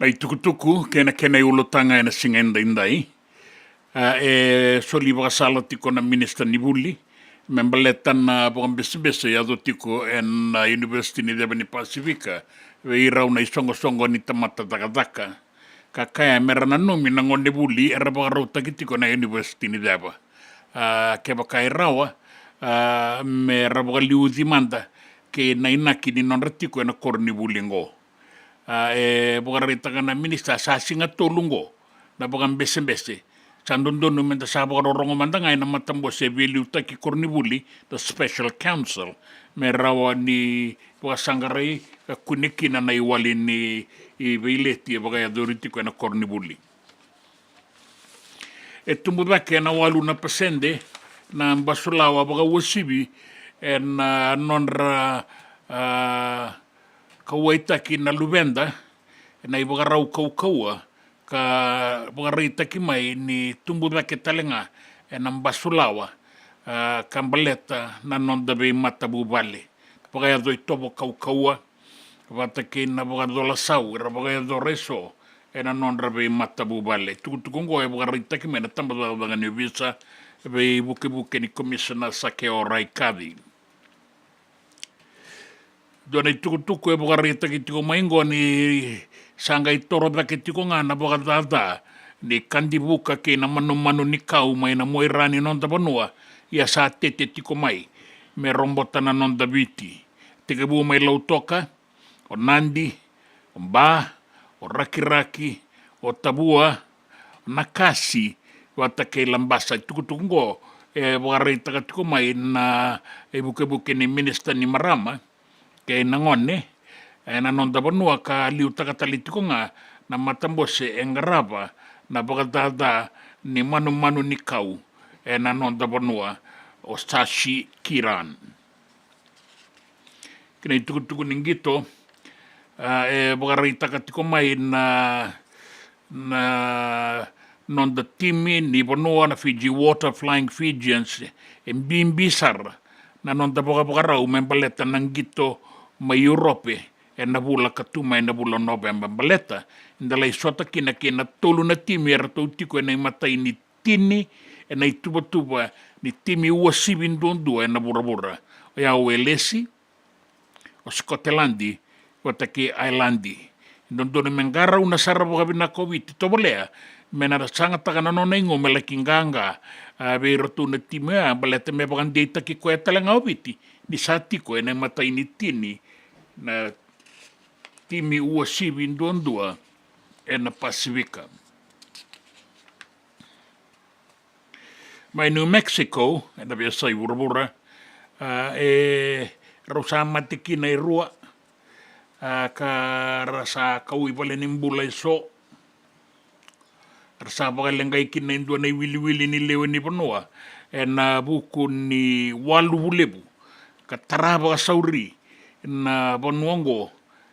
Na itukutuku kei na kena iulutaga ena siga edaidai. A, e soli vakasala tiko na minisita ni vuli me baleta na vakabesebese e yaco tiko ena University ni Ceva ni Pasifika vei rau na isoqosoqo ni tamata cakacaka. Ka kaya me ra nanumi na gone vuli era vakarautaki tiko ena University ni Ceva. A, kevaka e rawa, a, me ra vakaliuci mada kei na inaki ni nodra tiko ena koronivuli oqo. A, e vakaraitaka na minisita sa siga tolu oqo na vakabesebese. Sa dodonu me da sa vakarorogo mada ga ena matabose e veiliutaki koronivuli, the special counsel, me rawa ni vakasaqarai ka kune kina na iwali ni veileti e vakayacori tiko ena koronivuli. E tubu cake ena walu na pasede na basulawa vakauasivi ena nodra, a, kauwaitaki na luveda ena ivakarau kaukauwa ka vakaraitaki mai ni tubu cake tale ga ena basulawa, a, ka baleta na noda veimatavuvale. Vakayaco itovo kaukauwa vata kei na vakacola sau era vakayacora eso ena nodra veimatavuvale. Tukutuku oqo e vakaraitaki mai na tabacakacaka ni ovisa veivukevuke ni komisina Sakeo Raikaci. Dua na itukutuku e vakaraitaki tiko mai oqo ni sa qai toro cake tiko ga na vakacaca ni kadivuka kei na manumanu ni kau mai na muaira ni noda vanua, ia sa tete tiko mai me robota na noda Viti. Tekivu mai Lautoka, o Nadi, o Ba, o Rakiraki, o Tavua, o Nakasi vata kei Labasa. Itukutuku oqo e vakaraitaka tiko mai na ivukevuke ni minisita ni marama kei na gone ena noda vanua ka liutaka tale tiko ga na matabose e qarava na vakacaca ni manumanu ni kau ena noda vanua, o Shashi Kiran. Kei na itukutuku ni qito, a, e vakaraitaka tiko mai na, na noda timi ni vanua na Fiji Water Flying Fijians, e bibi sara na noda vakavakarau me baleta na qito mai Europe ena vula ka tu mai na vula o Noveba. Baleta eda lai sota kina kei na tolu na timi eratou tiko ena imatai ni tini ena ituvatuva ni timi uasivi duadua ena vuravura, oya o Welesi, o Sikoteladi vata kei Ailadi. E dodonu me qarauna sara vakavinaka o Viti, tovolea me na sagataka na nona igu me laki qaqa, a, vei iratou na timi oya, baleta me vakadeitaki koya tale ga o Viti ni sa tiko ena imatai ni tini na timi uasivi duadua ena Pasifika. Mai New Mexico, ena veiyasai vuravura, a, e Rau sa mate kina e rua, a, ka ra sa kau i valenibula eso. Ra sa vakaleqai kina e dua na iwiliwili ni lewe ni vanua ena vuku ni waluvu levu ka tara vakasauri na vanua oqo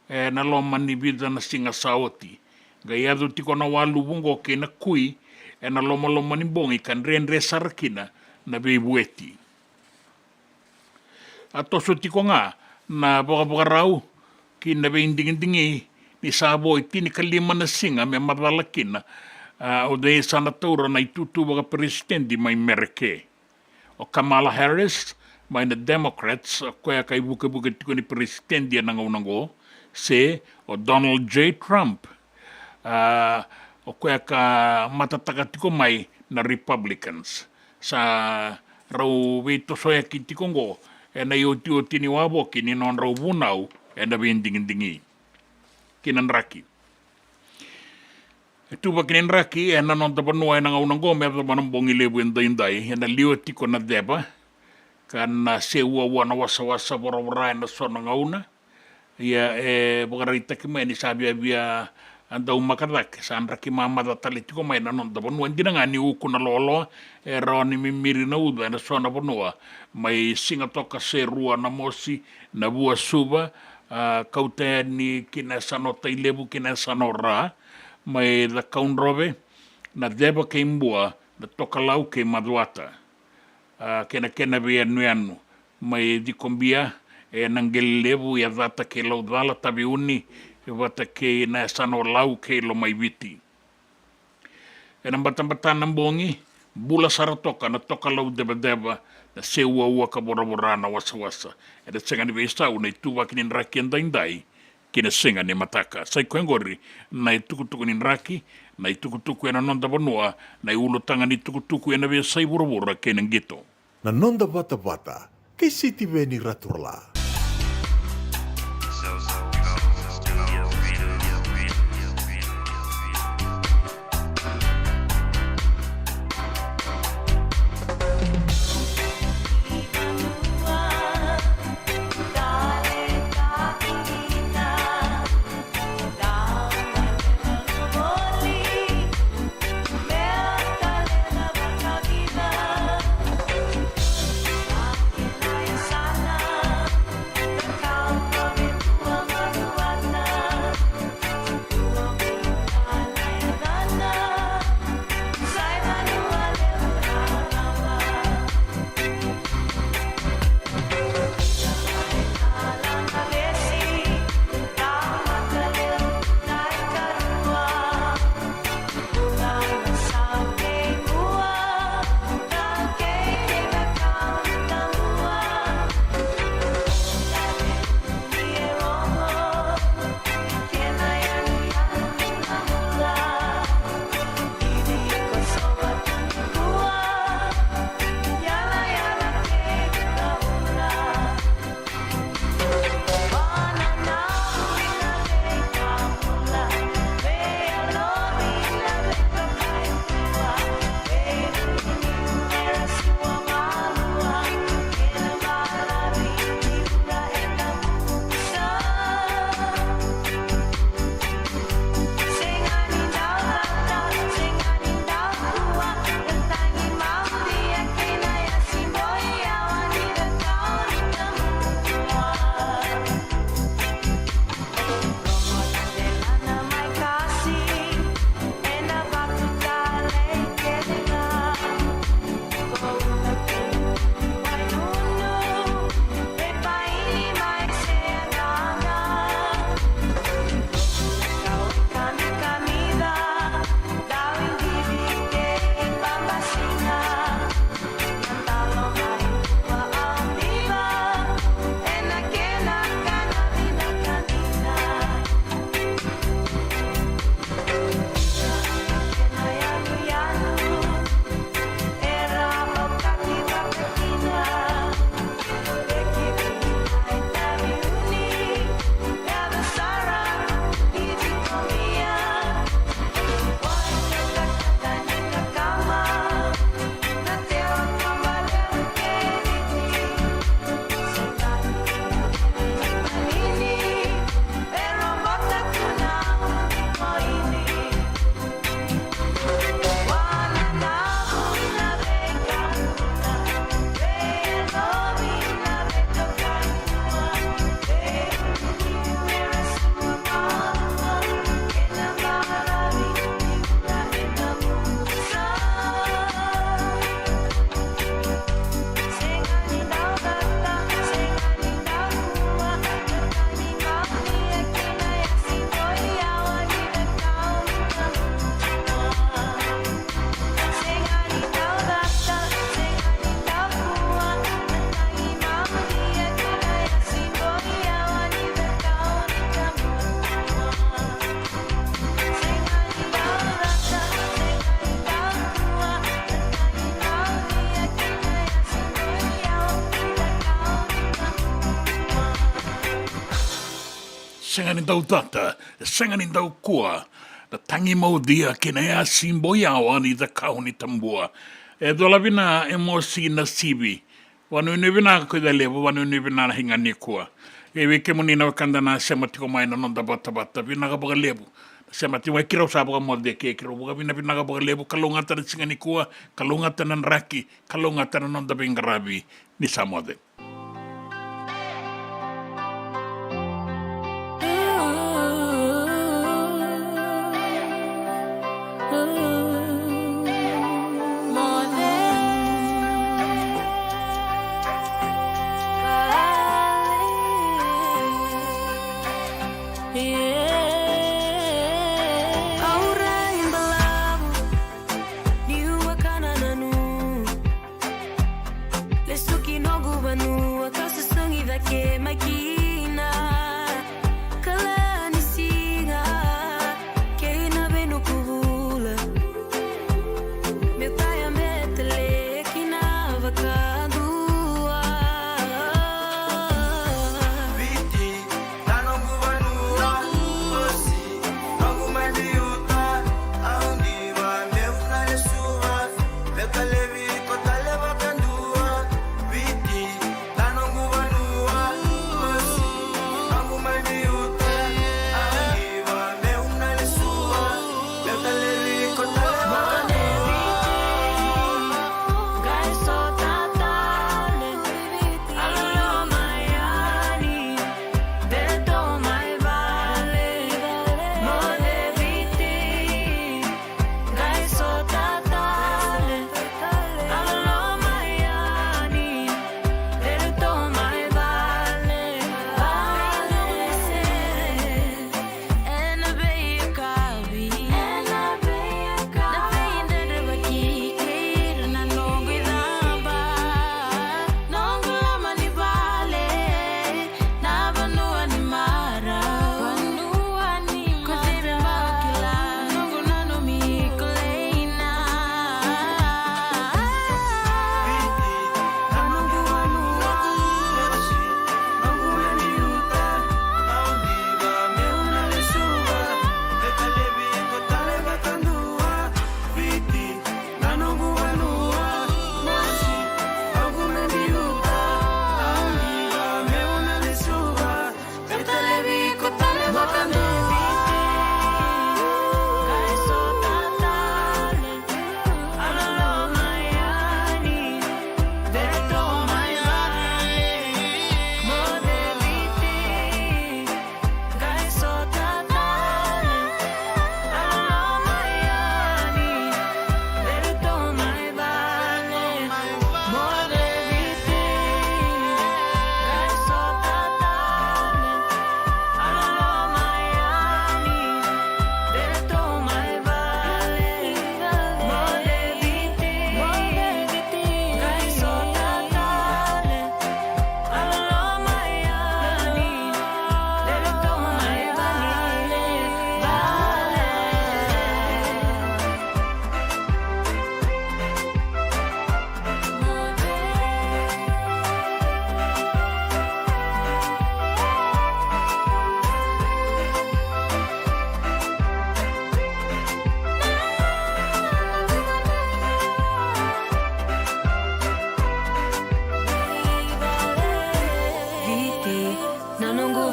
ena loma ni vica na siga sa oti. Qai yaco tiko na waluvu oqo kei na kui ena lomaloma ni bogi ka dredre sara kina na veivueti. A toso tiko ga na vakavakarau ki na veidigidigi ni sa vo e tinikalima na siga me macala kina, a, o cei sa na taura na itutu vakaperesitedi mai Mereke. O Kamala Harris mai na Democrats, o koya ka ivukevuke tiko ni peresitedi ena gauna oqo, se o Donald J Trump, a, o koya ka matataka tiko mai na Republicans. Sa rau veitosoyaki tiko oqo ena iotioti ni wavoki ni nodrau vunau ena veidigidigi. Ki na draki. E tuvaki ni draki ena noda vanua ena gauna oqo me yacova na bogi levu edaidai, ena liwa tiko na ceva ka na seuaua na wasawasa voravora ena so na gauna. Ia, e vakaraitaki mai ni sa viavia a daumaka cake, sa draki mamaca tale tiko mai na noda vanua. Dina ga ni uku na loaloa, e rawa ni mimiri na uca ena so na vanua, mai Sigatoka, Serua, Namosi, Navua, Suva, a, kauta yani ki na yasana o Tailevu, ki na yasana o Ra, mai Cakaudrove, Naceva kei Bua, Natokalau kei Macuata, a, kei na kena veiyanuyanu, mai Cikobia, e Naqelelevu, Yacata kei Laucala, Taveuni, vata kei na yasana o Lau kei Lomaiviti. Ena batabata na bogi, bula sara toka na tokalau cevaceva, na seuaua ka voravora na wasawasa. Ena sega ni veisau na ituvaki ni draki edaidai ki na siga ni mataka. Sa i koya oqori na itukutuku ni draki, na itukutuku ena noda vanua, na iulutaga ni tukutuku ena veiyasai vuravura kei na qito. Na noda vatavata kei Sitiveni Raturala. Sega ni dau tata, sega ni dau kua. Na tagi maucia kei na yasi boi yawa ni cakau ni tabua. E cola vina e mosi na sivi. Vanuinui vinaka ko i ca levu, vanuinui vinaka na higa nikua. E vei kemuni na wekada na sema tiko mai na noda vatavata, vinaka vakalevu. Na sema tiko mai, keirau sa vakamoce kei keirau vakavinavinaka vakalevu, kalougata na siga nikua, kalougata na draki, kalougata na noda veiqaravi ni sa moce. Lesu ki noqu vanua kau susugi cake mai kina. Kala ni siga kei na veinuku vula. Meu taya betele kina vakadua. Viti, na noqu vanua, mosi, noqu mai biuta, au diva, meu na lesuva, meu talevi iko tale vakadua. Viti, na noqu vanua, mosi, noqu mai biuta, au diva, meu na lesuva, meu talevi iko tale vakadua. Ena veiyakavi, ena veiyakavi, na veidredrevaki kei ira na noqu icaba. Noqu loma ni vale, na vanua ni marau. Vanua ni marau. Ko cei me bau kila noqu nanumi ko leina. Viti, na noqu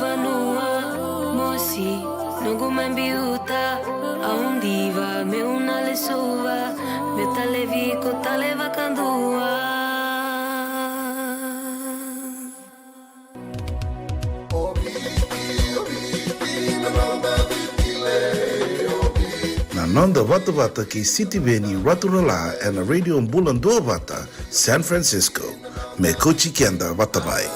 vanua, mosi, noqu mai biuta, au diva, meu na lesuva, meu talevi iko tale vakadua. Na noda vatavata kei Sitiveni Raturala ena Radio Bula Duavata, San Francisco. Me kauti keda vata mai.